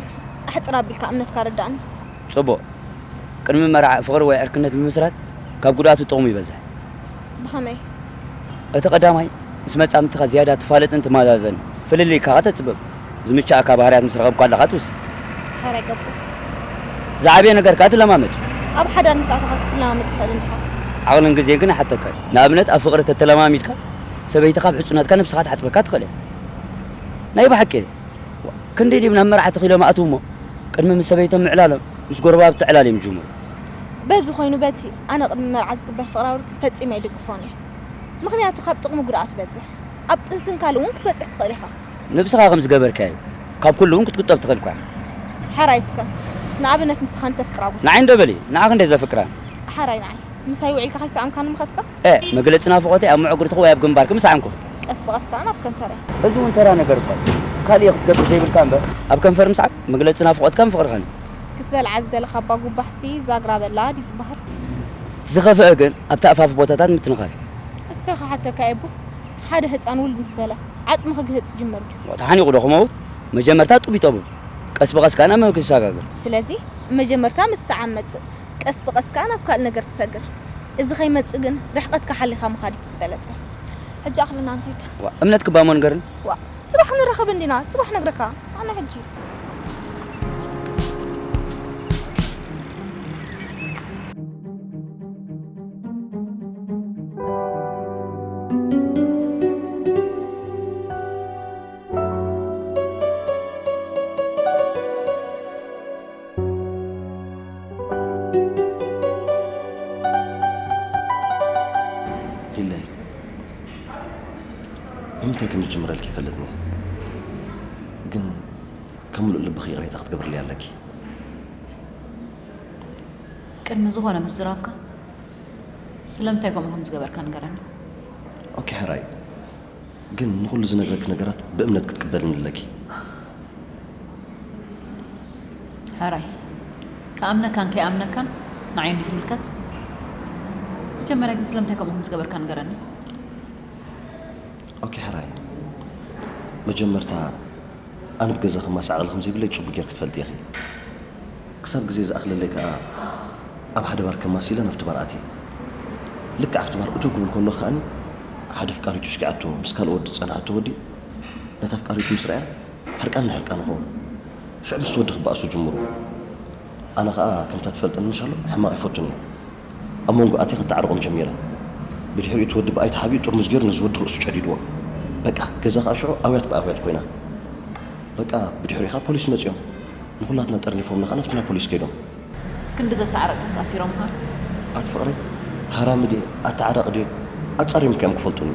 ኣሕጽር ኣቢልካ እምነትካ ረዳእኒ። ጽቡቕ። ቅድሚ መርዓ ፍቕሪ ወይ ዕርክነት ምምስራት ካብ ጉድኣቱ ጥቕሙ ይበዝሕ። ብኸመይ? እቲ ቀዳማይ፣ ምስ መጻምድትኻ ዝያዳ ትፋለጥን ትመዛዘን፣ ፍልልይካ ኸኣ ተጽብብ። ዝምችኣካ ባህርያት ምስ ረኸብካ ኣለኻ ትውስን። ሓራይ ቀጽል። ዝዓበየ ነገር ከኣ ትለማመድ። ኣብ ሓዳር ምስ ኣተኻስ ክትለማመድ ትኽእል እንዲኻ። ዓቕልን ግዜን ግን ይሓተካ እዩ። ንኣብነት፣ ኣብ ፍቕሪ ተተለማሚድካ፣ ሰበይትኻ ኣብ ሕጹነትካ ንብስኻ ትሓጽበካ ትኽእል እያ። ናይ ብሓቂ። ክንደይ ድዮም ናብ መርዓ ተኺሎም ኣትዉ እሞ፣ ቅድሚ ምስ ሰበይቶም ምዕላሎም፣ ምስ ጎረባብቲ ዕላል እዮም ዝጅምሩ። በዚ ኮይኑ በቲ ኣነ ቅድሚ መርዓ ዝግበር ፍቕራዊ ርክብ ፈጺመ ኣይድግፎን እየ። ምኽንያቱ ካብ ጥቕሚ ጉድኣት ይበዝሕ። ኣብ ጥንስን ካልእ እውን ክትበጽሕ ትኽእል ኢኻ። ንብስኻ ከም ዝገበርካዮ፣ ካብ ኩሉ እውን ክትቁጠብ ትኽእል እኳ። ሓራይ እስከ፣ ንኣብነት ንስኻ እንተፍቅራ እውን። ንዓይ እንዶ በሊ፣ ንዓኺ እንደ ዘፍቅራ። ሓራይ ንዓይ፣ ምሳይ ውዒልካ ከይሰኣምካኒ ምኸድካ? እ፣ መግለጺ ናፍቖተይ ኣብ መዕጉርትኺ ወይ ኣብ ግንባርኪ ምሰኣምኩ። ቀስ ብቐስ ከኣ ናብ ከንፈረይ። እዚ እውን ተራ ነገር እኳ እዩ። ካልእ ክትገብር ዘይብልካ እምበር፣ ኣብ ከንፈር ምስዓም መግለጺ ናፍቖትካን ፍቕርኻን እዩ። ክትበልዓ ዝደለኻ ኣባ ጉባሕሲ ዛግራ በላ ድዩ ዝበሃል? እቲ ዝኸፍአ ግን ኣብቲ ኣፋፍ ቦታታት ምትንኻፍ እዩ። እስከ ክሓተካ እየ እቦ፣ ሓደ ህጻን ውልድ ምስ በለ ዓጽሚ ክግህጽ ይጅምር ድዩ? ተሓኒቑ ዶ ክመውት? መጀመርታ ጡብ ይጠቡብ፣ ቀስ ብቐስ ከኣ ናብ መግቢ ይሰጋገር። ስለዚ መጀመርታ ምስዓም መጽእ፣ ቀስ ብቐስ ከኣ ናብ ካልእ ነገር ትሰግር። እዚ ከይመጽእ ግን ርሕቀትካ ሓሊኻ ምኻድ እቲ ዝበለጸ። ሕጂ ኣኽልና ንኺድ። ዋ፣ እምነት ክባሞ ንገርኒ። ዋ፣ ጽባሕ ንራኸብ እንዲና፣ ጽባሕ ነግረካ። ኣነ ሕጂ። ሊለይ፣ ብምንታይ ከም ዝጅምረልኪ ይፈልጥኒ፣ ግን ካብ ምሉእ ልብኺ ይቕሬታ ክትገብርለይ ኣለኪ። ቅድሚ ዝኾነ ምዝራብካ ስለምንታይ ከምኡ ከም ዝገበርካ ንገረኒ። ኦኬ ሕራይ፣ ግን ንኹሉ ዝነግረኪ ነገራት ብእምነት ክትቅበልኒ ኣለኪ። ሕራይ፣ ክኣምነካን ከይኣምነካን ንዓይ እንድዩ ዝምልከት። መጀመርያ ግን ስለምንታይ ከምኡ ከም ዝገበርካ ንገረኒ። ኦኬ ሕራይ፣ መጀመርታ ኣነ ብገዛ ከማሲ ዓቕሊ ከም ዘይብለይ ጽቡቕ ጌርኪ ትፈልጢ ኢኺ። ክሳብ ግዜ ዝኣኽለለይ ከኣ ኣብ ሓደ ባር ከማሲ ኢለ ናብቲ ባር ኣትየ። ልክዕ ኣብቲ ባር እትው ክብል ከሎ ከኣኒ ሓደ ኣፍቃሪቱ ሽኪዓቶ ምስ ካልእ ወዲ ዝጸንሓቶ ወዲ ነታ ኣፍቃሪቱ ምስ ረኣያ ሕርቃን ንሕርቃን ይኸውን። ሽዑ ምስቲ ወዲ ክበኣሱ ጅምሩ። ኣነ ከኣ ከምታ ትፈልጠኒ ምሻሎ ሕማቕ ኣይፈቱን እየ። ኣብ መንጎ ኣትየ ከተዓርቖም ጀሚረ። ብድሕሪኡ እቲ ወዲ ብኣይ ተሓቢኡ ጥርሙዝ ገይሩ ነዚ ወዲ ርእሱ ጨዲድዎ። በቃ ገዛ ከኣ ሽዑ ኣውያት ብኣውያት ኮይና። በቃ ብድሕሪኡ ከኣ ፖሊስ መጺኦም። ንኹላትና ጠርኒፎምና ከኣ ናብቲ ናይ ፖሊስ ከይዶም። ክንዲ ዘተዓረቕካስ ኣሲሮምኻ? ኣቲ ፍቕረይ፣ ሃራሚ ድየ ኣተዓራቒ ድየ ኣጻርዮም ከ እዮም ክፈልጡኒ።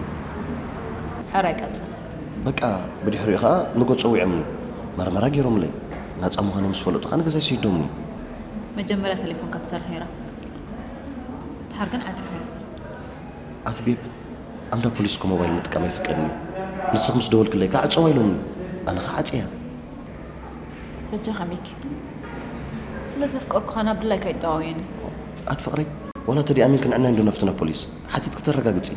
ሕራይ ቀጽል። በቃ ብድሕሪኡ ከኣ ንጎ ጸዊዖምኒ። መርመራ ገይሮምለይ። ናጻ ምዃነይ ምስ ፈለጡ ከኣ ንገዛይ ሰዲዶምኒ። መጀመርያ ቴሌፎንካ ትሰርሕ ነይራ። ድሓር ግን ዓጺኻ። ኣቲ ቤብ፣ ኣንዳ ፖሊስ እኮ ሞባይል ምጥቃም ኣይፍቀድን እዩ። ንስኺ ምስ ደወልክለይ ከኣ ዕጸዋ ኢሎምኒ። ኣነ ከኣ ዓጽያ። በጃኻ ሚኪ፣ ስለ ዘፍቀርኩኻ ናብ ድላይካ ይጠዋወየኒ። ኣቲ ፍቕረይ፣ ዋላ ተደኣሚንኪ ንዕናይ እንዶ ናብቲ ናይ ፖሊስ ሓቲትኪ ተረጋግጺ።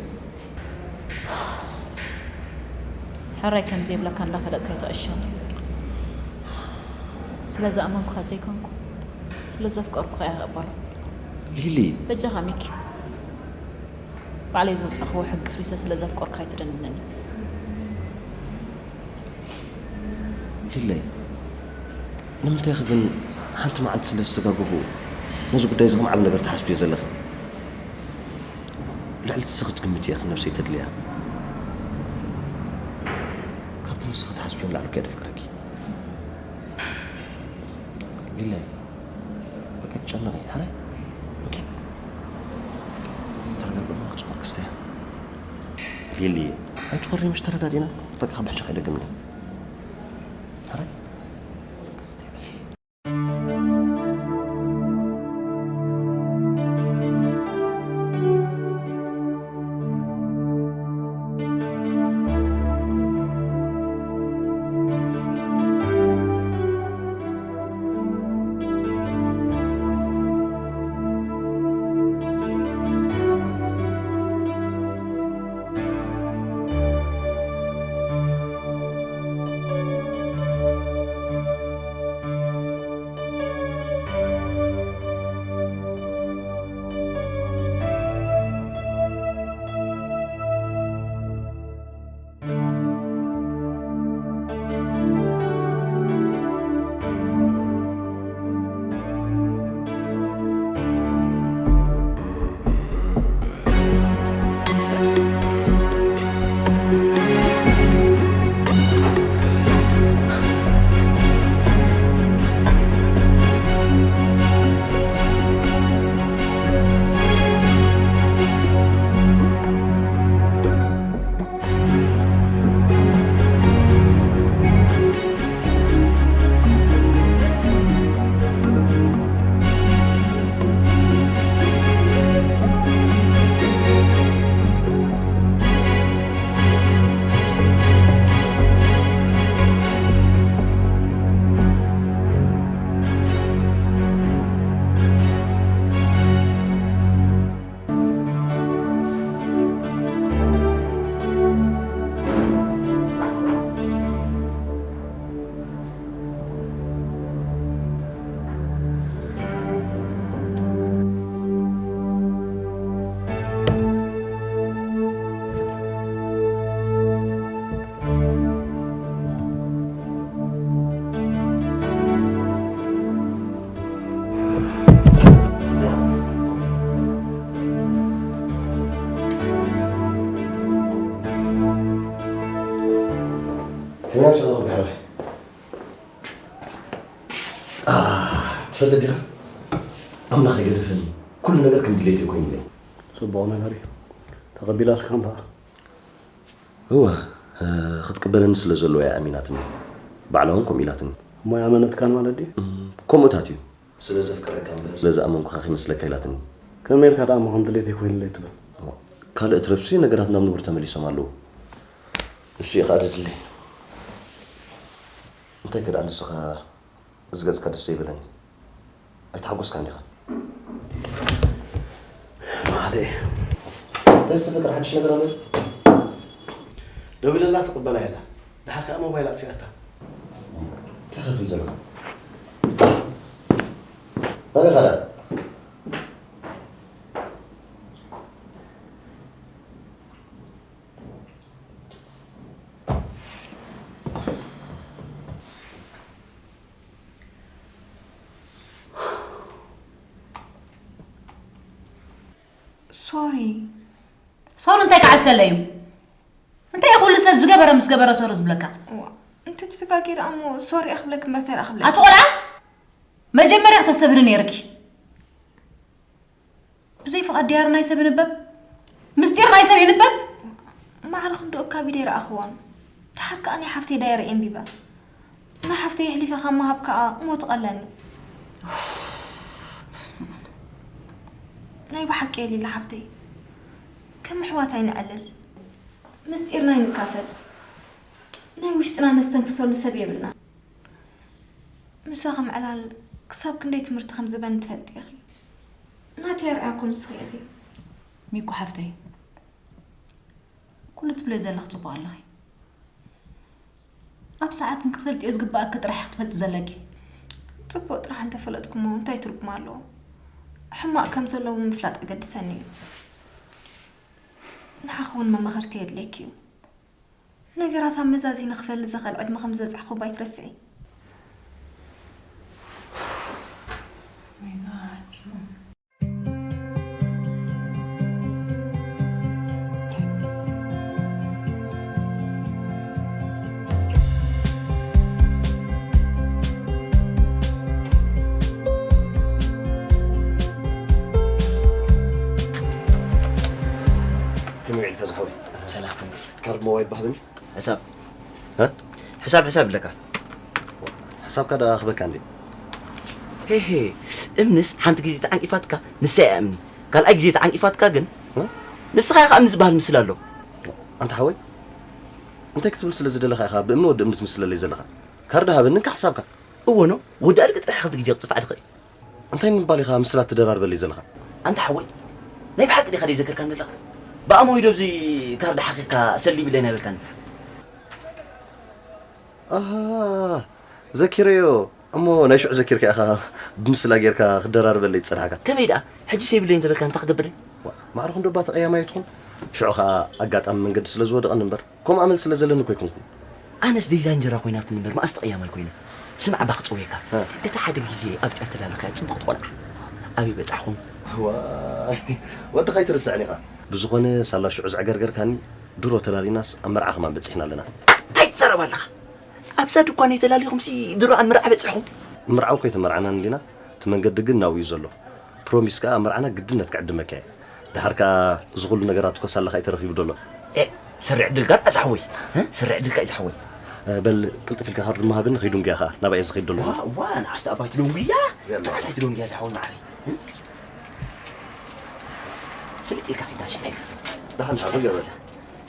ሕራይ ከም ዘይብለካ እንዳፈለጥካ ኣይትዕሸኒ። ስለ ዝኣመንኩኻ ዘይኮንኩ፣ ስለ ዘፍቀርኩኻ እየ ክቕበሎ። ሊሊ። በጃኻ ሚኪ፣ ባዕለይ ዘውጻእክዎ ሕጊ ፍሪሰ ስለ ዘፍቀርኩኻ ኣይትደንድነኒ። ሊለይ፣ ንምንታይ ኢኺ ግን ሓንቲ መዓልቲ ስለ ዝተጋገኹ ነዚ ጉዳይ እዚ ከም ዓቢ ነገር ትሓስብዮ ዘለኺ? ልዕሊ ንስኺ ትግምትዮ ኢኺ ነብሰይ ተድልያ። ካብቲ ንስኺ ትሓስብዮ ንላዕሊ እኮ እየ ዘፍቅረኪ። ሊለይ፣ በቃ ትጨነቒ፣ ሕራይ? ኦኬ። ተረጋግዒ፣ ክጽወር ክስተ። ሊሊ፣ ኣይትኾሪ፣ ምሽ ተረዳዲና። በቃ፣ ካብ ብሕሻ ከይደግምኒ። ሕራይ? ከመይ ኣምሰልኩም ብሕራይ? ትፈልጥ ዲኻ? ኣምላኽ ኣይገደፈኒ። ኩሉ ነገር ከም ድሌተይ ኮይኑለይ። ጽቡቕ ነገር እዩ። ተቐቢላስ ካምፓ? እወ፣ እ፣ ክትቅበለኒ ስለ ዘለዎ እያ ኣሚናትኒ። ባዕላ እውን ከምኡ ኢላትኒ። እሞ ኣይኣመነትካን ማለት ድዩ? እም፣ ከምኡታት እዩ። ስለ ዘፍቅረካ እምበር ስለ ዝኣመንኩኻ ከይመስለካ ኢላትኒ። ከመይ ኢልካ ደኣ እሞ ከም ድሌተይ ኮይኑለይ ትብል? እሞ፣ ካልእ ትረፍሲ ነገራት ናብ ንቡር ተመሊሶም ኣለዉ። ንሱ እዩ ከኣ ደድለይ። እንታይ ከ ደኣ ንስኻ እዚ ገጽካ ደስ ዘይበለኒ። ኣይተሓጎስካን ዲኻ? ማለይ። እንታይ ዝተፈጥረ ሓድሽ ነገር ኣሎ? ደዊለላ ትቕበላ የላን። ደሓር ከኣ ሞባይል ኣጥፊኣታ። እንታይ ኢኻ ትብል ዘለኻ? መን ኢኻ ደኣ? ሶሪ። ሶሪ እንታይ ክዓብሰለይ እዩ? እንታይ እዩ ኩሉ ሰብ ዝገበረ ምስ ገበረ ሶሪ ዝብለካ? እዋ፣ እንተ ተተጋጊረ እሞ ሶሪ እየ ክብለኪ እምበር እንታይ ደኣ ክብለኪ? ኣቲ ቆልዓ፣ መጀመርያ ክተስተብህሊ ነይርኪ። ብዘይ ፍቓድ ዳየሪ ናይ ሰብ ይንበብ? ምስጢር ናይ ሰብ ይንበብ? ማዕረ ክንድኡ ኣካቢደ ኣይረኣኽዎን። ደሓር ከኣ ናይ ሓፍተይ ዳየሪ ኣንቢበ። ናይ ሓፍተይ ኣሕሊፈ ካብ ምሃብ ከኣ ሞት ይቐለኒ። ናይ ብሓቂ የሊላ ሓፍተይ። ከም ኣሕዋት ኣይንዕልል። ምስጢርና ኣይንካፈል። ናይ ውሽጥና ነስተንፍሰሉ ሰብ የብልና። ምሳኺ ምዕላል ክሳብ ክንደይ ትምህርቲ ከም ዝበኒ ትፈልጢ ኢኺ። ናተይ ኣርኣያ እኮ ንስኺ ኢኺ። ሚኩ ሓፍተይ፣ ኩሉ ትብልዮ ዘለኺ ጽቡቕ ኣለኺ። ኣብ ሰዓት ግን ክትፈልጥዮ ዝግብኣኪ ጥራሕ ኢኺ ክትፈልጢ ዘለኪ። ጽቡቕ ጥራሕ እንተፈለጥኩሞ እንታይ ትርጉም ኣለዎ? ሕማቕ ከም ዘለዎ ምፍላጥ ኣገድሰኒ እዩ። ንዓኺ እውን መማኽርቲ የድልየኪ እዩ። ነገራት ኣመዛዚነ ክፈሊ ዘኽእል ዕድመ ከም ዝበጻሕኩ እባ ኣይትረስዒ። ከመይ ውዒልካ ዝሓወይ? ሰላም። ሓርድ ሞባይል ባህብን? ሕሳብ። እ? ሕሳብ፣ ሕሳብ ኣለካ። ሕሳብካ ደኣ ኣኽበካ እንዴ? ሄሄ፣ እምንስ ሓንቲ ግዜ ተዓንቂፋትካ ንሳ እያ እምኒ። ካልኣይ ግዜ ተዓንቂፋትካ ግን እ? ንስኻ ኢኻ እምኒ ዝበሃል ምስላ ኣሎ። ኣንታ ሓወይ፣ እንታይ ክትብል ስለ ዝደለኻ ኢኻ ብእምኒ ወዲ እምኒ ትምስለለይ ዘለኻ? ካርድ ሃበኒ እንካ ሕሳብካ። እወ ኖ፣ ወዲ ኣድጊ ጥራሕ ክልተ ግዜ ክጽፋዕ ድኽእል። እንታይ ንምባል ኢኻ ምስላ ትደራርበለይ ዘለኻ? ኣንታ ሓወይ፣ ናይ ብሓቂ ዲኻ ደይ ዘከርካኒ ኣለኻ? ብኣሞ ኢዶ ኣብዚ ካርድ ሓኺኽካ ሰሊብለይ ናበልካኒ። ኣሃ፣ ዘኪረዮ። እሞ ናይ ሽዑ ዘኪርካ ኢኻ ብምስላ ጌርካ ክደራርበለይ ዝጸናሕካ። ከመይ ደኣ? ሕጂ ሰይብለይ እንተበልካ እንታይ ክገብር? ዋ፣ ማዕረ ክንዶ እባ ተቐያማይ ትኹን። ሽዑ ኸኣ ኣጋጣሚ መንገዲ ስለ ዝወደቐኒ እምበር፣ ከምኡ ኣመል ስለ ዘለኒ እኮ ኣይኮንኩን። ኣነስ ደይታ እንጀራ ኮይናትኒ እምበር፣ መኣስ ተቐያማይ ኮይነ? ስማዕ እባ ክጽውየካ። እ። እቲ ሓደ ግዜ ኣብዚኣ ተላልኻያ ጽቡቕቲ ቆልዓ ኣበይ በጻሕኹም? ዋይ፣ ወድኻ ኣይትርስዕን ኢኻ። ብዝኾነ ሳላ ሽዑ ዘዕገርገርካኒ፣ ድሮ ተላሊናስ ኣብ መርዓ ከማን በጺሕና ኣለና። እንታይ ትዛረብ ኣለኻ? ኣብዛ ድኳነይ ተላሊኹምሲ ድሮ ኣብ መርዓ በጺሕኹም? መርዓው ከይተመርዓናን እንዲና፣ እቲ መንገዲ ግን ናብኡ እዩ ዘሎ። ፕሮሚስ ከኣ ኣብ መርዓና ግድነት ክዕድመካ እየ። ደሓር ከኣ እዚ ኹሉ ነገራት እኮ ሳላኻ እዩ ተረኺቡ ዘሎ። ኤ፣ ሰሪ ዕድልካ ደኣ ዝሓወይ፣ እ? ሰሪ ዕድልካ እዩ ዝሓወይ። እ፣ በል ቅልጥፍ ኢልካ ካርድ ምሃብን ኸይዱንግያ ኸኣ ናባይ እየ ዝኸይድ ዘለኹ። ዋ፣ ዋ፣ ንዓስቲ ኣባይ ትደንጉያ? ዘላ። ንዓስቲ ኣይትደንጉያ ዝሓወይ ማዕረይ፣ እ? ስልጥ ኢልካ ኺዳ ሽቀል። ደሓን ደሓን ገበል።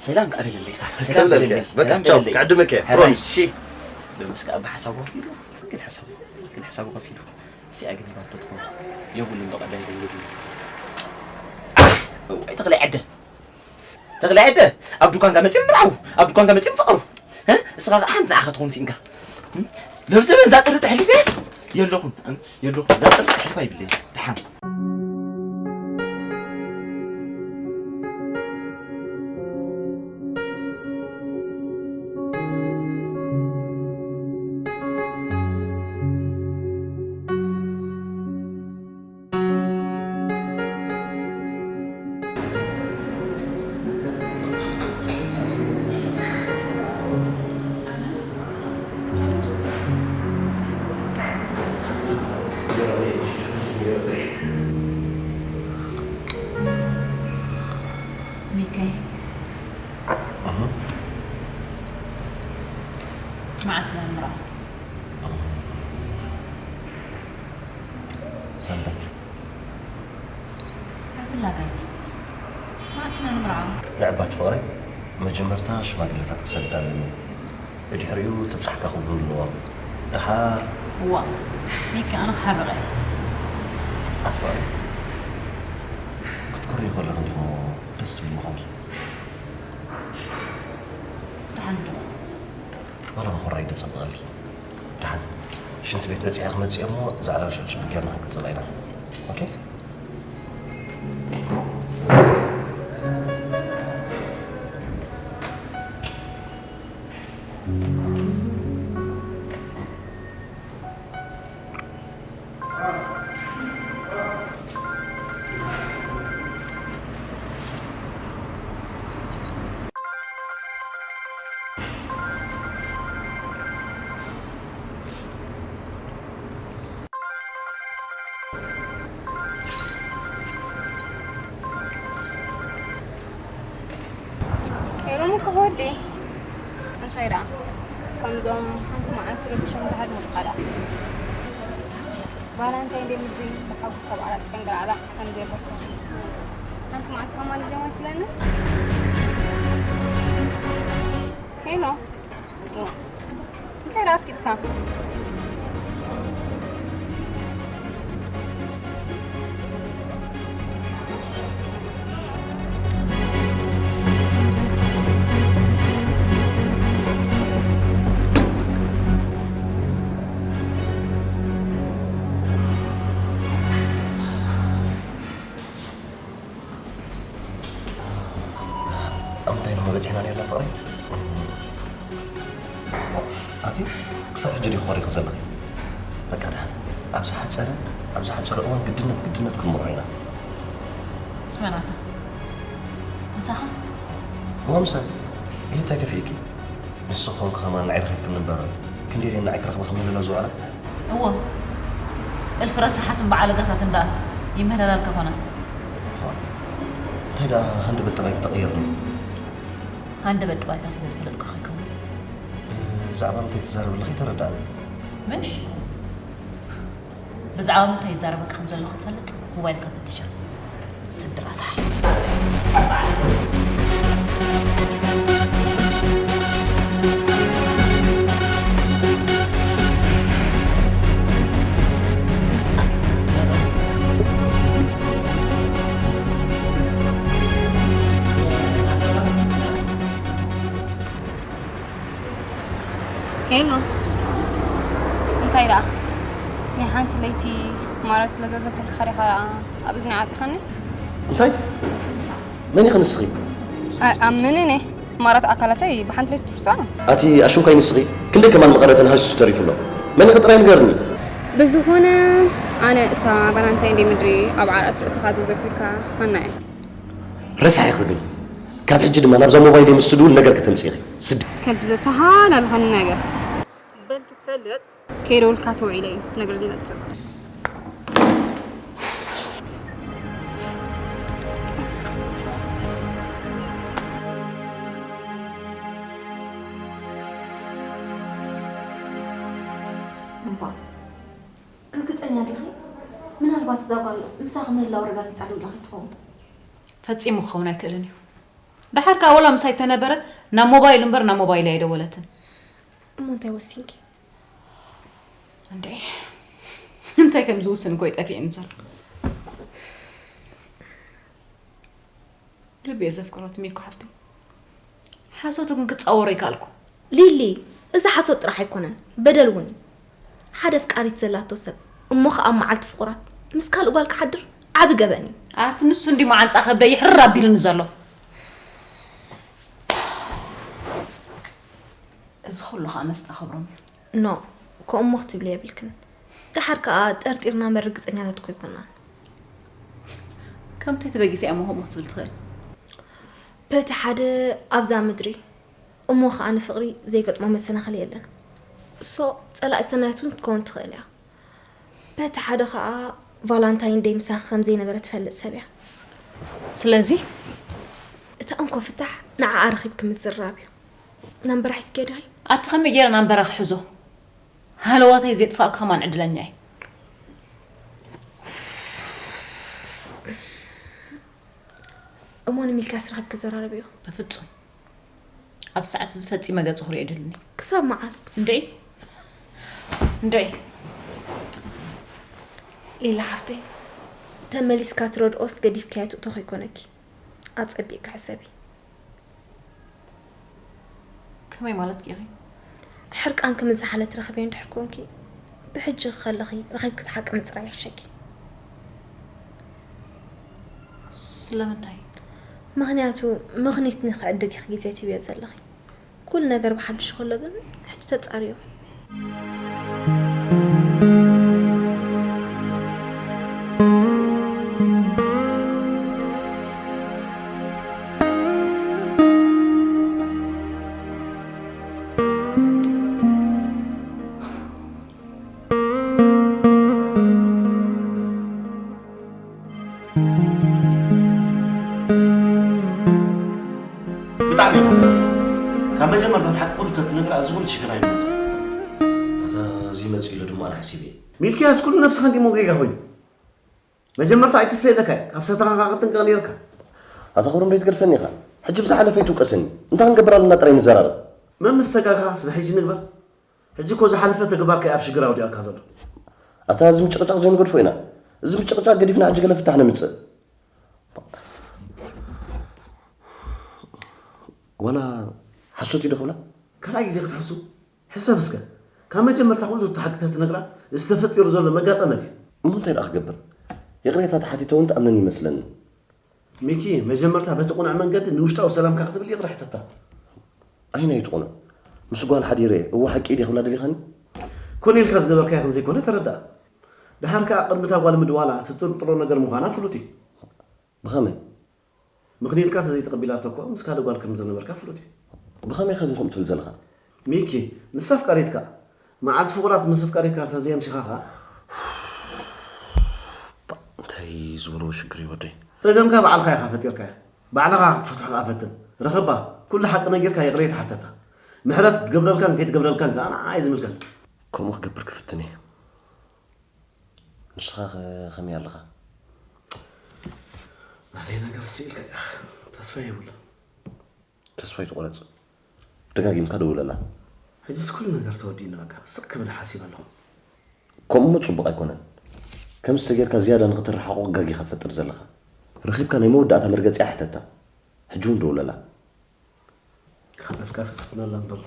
ሰላም ከኣ በለለይ ኢኻ። ሰላም ከብለልከ። በለለይ። በቃ፣ ሰላም ቻው፣ በለለይ። ክዕድመከ፣ ሕራይ፣ ፕሮሚስ። እሺ። ደመስካ ኣባ ሓሳቡ ከፊሉ፣ ትክክል ሓሳቡ፣ ትክክል ሓሳቡ ከፊሉ። እዚኣ ግን ሂባቶ ትኾን። የብሉን ብቐዳይ ግን የብሉን። እዋይ፣ ተኽለ ዕደ። ተኽለ ዕደ፣ ኣብ ዱካንካ መጺኦም ምርዓው፣ ኣብ ዱካንካ መጺኦም ፍቐሩ። እ? እስኻ ኸኣ ሓንቲ ንዓኻ ትኾን ስኢንካ። እ? ሎብ ዘበን እዛ ጥሪ ተሕሊፈስ የለኹን፣ ኣነስ የለኹን። እዛ ጥሪ ተሕሊፋ ይብለይ። ደሓን። ሚካኤል፣ እህ። መዓስ ኢና ንምርዓው? ሰንበት። ኣይትላገጽ። መዓስ ኢና ንምርዓው? ንዕባት ፍቕረይ፣ መጀመርታ ሽማግለታት ክሰድድ ኣለኒ። ብድሕሪኡ ትብጻሕካ ክብሉ ኣለዎም። ደሓር እዋ፣ ሚኪ፣ ኣነ ክሓርቕ እየ። ኣቲ ፍቕረይ፣ ክትኮርዪ ከለኺ እንዲኹም ደስ ትብልኒ ኾንኪ። ደሓን ግደፎ። ዋላ ምኹራይ ደጸብቐልኪ። ደሓን ሽንቲ ቤት በጺሐ ክመጽእ እሞ፣ እዛ ዕላል ሽዑ ጽቡቕ ጌርና ክንቅጽላ ኢና። ኦኬ? ሄሎ፣ ምኩ ወዲ፣ እንታይ ደኣ? ከምዞም ሓንቲ መዓልቲ ረቢሾም ዝሃድሙ ድኻ ደኣ? ቫላንታይን ደይ ምድሪ ብሓጎስ ኣብ ዓራት ጨንገር ዓላቕ ከም ዘይብልኩም። ሓንቲ መዓልቲ ከማን ኢሎም ኣይትብለኒ? ሄሎ። ዋ፣ እንታይ ደኣ ኣስቂጥካ? ኣብ ምንታይ ኢሎም በጺሕና ነርና ፍቕረይ? ኣቲ ክሳብ ሕጂ ዲኺ ኮሪኺ ዘለኺ? በቃ ደሓን። ኣብ ዝሓጸረ፣ ኣብ ዝሓጸረ እዋን ግድነት፣ ግድነት ክንምርዖ ኢና። ምስ መን ኣታ? ምሳኻ? እወ ምሳይ። ይሄ እንታይ ከፊእኪ? ንስኺ ኮንኪ ከማን ንዓይ ረኺብክኒ እምበር፣ ክንደይ ደይ ንዓይ ክረኽባ ክምልላ ዝውዕላ? እወ፣ እልፊ ረሳሓትን በዓል ጋታትን ደኣ ይምህለላልካ ኮና። እንታይ ደኣ ሃንደበት ጠባይኪ ተቐይርኒ? ሃንደበት ጥባይካ ስለ ዝፈለጥኩ ከይከውን። ብዛዕባ እንታይ ትዛረብ ኣለኺ ተረዳእኒ። ምሽ? ብዛዕባ ምንታይ ይዛረበካ ከም ዘለኹ ትፈልጥ? ሞባይልካ ፈትሻ። ስድራ ሳሕ። ሄሎ፣ እንታይ ደኣ? ናይ ሓንቲ ለይቲ ማራ ስለ ዘዘከርካ ዲኻ ደኣ ኣብ እዝኒ ዓጺኻኒ? እንታይ? መን ኢኺ ንስኺ? ኣ-፣ ኣብ ምንኔ? ማራት ኣካላተይ ብሓንቲ ለይቲ ትርስዖ? ኣቲ ኣሽንኳይ ንስኺ? ክንደይ ከማን መቐረትን ሃሱስ ተሪፉ ኣሎ? መን ኢኺ ጥራይ ንገርኒ? ብዝኾነ፣ ኣነ እታ ቫላንታይን ደይ ምድሪ ኣብ ዓራት ርእስኻ ዘዘርኩልካ ሃና እየ። ረሳሕ ኢኺ ግን። ካብ ሕጂ ድማ ናብዛ ሞባይል ምስ ትድውል ነገር ከተምጽኢ ኢኺ። ስዲ። ከልቢ ዘተሃላልኸኒ ነገር። በል ክትፈልጥ። ከይደወልካ ተውዒለ እዩ ነገር ዝመጽእ። እምባ፣ ርግጸኛ ዲኺ? ምናልባት እዛ ጓል ምሳኺ ምህላው ረጋጊጻ ዶ ኢላ ከይትኸውን? ፈጺሙ ክኸውን ኣይክእልን እዩ። ደሓር ከኣ ወላ ምሳይ ተነበረ፣ ናብ ሞባይሉ እምበር ናብ ሞባይለይ ኣይደወለትን። እሞ እንታይ ወሲንኪ? እንዴ፣ እንታይ ከም ዝውስን እኮ ይጠፍኤኒ ዘሎ። ልቢ እየ ዘፍቅሮ ትሜኮ ሓፍተይ። ሓሶት ግን ክጻወሮ ይከኣልኩ። ሊሊ፣ እዚ ሓሶት ጥራሕ ኣይኮነን፣ በደል እውን እዩ። ሓደ ኣፍቃሪት ዘላቶ ሰብ እሞ ኸኣ ኣብ መዓልቲ ፍቑራት ምስ ካልእ ጓል ክሓድር ዓቢ ገበን እዩ። ኣቲ ንሱ እንዲ መዓንጣ ከብደይ ይሕርር ኣቢሉኒ ዘሎ። እዚ ኩሉ ኸኣ መስጣ ክብሮም እዩ። ኖ፣ ከምኡ ክትብሊ የብልክን። ደሓር ከኣ ጠርጢርና እምበር ርግጸኛታት እኮ ኣይኮናን። ከምታይ ተበጊሰ እያ እሞ ከምኡ ክትብል ትኽእል? በቲ ሓደ ኣብዛ ምድሪ እሞ ኸኣ ንፍቕሪ ዘይገጥሞ መሰናኽል የለን። እሶ ጸላኢ ሰናይት እውን ክትከውን ትኽእል እያ። በቲ ሓደ ኸኣ ቫላንታይን ደይ ምሳኺ ከም ዘይነበረ ትፈልጥ ሰብ እያ። ስለዚ? እታ እንኮ ፍታሕ ንዓኣ ረኺብኪ ምዝርራብ እዩ። ናምበራ ሒዝኪዮ ዲኺ? ኣቲ ከመይ ገይረ ናምበራ ክሕዞ? ሃለዋተይ ዘጥፋእኩ ከማን ዕድለኛ እየ። እሞ ንሚልክያስ ረኺብኪ ዘራረብዮ? በፍጹም። ኣብ ሰዓት እዚ ፈጺመ ገጹ ክሪኦ ኣይደልን እየ። ክሳብ መዓስ? እንድዒ። እንድዒ። ሊላ ሓፍተይ፣ ተመሊስካ ትረድኦስ ገዲፍካዮ ትእቶ ከይኮነኪ። ኣጸቢቕኪ ሕሰቢ። ከመይ ማለትኪ ኢኺ? ሕርቃንኪ ምስ ዝሓለ ትረኽብዮ እንድሕር ኮንኪ፣ ብሕጂ ከለኺ ረኺብኪ ትሓቂ ምጽራይ ይሕሸኪ። ስለምንታይ? ምኽንያቱ፣ ምኽኒት ንኽዕድግ ኢኺ ግዜ ትህብዮ ዘለኺ። ኩሉ ነገር ብሓድሽ ከሎ ግን፣ ሕጂ ተጻርዮ። ብጣዕሚ ይኸፍእ። ካብ መጀመርታ ሓቂ ኩሉ ተትነግራ፣ እዚ ኩሉ ሽግር ኣይመጽእ። ኣታ እዚ መጽእ ኢሉ ድማ ኣነ ሓሲበ እየ። ሚልክያስ፣ ኩሉ ነብስኻ እንዲሞ ጌጋ ኮይኑ። መጀመርታ ኣይትሰየለካ እየ። ካብ ሰተኻኻ ክትጥንቀቕ ነይርካ። ኣታ ክብሮም፣ ደይ ትገድፈኒ ኢኻ። ሕጂ ብዝሓለፈ ኣይትውቀሰኒ። እንታይ ክንገብር ኣለና ጥራይ ንዘራረብ። መን ምስ ተጋግኻ ስለ ሕጂ ንግበር። ሕጂ እኮ ዝሓለፈ ተግባርካ እዩ ኣብ ሽግር ኣውዲቕካ ዘሎ። ኣታ እዚ ምጭቕጫቕ ዘይንገድፎ ኢና። እዚ ምጭቕጫቕ ገዲፍና ሕጂ ገለ ፍታሕ ነምጽእ። ዋላ ሓሶት እዩ ዶ ክብላ? ካልኣይ ግዜ ክትሕሱ? ሕሰብ እስከ። ካብ መጀመርታ ኩሉ እቲ ሓቂ ተትነግራ፣ እዚ ተፈጢሩ ዘሎ መጋጠመ ድዩ? እሞ እንታይ ደኣ ክገብር? ይቕሬታ ተሓቲተ እውን ትኣምነኒ ይመስለኒ። ሚኪ፣ መጀመርታ በቲ ቅኑዕ መንገዲ ንውሽጣዊ ሰላምካ ክትብል ይቕረ ሕተታ። ኣየናይቲ ቅኑዕ? ምስ ጓል ሓዲረ፣ እወ ሓቂ ድየ ክብላ ደሊኻኒ? ኮነ ኢልካ ዝገበርካዮ ከም ዘይኮነ ተረዳእ። ደሓር ከኣ ቅድሚ እታ ጓል ምድዋላ ትጥርጥሮ ነገር ምዃና ፍሉጥ እዩ። ብኸመይ? ምኽኒትካ ተዘይተቐቢላቶ እኮ ምስ ካልእ ጓል ከም ዝነበርካ ፍሉጥ እዩ። ብኸመይ ኢኻ ግን ከምኡ ትብል ዘለኻ? ሚኪ፣ ንሳ ኣፍቃሪትካ። መዓልቲ ፍቑራት ምስ ኣፍቃሪትካ እንተዘየምሲኻኻ። እንታይ ዝበልዎ ሽግር እዩ ወደይ? ጸገምካ ባዕልኻ ኢኻ ፈጢርካዮ። ባዕልኻ ክትፍትሖ ከኣ ፈትን። ርኸባ። ኩሉ ሓቂ ነጊርካ ይቕሬታ ሓተታ። ምሕረት ክትገብረልካን ከይትገብረልካን ከኣ ንዓኣ እዩ ዝምልከት። ከምኡ ክገብር ክፍትን እየ። ንስኻ ኸ ከመይ ኣለኻ? ናተይ ነገር ስኢልካ እያ። ተስፋ የብሉን። ተስፋ ኣይትቑረጽ። ደጋጊምካ ደውለላ። ሕጅስ ኩሉ ነገር ተወዲእና በቃ ስቕ ክብል ሓሲበ ኣለኹ። ከምኡ ጽቡቕ ኣይኮነን። ከምዚ ተጌርካ ዝያዳ ንኽትረሓቑ ጋግ ኢኻ ትፈጥር ዘለኻ። ረኺብካ ናይ መወዳእታ መርገጺኣ ሕተታ። ሕጂ እውን ደውለላ። ክቐበልካስ ክትፍትነላ እምበር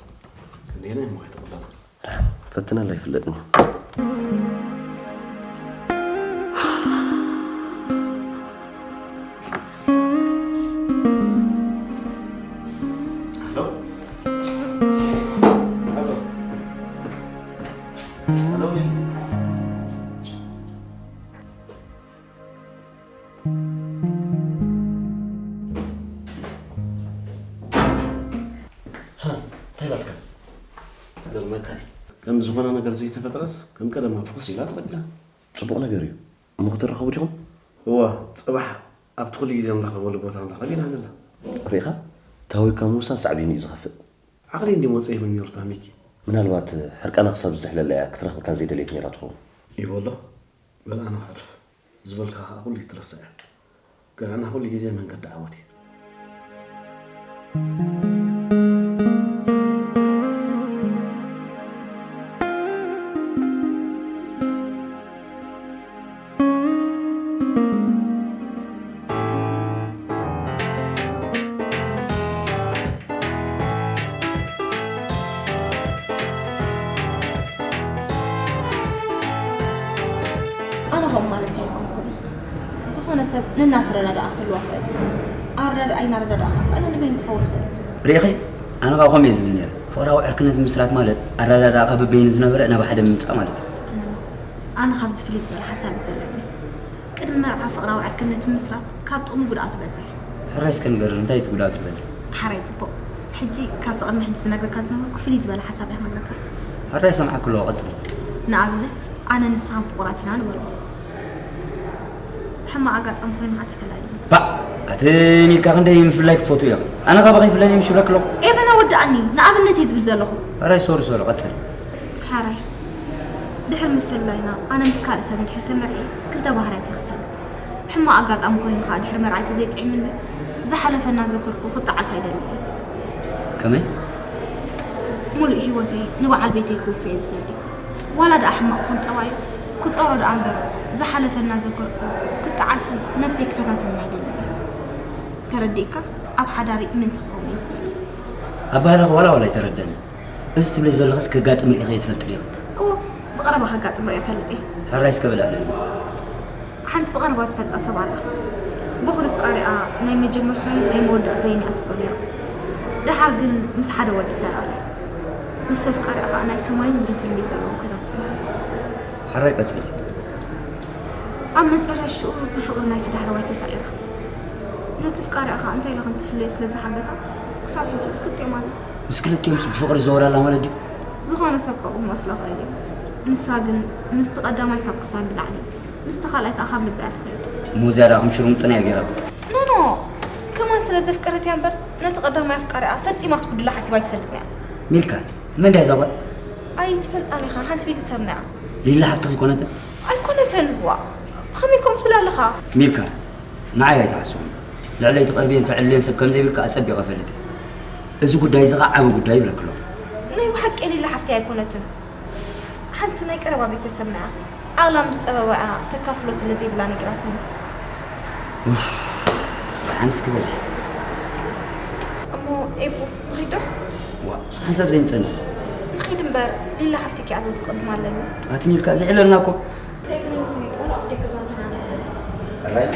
ክንደየናይ እሞ ኣይትቕበላ። ፈትነላ ኣይፍለጥን እዩ። እንታይ ኢላትካ? ገርመካ። ከም ዝኾነ ነገር ዘይተፈጥረስ ከም ቀደማ ፍኹስ ኢላ ትቐድላ። ጽቡቕ ነገር እዩ። እሞ ክትራኸቡ ዲኹም? እዋ፣ ጽባሕ ኣብቲ ኩሉ ግዜ ንራኸበሉ ቦታ ንራኸብ ኢላ ነላ። ርኢኻ? ታዊካ ምውሳን ሳዕቤኑ እዩ ዝኸፍእ። ዓቕሊ እንዲ መወጽኢ ይብኒ ሩታ ሚኪ። ምናልባት ሕርቃና ክሳብ ዝዝሕለላ እያ ክትረኽበካ ዘይደለየት ነይራ ትኸውን። ይበሎ፣ በል ኣነ ክዕርፍ። ዝበልካ ከኣ ኩሉ ይትረስዕ። ግን ኣነ ኩሉ ግዜ መንገዲ ዓወት እዩ። ኣነ ከምኡ ማለት ኣይኮንኩን። ዝኾነ ሰብ ነናቱ ኣረዳድኣ ክህልዋ ይኽእል። ኣረዳድኣይ እናረዳድኣኻ ከኣ ንበይኑ ክኸውን ይኽእል። ርኢኺ? ኣነ ከኣ ከምኡ እየ ዝብል ነይረ። ፍቕራዊ ዕርክነት ምምስራት ማለት ኣረዳድኣኻ በበይኑ ዝነበረ ናብ ሓደ ምምጻእ ማለት እዩ። ኣነ ካብዚ ፍልይ ዝበለ ሓሳብ እዩ ዘለኒ። ቅድሚ መርዓ ፍቕራዊ ዕርክነት ምምስራት ካብ ጥቕሙ ጉድኣቱ በዝሕ። ሕራይ እስከ ንገርኒ፣ እንታይ እቲ ጉድኣቱ ዝበዝሕ? ሓራይ ጽቡቕ። ሕጂ ካብቲ ቅድሚ ሕጂ ዝነግረካ ዝነበርኩ ፍልይ ዝበለ ሓሳብ እየ ክነግረካ። ሕራይ ሰምዓኪ ኣለኹ፣ ቀጽሊ። ንኣብነት ኣነ ንስኻን ፍቑራት ኢና ንበሎ። ሕማቕ ኣጋጣሚ ኮይኑ ከዓ ተፈላሊና። ባእ! ኣቲ ኒካ ክንደይ ምፍላይ ክትፈትው ኢኺ? ኣነ ካባኺ ይፍለኒ ምሽ ይብለኪ ኣለኹ። ኤቨን ኣወድኣኒ፣ ንኣብነት እየ ዝብል ዘለኹ። ሕራይ ሶሪ ሶሪ፣ ቀጽሊ። ሓራይ፣ ድሕሪ ምፍላይና ኣነ ምስ ካልእ ሰብ እንድሕር ተመርዕየ ክልተ ባህርያት እየ ክፈልጥ። ሕማቕ ኣጋጣሚ ኮይኑ ከኣ ድሕሪ መርዓይ ተዘይጥዒምኒ ዝሓለፈ እናዘከርኩ ክጠዓስ ኣይደልን እየ። ከመይ? ሙሉእ ህይወተይ ንበዓል ቤተይ ክውፍዮ እየ ዝደሊ። ዋላ ደኣ ሕማቕ ይኹን ጠባዩ ክጸሮ ደኣ እምበር ዝሓለፈ እናዘከርኩ ክጠዓስን ነብሰይ ክፈታተንን ኣይደልን እየ። ተረዲእካ? ኣብ ሓዳረይ እምንቲ ክኸውን እየ ዝደሊ። ኣባህላኺ ዋላ ዋላ ኣይተረደንን። እዚ ትብሊ ዘለኽስ ከጋጥም ርኢኺ ትፈልጢ ዲኺ? እወ፣ ብቐረባ ከጋጥም ርእየ እፈልጥ እየ። ሕራይ እስከ በል ኣዕልልኒ። ሓንቲ ብቐረባ ዝፈልጣ ሰብ ኣላ። ብኹሪ ኣፍቃሪኣ ናይ መጀመርታይን ናይ መወዳእታይን እያ ትብሎ ነይራ። ደሓር ግን ምስ ሓደ ወዲ ተላልያ። ምስ ኣፍቃሪኣ ኸኣ ናይ ሰማይን ምድርን ፍልልይ ዘለዎም ኮይኖም ጸኒሖም። ሕራይ ቀጽሊ። ኣብ መጨረሽትኡ ብፍቕሪ ናይቲ ዳሕረዋይ ተሳዒራ። ነቲ ኣፍቃሪኣ ኸኣ እንታይ ኢላ ከም ትፍለዮ ስለ ዝሓበታ ክሳብ ሕጂ ምስ ክልቲኦም ኣላ። ምስ ክልቲኦምስ ብፍቕሪ ይዘወር ኣላ ማለት ድዩ? ዝኾነ ሰብ ከምኡ ክመስሎ ይኽእል እዩ። ንሳ ግን ምስቲ ቀዳማይ ካብ ክሳድ ንላዕሊ፣ ምስቲ ካልኣይ ከኣ ካብ ልቢ እያ ትኸይድ። እሞ ዝያዳ ከም ሽርሙጥና እያ ገይራቶ። ኖ ኖ፣ ከማን ስለ ዘፍቀረት እያ እምበር ነቲ ቀዳማይ ኣፍቃሪኣ ፈጺማ ክትጉድሎ ሓሲባ ኣይትፈልጥን እያ። ሚልካ፣ መን ድያ እዛ ጓል? ኣይትፈልጣን ኢኻ፣ ሓንቲ ቤተሰብና እያ። ሊላ ሓፍትኺ ኣይኮነትን? ኣይኮነትን። ዋ፣ ብኸመይ ከምኡ ትብል ኣለኻ? ሚልካ፣ ንዓይ ኣይትሓስቦን። ልዕለይ ትቐርብየን ተዕልልየን ሰብ ከም ዘይብልካ ኣጸቢቐ እፈልጥ እየ። እዚ ጉዳይ እዚ ኸዓ ዓቢ ጉዳይ ይብለኪ ኣለኹ። ናይ ብሓቂ ሊላ ሓፍተይ ኣይኮነትን። ሓንቲ ናይ ቀረባ ቤተሰብና እያ። ዓቕላ ምስ ጸበባ እያ ተካፍሎ ስለ ዘይብላ ነጊራትኒ። ኡፍ፣ ደሓን እስኪ በሊ። እሞ ኤቡ፣ ንኺድ ዶ? ዋ፣ ሓንሳብ ዘይንጸንሕ። ንኺድ እምበር፣ ሊላ ሓፍተይ ክትኣትዎ ትቐድም ኣለኒ። ኣቲ ሚልካ፣ ዝሕለልና እኮ። እንታይ ግን ይኹን፣ ዋላ ኣብ ደገ ዛንታና ንሕል። ሕራይ።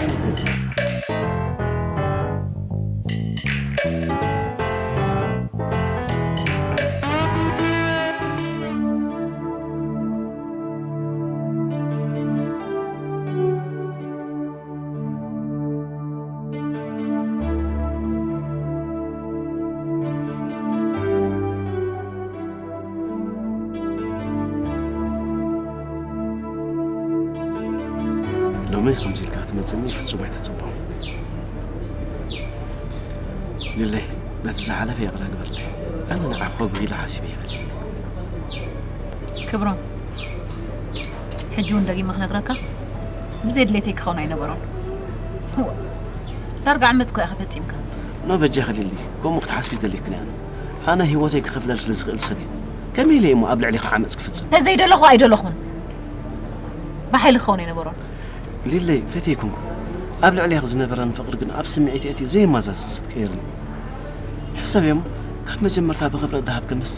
ሎሚ ከምዚ ኢልካ ክትመጽእኒ ፍጹም ኣይተጸበኹን። ሊለይ፣ በቲ ዝሓለፈ ይቕረ ግበርለይ። ኣነ ንዓኺ ከጉሂ ኢለ ሓሲበ ኣይፈልጥን። ክብሮም፣ ሕጂ እውን ደጊመ ክነግረካ፣ ብዘይ ድሌተይ ክኸውን ኣይነበሮን። እወ፣ ዳርጋ ዓመጽ እኮ ኢኻ ፈጺምካ። ኖ በጃኺ ሊሊ፣ ከምኡ ክትሓስቢ ኣይደልየክን እየ። ኣነ ህይወተይ ክኸፍለልኪ ዝኽእል ሰብ እየ። ከመይ ኢለ እየ እሞ ኣብ ልዕሌኺ ዓመጽ ክፍጽም? ተዘይደለኹ ኣይደለኹን። ብሓይሊ ክኸውን ኣይነበሮን። ሊለይ፣ ፈትየ ኣይኮንኩን። ኣብ ልዕሌኺ ዝነበረኒ ፍቕሪ ግን ኣብ ስምዒት ኣእትዩ ዘየመዛዝን ሰብ ቀይርኒ። ሕሰብዮ እሞ፣ ካብ መጀመርታ ብኽብረት ድሃብክንስ፣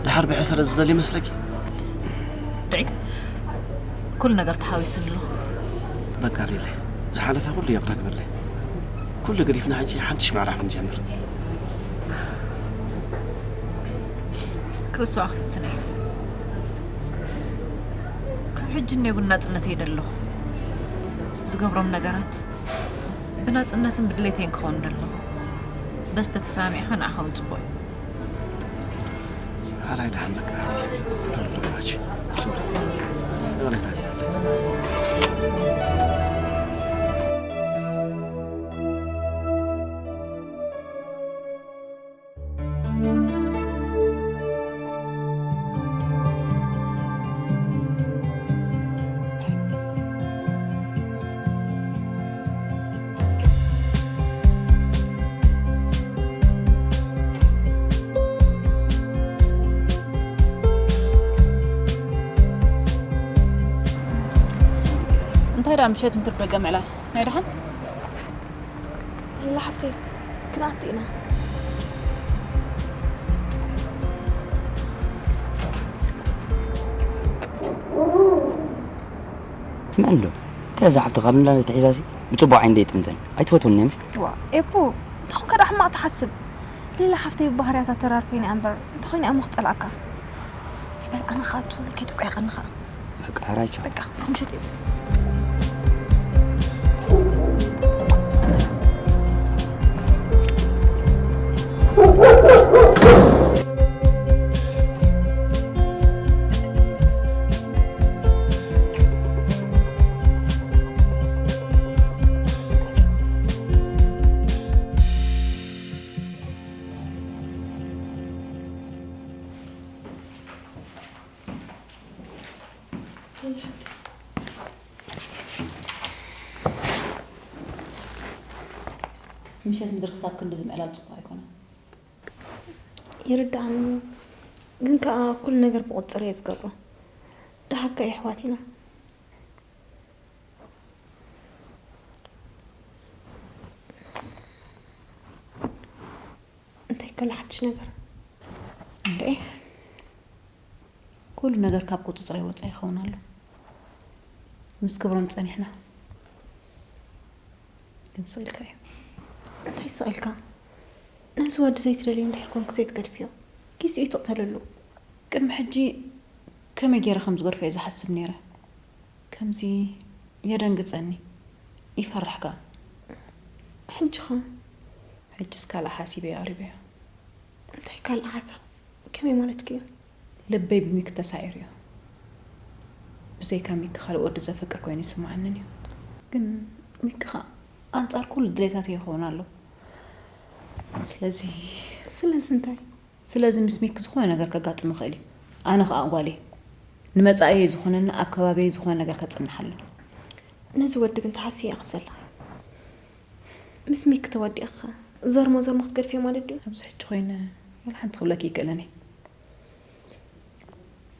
ድሓር ብሕስረት ዝደሊ ይመስለኪ? ድዒ፣ ኩሉ ነገር ተሓዊስኒ ኣሎ። በቃ ሊለይ፣ ዝሓለፈ ኩሉ ይቕረ ግበርለይ። ኩሉ ገዲፍና ሕጂ ሓድሽ ምዕራፍ ንጀምር። ክርስቶስ ክፍትን እዩ። ካብ ሕጂ እኔ እውን ናጽነተይ ደለኹ። ዝገብሮም ነገራት ብናጽነትን ብድሌተይን ክኸውን ደለኹ። በስተ ተሰማሚዕኻ ንዓኻ እውን ጽቡቕ እዩ። ሓራይ ደሓን በቃ ሓራይ። ሶሪ። ይቕሬታ። እንታይ ደኣ ምሸት ምትርፍ ደገ ምዕላል ናይ ደሓን? ሊላ ሓፍተይ፣ ክንኣቱ ኢና። ስምዐ እንዶ፣ እንታይ እዛ ሓፍትኻ ብንላለ ተሒዛሲ ብጽቡቕ ዓይኒ ደይጥምተኒ። ኣይትፈትወኒ እያ ምሽ? ዋ፣ ኤቡ፣ እንታይ ኮንካ ደኣ ሕማቕ ትሓስብ? ሊላ ሓፍተይ ብባህርያታ ተራር ኮይና እያ እምበር፣ እንተኾይና እያ እሞ ክጸልኣካ። በል ኣነ ክኣቱ፣ ከይትቆየቐኒ ኸኣ። በቃ ሕራይ ቻው። በቃ ምሸት እዩ። ምሸት ምድሪ ክሳብ ክንዲ ዝምዕላል ጽቡቕ ኣይኮነን። ይርዳእኒ፣ ግን ከኣ ኩሉ ነገር ብቁጽጽር እየ ዝገብሮ። ደሓር ከኣ የሕዋት ኢና። እንታይ ከሎ ሓድሽ ነገር? እንዴ፣ ኩሉ ነገር ካብ ቁጽጽረይ ወጻኢ ይኸውን ኣሎ። ምስ ክብሮም ጸኒሕና ግን ስቕ ኢልካ እዩ። እንታይ ስቕ ኢልካ? ነዚ ወዲ ዘይትደልዮ እንድሕር ኮንክ ዘይትገድፍዮ። ግዜኡ ትቕተለሉ። ቅድሚ ሕጂ ከመይ ገይረ ከም ዝገድፎ እየ ዝሓስብ ነይረ። ከምዚ የደንግጸኒ፣ ይፈርሕ ከኣ። ሕጂ ኸ? ሕጂስ ካልእ ሓሲበ እየ ኣቕሪበዮ። እንታይ ካልእ ሓሳብ? ከመይ ማለትኪ እዩ? ልበይ ብሚኪ ተሳዒሩ እዩ። ብዘይካ ሚኪ ካልእ ወዲ ዘፍቅር ኮይኑ ኣይስምዓንን እዩ። ግን ሚኪ ኸኣ ኣንጻር ኩሉ ድሌታተይ ይኸውን ኣሎ። ስለዚ ስለዚ እንታይ? ስለዚ ምስ ሚኪ ዝኾነ ነገር ከጋጥም ይኽእል እዩ። ኣነ ኸኣ ጓል እየ። ንመጻኢየይ ዝኾነኒ ኣብ ከባቢየይ ዝኾነ ነገር ከጽንሕ ኣለኒ። ነዚ ወዲ ግን ትሓስዮ ኢኺ ዘለኺ። ምስ ሚኪ ተወዲእኺ ኸ ዘርሞ ዘርሞ ክትገድፍዮ ማለት ድዩ? ኣብዚ ሕጂ ኮይነ ዋላ ሓንቲ ክብለኪ ኣይክእልን እየ።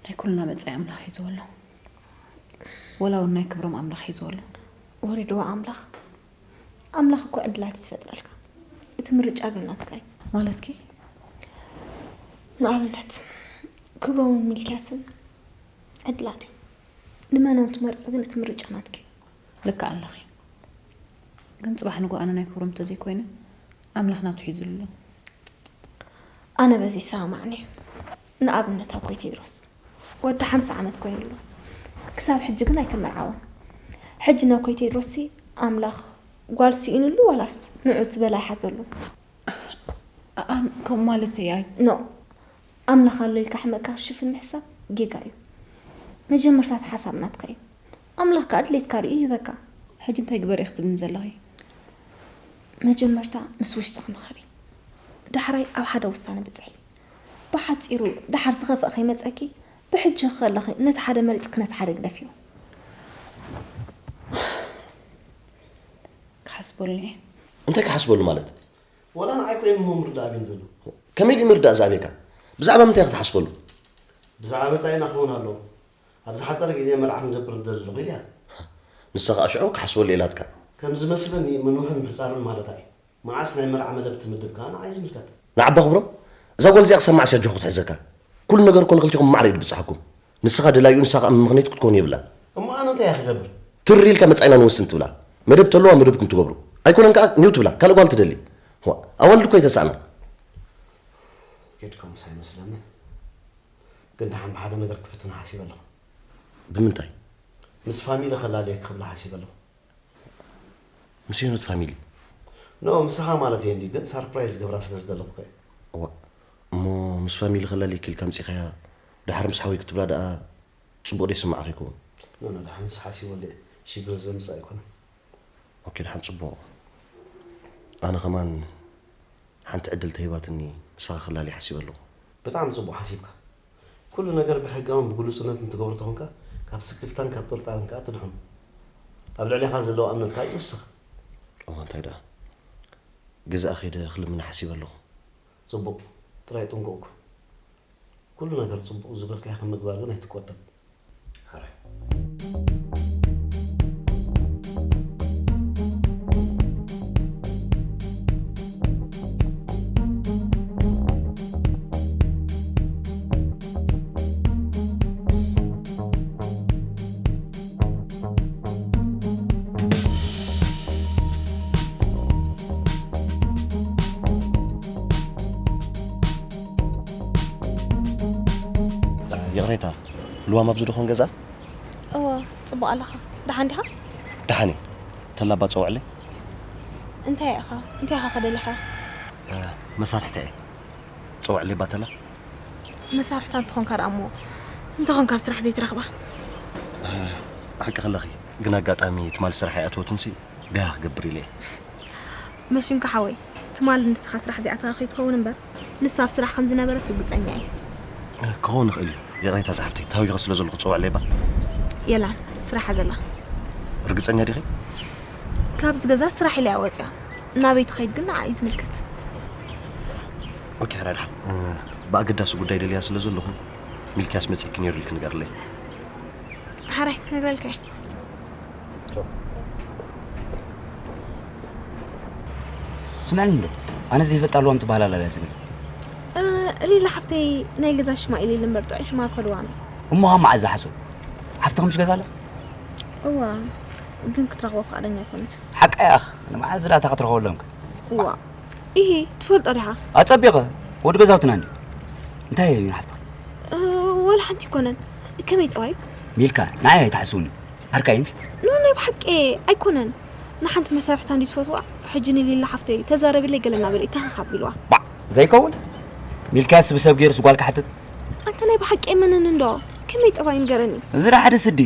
ናይ ኩልና መጻኢ ኣምላኽ ሒዝዎ ኣሎ። ወላ እውን ናይ ክብሮም ኣምላኽ ሒዝዎ ኣሎ። ወሪድዎ ኣምላኽ ኣምላኽ እኮ ዕድላት እዩ ዝፈጥረልካ። እቲ ምርጫ ግን ናትካ እዩ። ማለትኪ? ንኣብነት ክብሮምን ሚልክያስን ዕድላት እዮም። ንመኖም ትመርፂ ግን እቲ ምርጫ ናትኪ እዩ። ልክዕ ኣለኺ። ግን ፅባሕ ንግሆ ኣነ ናይ ክብሮም እንተዘይኮይነ ኣምላኽ ናቱ ሒዙሉ ኣሎ። ኣነ በዚ ይሰማማዕን እዩ። ንኣብነት ኣቦይ ቴድሮስ ወዲ ሓምሳ ዓመት ኮይኑ ኣሎ። ክሳብ ሕጂ ግን ኣይተመርዓወን። ሕጂ ነኮይ ቴድሮስሲ ኣምላኽ ጓል ስኢኑሉ ዋላስ ንዑ እቲ በላይ ሓዘሉ? ኣን ከም ማለት እያ። ኖ ኣምላኽ ኣሎ ኢልካ ሕመቅካ ክሽፍን ምሕሳብ ጌጋ እዩ። መጀመርታ እቲ ሓሳብ ናትካ እዩ። ኣምላኽ ከኣ ድሌትካ ርእዩ ይህበካ። ሕጂ እንታይ ግበር ኢኺ ትብልኒ ዘለኺ? መጀመርታ ምስ ውሽጥኺ ምኸሪ። ዳሕራይ ኣብ ሓደ ውሳነ ብጽሒ። ብሓጺሩ፣ ደሓር ዝኸፍእ ከይመጸኪ፣ ብሕጂ ከለኺ ነቲ ሓደ መሪጽኪ ነቲ ሓደ ግደፍዮ። ክሓስበሉ እየ። እንታይ ክሓስበሉ ማለት? ዋላ ንዓይ ኮይኑ እሞ ምርዳእ ኣበይን ዘሎ? ከመይ ኢሉ ምርዳእ ዝኣብየካ? ብዛዕባ ምንታይ ክትሓስበሉ? ብዛዕባ መጻኢና ክኸውን ኣለዎ። ኣብ ዝሓጸረ ግዜ መርዓ ክንገብር ንደሊ ኣለኹ ኢልያ። ንሳ ኸኣ ሽዑ ክሓስበሉ ኢላትካ። ከም ዝመስለኒ ምንውሕን ምሕጻርን ማለታ እዩ። መዓስ ናይ መርዓ መደብ ትምድብ ከኣ ንዓይ ዝምልከት። ንዓባ ክብሮም፣ እዛ ጓል እዚኣ ክሳብ መዓስ እያ ኣጆኹ ክትሕዘካ? ኩሉ ነገር እኮ ንክልቲኹም ማዕረ እዩ ድብጽሓኩም። ንስኻ ደላዩ፣ ንሳ ኸኣ መመኽነይቱ ክትከውን የብላን። እሞ ኣነ እንታይ እየ ክገብር? ትር ኢልካ መጻኢና ንወስን ትብላ። መደብ ተለዋ መደብኩም ትገብሩ። ኣይኮነን ከኣ ኒው ትብላ፣ ካልእ ጓል ትደሊ። ዋእ፣ ኣዋልድ እኮ ኣይተሳእና። ጌድኮምስ ኣይመስለንን። ግን ደሓን ብሓደ ነገር ክፍትና ሓሲበ ኣለኹ። ብምንታይ? ምስ ፋሚሊ ከላልየኪ ክብላ ሓሲበ ኣለኹ። ምስ ሄኖት ፋሚሊ? ኖ፣ ምሳኻ ማለት እየ እንዲ፣ ግን ሳርፕራይዝ ገብራ ስለ ዝደለኹ እየ። እዋ፣ እሞ ምስ ፋሚሊ ከላልየኪ ኢልካ ኣምጺኻያ፣ ደሓር ምስ ሓወይ ክትብላ ደኣ ጽቡቕ ዶ ይስምዓኺ ይኸውን? ኖ፣ ኖ፣ ደሓንስ ሓሲበሉ እየ። ሽግር ዘምጽእ ኣይኮነን። ኦኬ፣ ደሓን ጽቡቕ። ኣነ ከማን ሓንቲ ዕድል ተሂባትኒ፣ ምሳኻ ክላሊ ሓሲበ ኣለኹ። ብጣዕሚ ጽቡቕ ሓሲብካ። ኩሉ ነገር ብሕጋውን ብግሉጽነት እንትገብሮ ተኾንካ፣ ካብ ስክፍታን ካብ ጥርጣርን ከኣ ትድሕኑ። ኣብ ልዕሌኻ ዘለዋ እምነት ከኣ ይውስኽ። እዋ እንታይ ደኣ? ገዛእ ከይደ ክልምና ሓሲበ ኣለኹ። ጽቡቕ። ጥራይ ጥንቁቕ ኩን። ኩሉ ነገር ጽቡቕ ዝበልካዮ ካብ ምግባር ግን ኣይትቆጠብ። ሕራይ። ይቕሬታ፣ ልዋም ኣብዚ ዶ ኾን ገዛ? እወ፣ ጽቡቕ ኣለኻ። ደሓን ዲኻ? ደሓን እየ። ተላ እባ ጸውዕለይ። እንታይ ኢኻ? እንታይ ኢኻ ከደሊኻ? እ፣ መሳርሕታ እየ። ጸውዕለይ እባ ተላ። መሳርሕታ እንተኾንካ ደኣ እሞ፣ እንተኾንካ ኣብ ስራሕ ዘይትረኽባ? እ፣ ሓቂ ከለኺ፣ ግን ኣጋጣሚ ትማል ስራሕ ኣይኣተወትንሲ፣ ገሃ ክገብር ኢለ እየ። መሽንካ ሓወይ፣ ትማል ንስኻ ስራሕ ዘይኣተኻ ከይትኸውን እምበር፣ ንሳ ኣብ ስራሕ ከም ዝነበረት ርግጸኛ እየ። ክኸውን ይኽእል እዩ። ይቕሬታ ዝሓፍተይ፣ ታዊኸ ስለ ዘለኹ ጽዋዕ ሌባ። የላን፣ ስራሓ ዘላ። ርግጸኛ ዲኺ? ካብዚ ገዛ ስራሕ ኢላ እያ ወጽያ። ናበይ ትኸይድ ግን ንዓ እዩ ዝምልከት። ኦኬ፣ ሕራይ ደሓን። እ፣ ብኣገዳሲ ጉዳይ ደልያ ስለ ዘለኹ፣ ሚልክያስ መጺእኪ ነይሩ ኢልኪ ንገርለይ። ሕራይ፣ ክነግረልካ እየ። ስምዕኒ እንዶ፣ ኣነ ዘይፈልጣ ልዋም ትበሃል ኣላ ኣብዚ ገዛ። እ፣ ሊላ ሓፍተይ ናይ ገዛ ሽማ ኢለ ኢለ እምበር ጥዑይ ሽማ እኮ ልዋም። እሞ ካብ መዓዝ ዝሓስብ? ሓፍትኺ ምሽ ገዛ ኣላ? እዋ፣ ግን ክትረኽቦ ፍቓደኛ ኣይኮነት። ሓቃ ያኽ፣ ንመዓዝ ዳታ ክትረኽበሎም ከ? እዋ፣ ኢሂ፣ ትፈልጦ ዲኻ? ኣጸቢቐ፣ ወዲ ገዛውትና እንዲ። እንታይ እዩ ሓፍትኺ? እ፣ ወላ ሓንቲ ኣይኮነን። ከመይ ጠባዩ? ሚልካ፣ ንዓይ ኣይትሓስውኒ። ዓርካይ ምሽ? ኖ፣ ናይ ብሓቂ ኣይኮነን። ንሓንቲ መሳርሕታ እንዲ ዝፈትዋ፣ ሕጂ ንሊላ ሓፍተይ ተዛረብለይ ገለ እናበለ ይተኸኽ ኣቢልዋ። ባዕ፣ ዘይከውን። ሚልክያስ ብሰብ ገይሩስ ጓል ክሓትት? ኣንተ ናይ ብሓቂ የመነኒ እንዶ። ከመይ ጠባዩ ንገረኒ። እዚ ደኣ ሓደ ስዲ።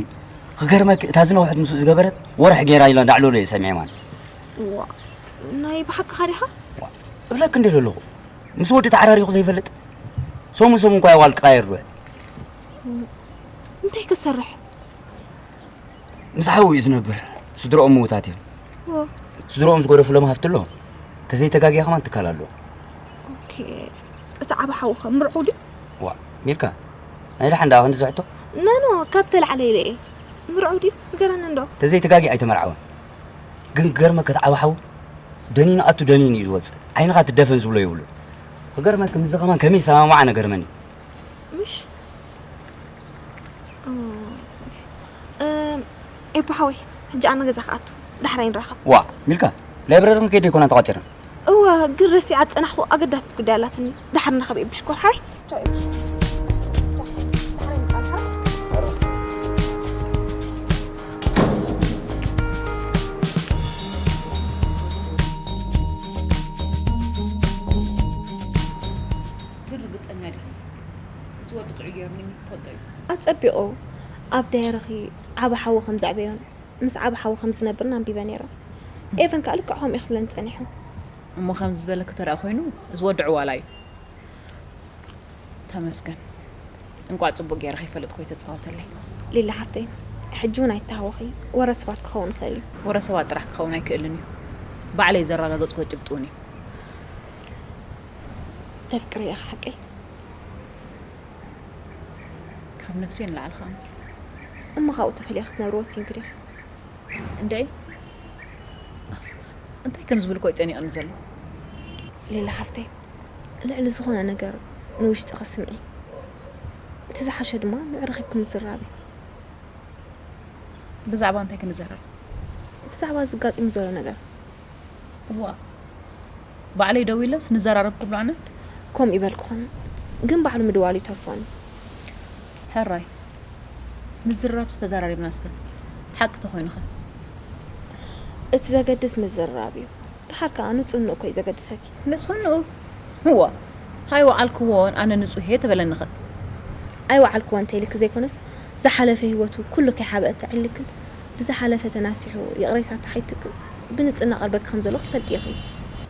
ክገርመክ፣ እታ ዝነውሐት ምስኡ ዝገበረት ወርሒ ገይራ ኢላ እንዳዕለሎ እየ ሰሚዐ ማለት። ዋ፣ ናይ ብሓቅኻ ዲኻ? ዋ፣ እብለክ እንደ ዘለኹ። ምስ ወዲ ተዓራሪኹ ዘይፈልጥ። ሰሙን ሰሙን እኳ ዋል ክቓየር ድውዕል። እንታይ ክሰርሕ? ምስ ሓው እዩ ዝነብር። ስድራኦም ምዉታት እዮም። ኦ። ስድራኦም ዝገደፉሎም ሃፍቲ ኣሎ። ተዘይተጋግየ ከማን ትካል ኣለዎ። ኦኬ። እቲ ዓቢ ሓውኸ ምርዑው ድዩ? ዋ፣ ሚልካ፣ ናይ ደሓን ደኣ ክንዲ ዝሕቶ? ኖ፣ ኖ፣ ካብ ተላዕለ ኢለ እየ። ምርዑው ድዩ? ንገረኒ እንዶ። ተዘይተጋግየ ኣይተመርዓወን። ግን ክገርመካ እቲ ዓቢ ሓው ደኒኑ ኣቱ ደኒኑ እዩ ዝወጽእ። ዓይንኻ ትደፈን ዝብሎ የብሉን። ክገርመካ ምስዚ ከማን ከመይ ዝሰማማዕ ገርመኒ። ምሽ? እ፣ ኤቦ ሓወይ፣ ሕጂ ኣነ ገዛ ክኣቱ፣ ዳሕራይ ንራኸብ። ዋ፣ ሚልካ፣ ላይብረሪ ክንከይድ ኣይኮናን ተቋጺርና። እወ፣ ግን ረሲዓ ዝጸናሕኩ ኣገዳሲት ጉዳይ ኣላትኒ። ዳሕር ንራኸብ ኤቡ ሽኮር፣ ሓራይ። ቻው ኤቡ። ዳሕራይ ንጻል፣ ሓራይ። ግን ርግጸኛ ዲኺ? እዚ ወዲ ጥዑይ ገይሩ ንሚኪ ክፈልጦ እዩ። ኣጸቢቑ ኣብ ዳይረኺ ዓቢ ሓዊ ከም ዘዕበዮን ምስ ዓቢ ሓዊ ከም ዝነብርን ኣንቢበ ነይረ። ኤቨን ከኣ ልክዕ ከምኡ እዩ ክብለኒ ጸኒሑ። እሞ ከምዚ ዝበለኪ ተረኣ ኮይኑ፣ እዚ ወዲ ዕዋላ እዩ። ተመስገን። እንቋዕ ጽቡቕ ገይረ ከይፈለጥኩ ተጻወተለይ። ሊሊ ሓፍተይ፣ ሕጂ እውን ኣይተሃወኺ። ወረ ሰባት ክኸውን ይኽእል እዩ። ወረ ሰባት ጥራሕ ክኸውን ኣይክእልን እዩ። ባዕለይ ዘረጋገጽኩዎ ጭብጢ እውን እዩ። ተፍቅሪ ኢኻ ሓቀይ? ካብ ነብሰይ ንላዕሊ ከኣ እሞ። እሞ ካብኡ ተፈልያ ክትነብሪ ወሲንኪ ዲኺ? እንደይ፣ እንታይ ከም ዝብል እኮ እዩ ጨኒቕኒ ዘሎ። ሌላ ሓፍተይ፣ ልዕሊ ዝኾነ ነገር ንውሽጥኺ ስምዒ። እቲ ዝሓሸ ድማ ንዑ ረኺብኪ ምዝራብ እዩ። ብዛዕባ እንታይ ክንዘራረብ? ብዛዕባ እዚ ኣጋጢሙ ዘሎ ነገር። እዋ፣ ባዕለይ ደዊለስ ንዘራረብ ክብሎ ኣነ። ከምኡ ይበልኩኽን፣ ግን ባዕሉ ምድዋል ይተርፎን። ሕራይ፣ ምዝርራብ ዝተዘራሪብና እስከ፣ ሓቂ ተኾይኑኸ? እቲ ዘገድስ ምዝርራብ እዩ። ደሓር ከኣ ንጹህንኡ እኮ እዩ ዘገድሰኪ። ንጹህንኡ? እዋ፣ ኣይወዓልክዎን ኣነ ንጹህ እየ ተበለኒኸ? ኣይወዓልክዎን እንተኢልኪ ዘይኮነስ፣ ዝሓለፈ ህይወቱ ኩሉ ከይሓበአ ተዕልልክን፣ ብዝሓለፈ ተናሲሑ ይቕሬታ ተሓይትክን፣ ብንጽህና ቀርበኪ ከም ዘሎ ክትፈልጢ ኢኺ።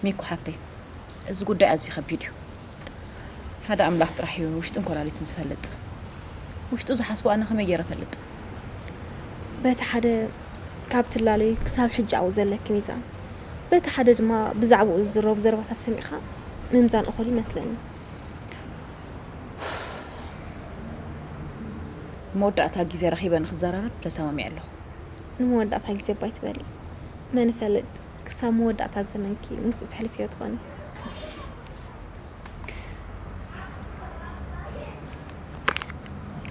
ሚኩ ሓፍተይ፣ እዚ ጉዳይ ኣዝዩ ከቢድ እዩ። ሓደ ኣምላኽ ጥራሕ እዩ ውሽጥን ኮላሊትን ዝፈልጥ። ውሽጡ ዝሓስቦ ኣነ ከመይ ገይረ እፈልጥ? በቲ ሓደ ካብ ትላለዩ ክሳብ ሕጂ ኣብኡ ዘለኪ ሚዛን፣ በቲ ሓደ ድማ ብዛዕባኡ ዝዝረቡ ዘረባታት ሰሚዕኻ ምምዛን እኹል ይመስለኒ። መወዳእታ ግዜ ረኺበ ንክዘራረብ ተሰማሚዐ ኣለኹ። ንመወዳእታ ግዜ እባ ኣይትበሊ። መን ይፈልጥ፣ ክሳብ መወዳእታ ዘመንኪ ምስኡ ተሕልፍዮ ትኾኒ።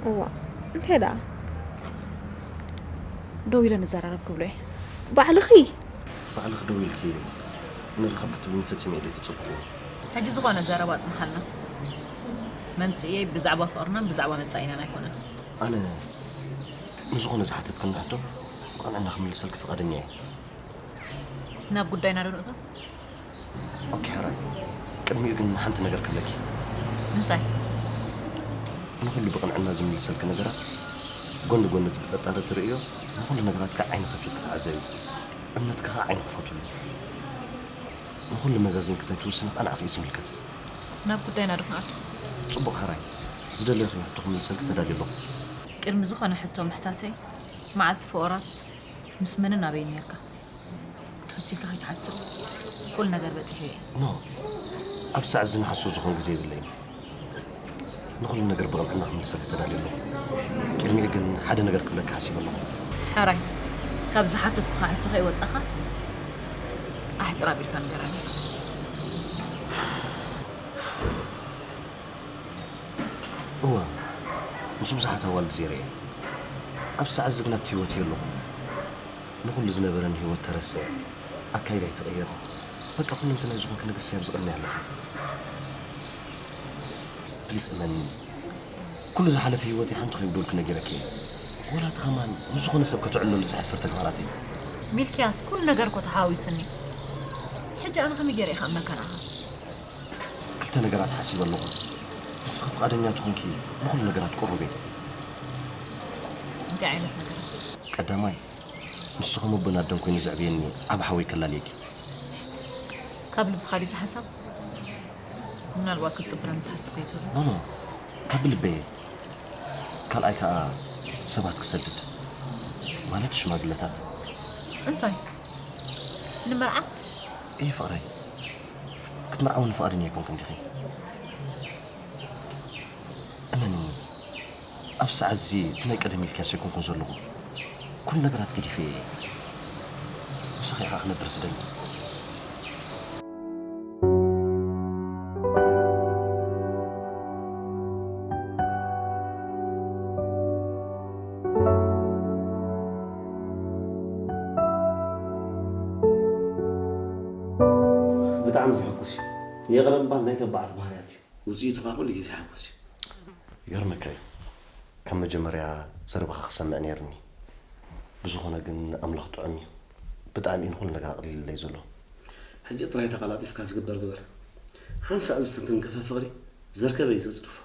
እዋ፣ እንታይ ደኣ? ደው ኢለ ንዘራረብ ክብሎ እየ። ባዕልኺ? ባዕልኺ ደው ኢልኪ ንርኸብ ክትብልኒ ፈጺመ እየ ዘይትጽብቑ። ሕጂ ዝኾነ ዘረባ ኣጽንሓልና። መምጽኢየይ ብዛዕባ ፍቕርናን ብዛዕባ መጻኢናን ኣይኮነን። ኣነ ንዝኾነ ዝሓተትክኒ ሕቶ ብቕንዕና ክምልሰልኪ ፍቓደኛ እየ። ናብ ጉዳይና ዶ ንእቶ? ኦኬ፣ ሕራይ። ቅድሚኡ ግን ሓንቲ ነገር ክብለኪ። እንታይ? ንኹሉ ብቕንዕና ዝምልሰልኪ ነገራት፣ ጎኒ ጎኒ እቲ ብጠጣሪ ትርእዮ፣ ንኹሉ ነገራትካ ዓይኒ ከፊትኪ ተዓዘቢ። እምነትኪ ኸኣ ዓይኒ ክፈትሉ። ንኹሉ መዛዚንኪ ተትውስኒ ኸኣ ንዓኺ እዩ ዝምልከት። ናብ ጉዳይና ዶ ክንኣቱ? ጽቡቕ፣ ሕራይ። ዝደለኽዮ ሕቶ ክምልሰልኪ ተዳልየ ኣለኹ። ቅድሚ ዝኾነ ሕቶ ምሕታተይ፣ መዓልቲ ፍቑራት ምስ መንን ኣበይን ኔርካ? ትሑት ኢልካ ከይትሓስብ፣ ኩሉ ነገር በጺሐዮ እየ። ኖ፣ ኣብዚ ሰዓት እዚ ንሓሶት ዝኾን ግዜ የብለይን። ንኹሉ ነገር ብቕንዕና ክምልሰልኪ ተዳልየ ኣለኹ። ቅድሚኡ ግን ሓደ ነገር ክብለኪ ሓሲበ ኣለኹ። ሕራይ፣ ካብ ዝሓተትኩኻ ሕቶ ከይወጻኻ ኣሕጽር ኣቢልካ ንገረኒ። እወ፣ ምስ ብዙሓት ኣዋልድ ዘይረ እየ። ኣብዚ ሰዓት እዚ ግን ኣብቲ ህይወት እየ ኣለኹ። ንኹሉ ዝነበረኒ ህይወት ተረስዐ፣ ኣካይዳይ ተቐየረ። በቃ ኩለንተናይ ዝኾንኪ ነገር ስያብ ዝቐንያ ኣለኺ። ፕሊስ እመንኒ። ኩሉ ዝሓለፈ ህይወተይ ሓንቲ ከይጉደልኩ ነጊረኪ እየ። ወላ እቲ ከማን ምስ ዝኾነ ሰብ ከተዕልለሉ ዘሕፍር ተግባራት እዩ። ሚልክያስ፣ ኩሉ ነገር እኮ ተሓዋዊሱኒ። ሕጂ ኣነ ከመይ ገይረ እየ ክኣምነካ ንዓኻ? ክልተ ነገራት ሓሲበ ኣለኹ። ንስኺ ፍቓደኛ ትኾንኪ ንኹሉ ነገራት ቁሩብ እየ። እንታይ ዓይነት ነገር? ቀዳማይ፣ ንሱ ከም ኣቦን ኣደን ኮይኑ ዘዕብየኒ ዓቢ ሓወይ ከላልየኪ። ካብ ልብኻ ድዩ እዚ ሓሳብ? ምናልባት ክትጥብረኒ ትሓስብ ከይትህሉ። ኖ፣ ኖ፣ ካብ ልበይ እየ። ካልኣይ ከኣ ሰባት ክሰድድ፣ ማለት ሽማግለታት። እንታይ? ንመርዓ? እየ ፍቕረይ። ክትምርዓውኒ ፍቓደኛ ኣይኮንክን ዲኺ? እመንኒ፣ ኣብ ሰዓት እዚ እቲ ናይ ቀደም ኢልክያስ ኣይኮንኩን ዘለኹ። ኩሉ ነገራት ገዲፈ እየ። ምሳኺ ኢኻ ክነብር ዝደሊ። ብጣዕሚ ዘሐጉስ እዩ። ይቕረ ምባል ናይ ተባዓት ባህርያት እዩ። ውጽኢቱ ኸኣ ኩሉ ግዜ ሓጎስ እዩ። ይገርመካ እዩ። ካብ መጀመርያ ዘረባኻ ክሰምዕ ነይርኒ። ብዝኾነ ግን ኣምላኽ ጥዑም እዩ። ብጣዕሚ እዩ ንኹሉ ነገር ኣቕሊልለይ ዘሎ። ሕጂ ጥራይ ተቐላጢፍካ ዝግበር ግበር። ሓንሳእ ዝትንክፈ ፍቕሪ ዘርከበ እዩ ዘጽድፎ።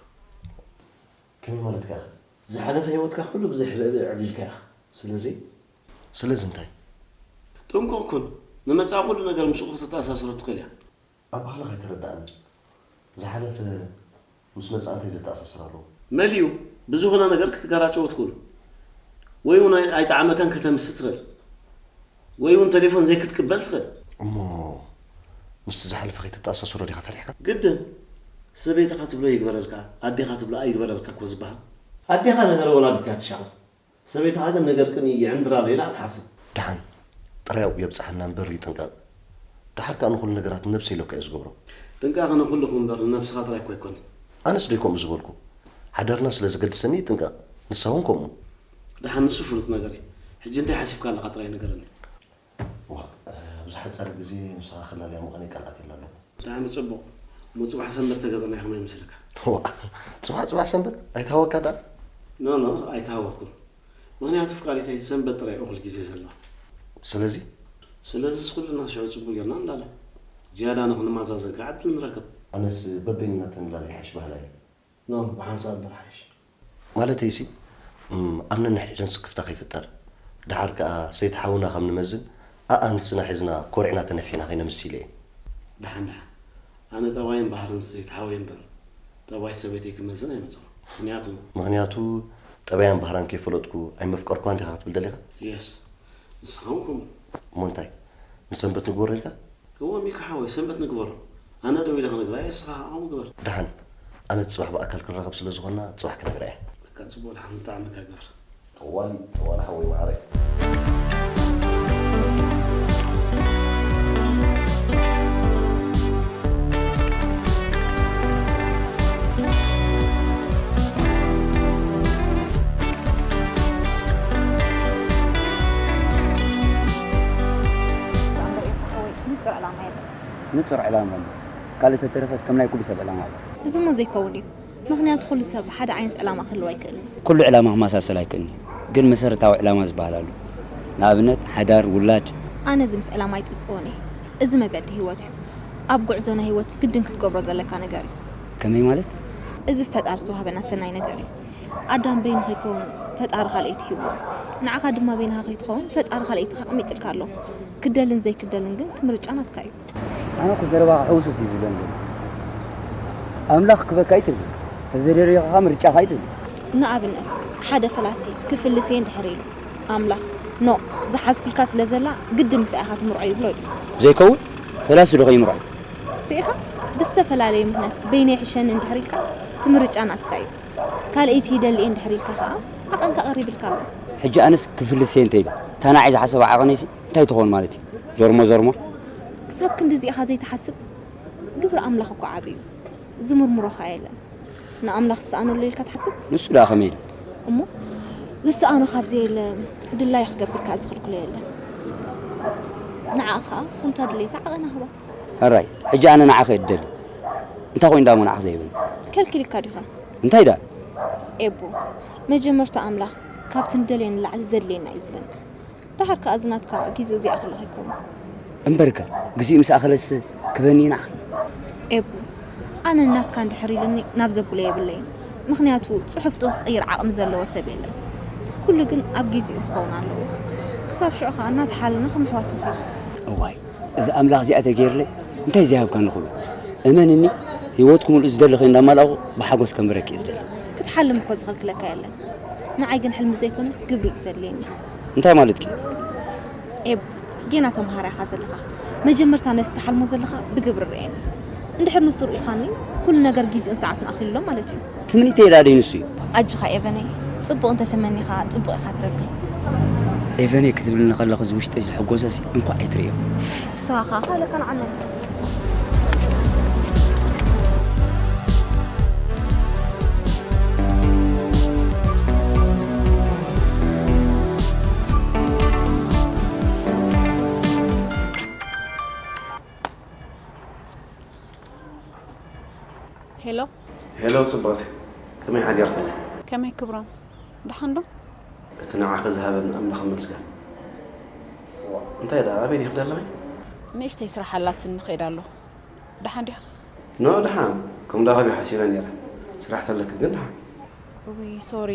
ከመይ ማለትካ ኢኻ? ዝሓለፈ ህይወትካ ኩሉ ብዘይ ሕብእብእ ኣዕሊልካ ኢኻ። ስለዚ? ስለዚ እንታይ? ጥንቁቕ ኩን። ንመጻኢ ኩሉ ነገር ምስኡ ከተተኣሳስሮ ትኽእል እያ። ኣባህላ ከይተረዳእኒ። ዝሓለፈ ምስ መጻእንተይ ዘተኣሳስር ኣለዎ። መሊኡ ብዝኾነ ነገር ክትጋራጨው ትኽእሉ። ወይ እውን ኣይ-፣ ኣይጠዓመካን ከተምስ ትኽእል። ወይ እውን ቴሌፎን ዘይክትቅበል ትኽእል። እሞ ምስቲ ዝሓለፈ ከይተተኣሳስሮ ዲኻ ፈሪሕካ? ግድን። ሰበይትኻ ትብሎ ይግበረልካ፣ ኣዴኻ ትብሎ ኣይግበረልካ እኮ ዝበሃል። ኣዴኻ ነገር ወላዲት እያ ትሻቕል። ሰበይትኻ ግን ነገር ቅን ይዕንድራ ኢላ ትሓስብ። ደሓን ጥራይ ኣብኡ የብጽሓና እምበር ይጥንቀቕ። ደሓር ከኣ ንኹሉ ነገራት ንነብሰይ ኢለ እኮ እየ ዝገብሮ። ጥንቃቐ ንኹሉ ይኹን እምበር ንነብስኻ ጥራይ እኮ ኣይኮነን። ኣነስ ዶ ከምኡ ዝበልኩ? ሓዳርና ስለ ዘገድሰኒ ይጥንቀቕ። ንሳ እውን ከምኡ። ደሓን ንሱ ፍሉጥ ነገር እዩ። ሕጂ እንታይ ሓሲብካ ኣለኻ ጥራይ ንገረኒ። ዋ፣ ኣብዚ ሓጻር ግዜ ምሳኻ ክላለያ ምዃነይ ቃል ኣትየላ ኣለኹ። ብጣዕሚ ጽቡቕ። እሞ ጽባሕ ሰንበት ተገበርና ኢኹም ኣይመስለካ? ዋ፣ ጽባሕ፣ ጽባሕ ሰንበት ኣይተሃወካ ደኣ? ኖ፣ ኖ፣ ኣይተሃወኩን። ምኽንያቱ ፍቃሪተይ ሰንበት ጥራይ እኹል ግዜ ዘለዋ። ስለዚ? ስለዚስ ኩልና ሽዑ ጽቡቕ ጌርና ንላለ። ዝያዳ ንኽንመዛዘን ከዓ ዕድል ንረክብ። ኣነስ በበይንና ተንላለ ይሓይሽ በሃላይ እየ። ኖ፣ ብሓንሳብ እምበር ሓይሽ። ማለተይሲ፣ እም፣ ኣብ ነንሕድሕደን ስክፍታ ከይፍጠር። ደሓር ከኣ ሰይቲ ሓውና ከም ንመዝን፣ ኣኣ ንስና ሒዝና ኮሪዕና ተነፊሕና ከይነምስ ኢለ እየ። ደሓን፣ ደሓን። ኣነ ጠባይን ባህርን ሰይቲ ሓወይ እምበር፣ ጠባይ ሰበይተይ ክመዝን ኣይመጽኹ። ምኽንያቱ? ምኽንያቱ፣ ጠባያን ባህራን ከይፈለጥኩ ኣይመፍቀርኳን ዲኻ ክትብል ደሊኻ? የስ። ንስኻ እውን ከምኡ። እሞ እንታይ? ንሰንበት ንግበሮ ኢልካ? እወ ሚኪ ሓወይ፣ ሰንበት ንግበሮ። ኣነ ደው ኢለ ክነግራ እየ፣ ንስኻ ከዓ ከምኡ ግበር። ደሓን፣ ኣነ ጽባሕ ብኣካል ክንራኸብ ስለ ዝኾንና፣ ጽባሕ ክነግራ እየ። በቃ ጽቡቕ፣ ደሓን ዝጠዓመካ ግበር። ጠዋሊ፣ ጠዋሊ ሓወይ መዓረይ። እምበር ኤፍሬም ሓወይ፣ ንጹር ዕላማ የብልካ። ንጹር ዕላማ ኣሎ። ካልእ ተተረፈስ ከም ናይ ኩሉ ሰብ ዕላማ ኣሎ። እዚ እሞ ዘይከውን እዩ። ምኽንያቱ ኩሉ ሰብ ሓደ ዓይነት ዕላማ ክህልዎ ኣይክእልን። ኩሉ ዕላማ ክመሳሰል ኣይክእልን እዩ። ግን መሰረታዊ ዕላማ ዝበሃል ኣሎ። ንኣብነት ሓዳር፣ ውላድ። ኣነ እዚ ምስ ዕላማ ኣይጽብጽቦን እየ። እዚ መገዲ ህይወት እዩ። ኣብ ጉዕዞ ናይ ህይወት ግድን ክትገብሮ ዘለካ ነገር እዩ። ከመይ ማለት? እዚ ፈጣሪ ዝተዋህበና ሰናይ ነገር እዩ። ኣዳም በይኑ ከይከውን ፈጣሪ ካልኣይቲ ሂብዎ። ንዓኻ ድማ በይንኻ ከይትኸውን ፈጣሪ ካልኣይትኻ ኣቐሚጥልካ ኣሎ። ክደልን ዘይክደልን ግን እቲ ምርጫ ናትካ እዩ። ኣነ እኮ ዘረባኻ ሕውስውስ እዩ ዝብለኒ ዘሎ። ኣምላኽ ክበካ ኣይትብል፣ ተዘደለኻ ምርጫኻ ኣይትብል። ንኣብነት፣ ሓደ ፈላሲ ክፍልስ እየ እንድሕር ኢሉ፣ ኣምላኽ፣ ኖእ፣ ዝሓዝኩልካ ስለ ዘላ፣ ግድን ምስኣ ኢኻ ትምርዖ ይብሎ ድዩ? ዘይከውን፣ ፈላሲ ዶ ከይምርዖ? ርኢኻ? ብዝተፈላለየ ምኽንያት በይነይ ይሕሸኒ እንድሕር ኢልካ፣ እቲ ምርጫ ናትካ እዩ። ካልኣይቲ ይደሊ እየ እንድሕር ኢልካ ኸኣ፣ ዓቐንካ ቀሪብልካ ኣሎ። ሕጂ ኣነስ ክፍልስ እየ እንተ ኢለ፣ እታ ንዓይ ዝሓሰባ ዓቐነይሲ እንታይ ትኸውን ማለት እዩ? ዞርሞ ዞርሞ? ክሳብ ክንድዚ ኢኻ ዘይትሓስብ? ግብሪ ኣምላኽ እኮ ዓቢ እዩ። ዝምርምሮ ኸኣ የለን። ንኣምላኽ ዝሰኣነሉ ኢልካ ትሓስብ? ንሱ ደኣ ከመይ ኢሉ? እሞ ዝሰኣኖ ካብ ዘየለ ድላዩ ክገብር ከኣ ዝኽልክሎ የለን። ንዓኣ ኸኣ ከምታ ድሌታ ዓቐና ህባ። ሕራይ፣ ሕጂ ኣነ ንዓኺ እየ እደሊ። እንታይ ኮይኑ ደኣ እሞ ንዓኺ ዘይህበኒ? ከልኪልካ ዲኻ? እንታይ ደኣ? ኤቡ፣ መጀመርታ ኣምላኽ ካብቲ ንደልዮ ንላዕሊ ዘድልየና እዩ ዝህበና። ደሓር ከኣ እዚ ናትካ ግዜኡ ዘይኣኸለ ከይከውን። እምበርከ፣ ግዜኡ ምስ ኣኸለስ ክበኒ ንዓኺ? ኤቡ፣ ኣነ ናትካ እንድሕር ኢሉኒ ናብ ዘብሎ የብለይን። ምኽንያቱ ጽሑፍትኡ ክቕይር ዓቕሚ ዘለዎ ሰብ የለን። ኩሉ ግን ኣብ ግዜኡ ክኸውን ኣለዎ። ክሳብ ሽዑ ከኣ እናተሓለና ከም ኣሕዋት ንኺድ። እዋይ፣ እዛ ኣምላኽ እዚኣ ተገይርለይ እንታይ ዘይሃብካኒ ኩሉ። እመንኒ፣ ህይወትኪ ሙሉእ ዝደለኽዮ እንዳማላእኹ ብሓጎስ ከንብረኪ እየ ዝደሊ። ክትሓልም እኮ ዝኸልክለካ የለን። ንዓይ ግን ሕልሚ ዘይኮነ ግብሪ እዩ ዘድልየኒ። እንታይ ማለትኪ? ኤብ፣ ጌና ተምሃራይ ኢኻ ዘለኻ። መጀመርታ ነቲ ትሓልሞ ዘለኻ ብግብሪ ርኤኒ። እንድሕር ንሱ ርኢኻኒ፣ ኩሉ ነገር ግዜኡን ሰዓቱን ኣኺሉ ኣሎ ማለት እዩ። ትምኒተይ ደኣ ደይንሱ እዩ። ኣጆኻ ኤቨነይ፣ ጽቡቕ እንተ ተመኒኻ ጽቡቕ ኢኻ ትረክብ። ኤቨነይ ክትብልኒ ከለኺ እዚ ውሽጠይ ዝሕጎሰሲ እንኳዕ ኣይትርእዮ። ንስኻ ኸኣ ካለካ ንዓና። ሄሎ። ሄሎ ጽብቕቲ፣ ከመይ ሓዲርክለይ? ከመይ ክብሮም፣ ደሓን ዶ? እቲ ንዓኺ ዝሃበኒ ኣምላኽ ይመስገን። ዋ፣ እንታይ ደኣ፣ ኣበይ ዲኺ ዘለኺ? ንእሽተይ ስራሕ ኣላትኒ፣ ንኸይድ ኣለኹ። ደሓን ዲኻ? ኖ፣ ደሓን። ከም ዳኸቢ ሓሲበ ነይረ። ስራሕ ተለኪ ግን ደሓን። ውይ፣ ሶሪ።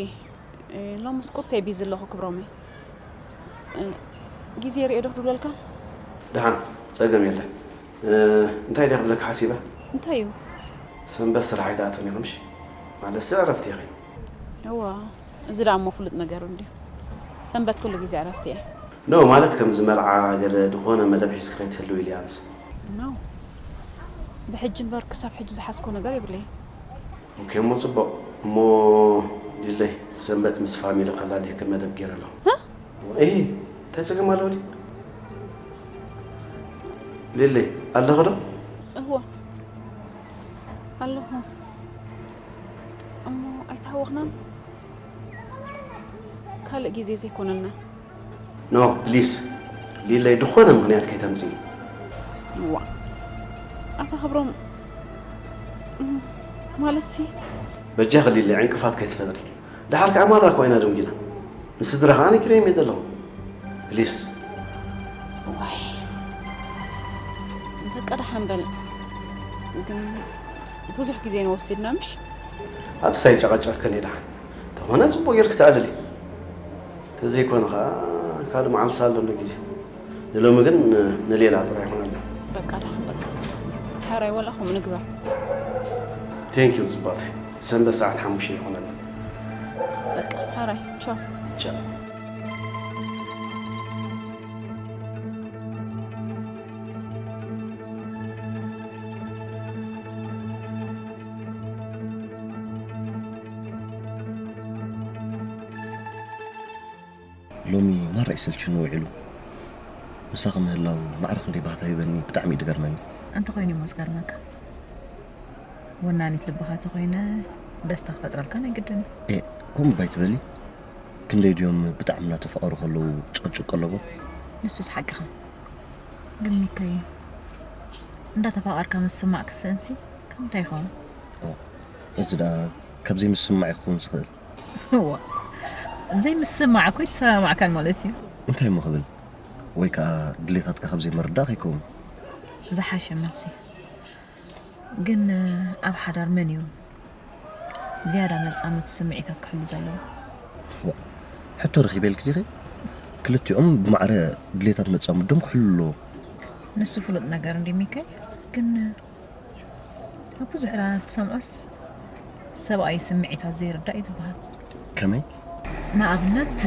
እ፣ ሎምስ ቁብተይ ቢዚ ኣለኹ ክብሮመይ። እ፣ ግዜ ርኤ ዶ ክድውለልካ? ደሓን፣ ጸገም የለን። እንታይ ደይ ክብለካ ሓሲበ? እንታይ እዩ? ሰንበት ስራሕ ኣይትኣትውን ኢኹምሽ? ማለት ሲ ዕረፍቲ ኢኺ። እዋ፣ እዚ ደኣ እሞ ፍሉጥ ነገር እንድዩ። ሰንበት ኩሉ ግዜ ዕረፍቲ እየ። ኖ ማለት ከምዚ መርዓ ገለ ዝኾነ መደብ ሒዝኪ ከይትህልዊ ኢለ ኣነስ። ኖ፣ ብሕጂ እምበር ክሳብ ሕጂ ዝሓዝኮ ነገር የብለይ። ኦኬ፣ እሞ ጽቡቕ። እሞ ሊለይ፣ ሰንበት ምስ ፋሚሊ ከላልየኪ መደብ ገይረ ኣለኹ። እ፣ እንታይ ጸገም ኣለዎ ድዩ? ሊለይ፣ ኣለኺ ዶ? እዋ፣ ኣለኹ። እሞ ኣይተሃወኽናን? ካልእ ግዜ ዘይኮነልና። ኖ፣ ፕሊስ። ሊለይ፣ ዝኾነ ምኽንያት ከይተምጽኢ። እዋ፣ ኣታ ክብሮም፣ እም፣ ማለትሲ? በጃኺ ሊለይ፣ ዕንቅፋት ከይትፈጥሪ። ደሓር ከኣ ማራ እኮ ኢና ደንጒና። ንስድራ ከኣ ነጊረዮም እየ ዘለኹ። ፕሊስ። ዋይ፣ በቃ ደሓን በል። ግን ብዙሕ ግዜ ንወሲድና ምሽ? ኣብሳይ ጨቐጨቕክን እየ ደሓን። ተኾነ ጽቡቕ ጌርኪ ተኣልሊ። ተዘይኮነ ከኣ ካልእ መዓልቲ ኣለና ግዜ። ንሎሚ ግን ንሌላ ጥራይ ይኾነልና። በቃ ደሓን በቃ። ሓራይ ወላ ከምኡ ንግበር። ቴንክ ዩ ጽቡቕተይ። ሰንበት ሰዓት ሓሙሽተ ይኾነልና። በቃ ሓራይ ቻው። ቻው። ሎሚ ማራ ይሰልችኒ ውዒሉ። ምሳኺ ምህላው ማዕረ ክንደይ ባህታ ሂበኒ፣ ብጣዕሚ እዩ ዝገርመኒ። እንተኾይኑ እሞ ዝገርመካ፣ ወናኒት ልብኻ ተኾይነ ደስታ ክፈጥረልካ ናይ ግድን እዩ። ኤ፣ ከምኡ ባይትበሊ። ክንደይ ድዮም ብጣዕሚ እናተፋቐሩ ከለዉ ጭቕጭቕ ቀለቦም? ንሱስ ሓቅኻ። ግን ሚካይ፣ እንዳተፋቐርካ ምስማዕ ክስእንሲ ካብ እንታይ ይኸውን? ኦ፣ እዚ ደኣ ካብ ዘይምስምማዕ እዩ ክኸውን ዝኽእል። እዋ፣ ዘይምስማዕ እኮ ኣይተሰማማዕካን ማለት እዩ። እንታይ እሞ ክብል? ወይ ከኣ ድሌታትካ ካብ ዘይምርዳእ ከይከውን። ዝሓሸ መልሲ። ግን ኣብ ሓዳር መን እዩ ዝያዳ መጻምድቲ ስምዒታት ክሕሉ ዘለዎ? ዋ፣ ሕቶ ረኺበ ኢልኪ ዲኺ? ክልቲኦም ብማዕረ ድሌታት መጻምዶም ክሕሉ ኣለዎም። ንሱ ፍሉጥ ነገር እንዲ ሚካይ። ግን ኣብ ብዙሕ ዕላላት ትሰምዖስ ሰብኣይ ስምዒታት ዘይርዳእ እዩ ዝበሃል። ከመይ? ንኣብነት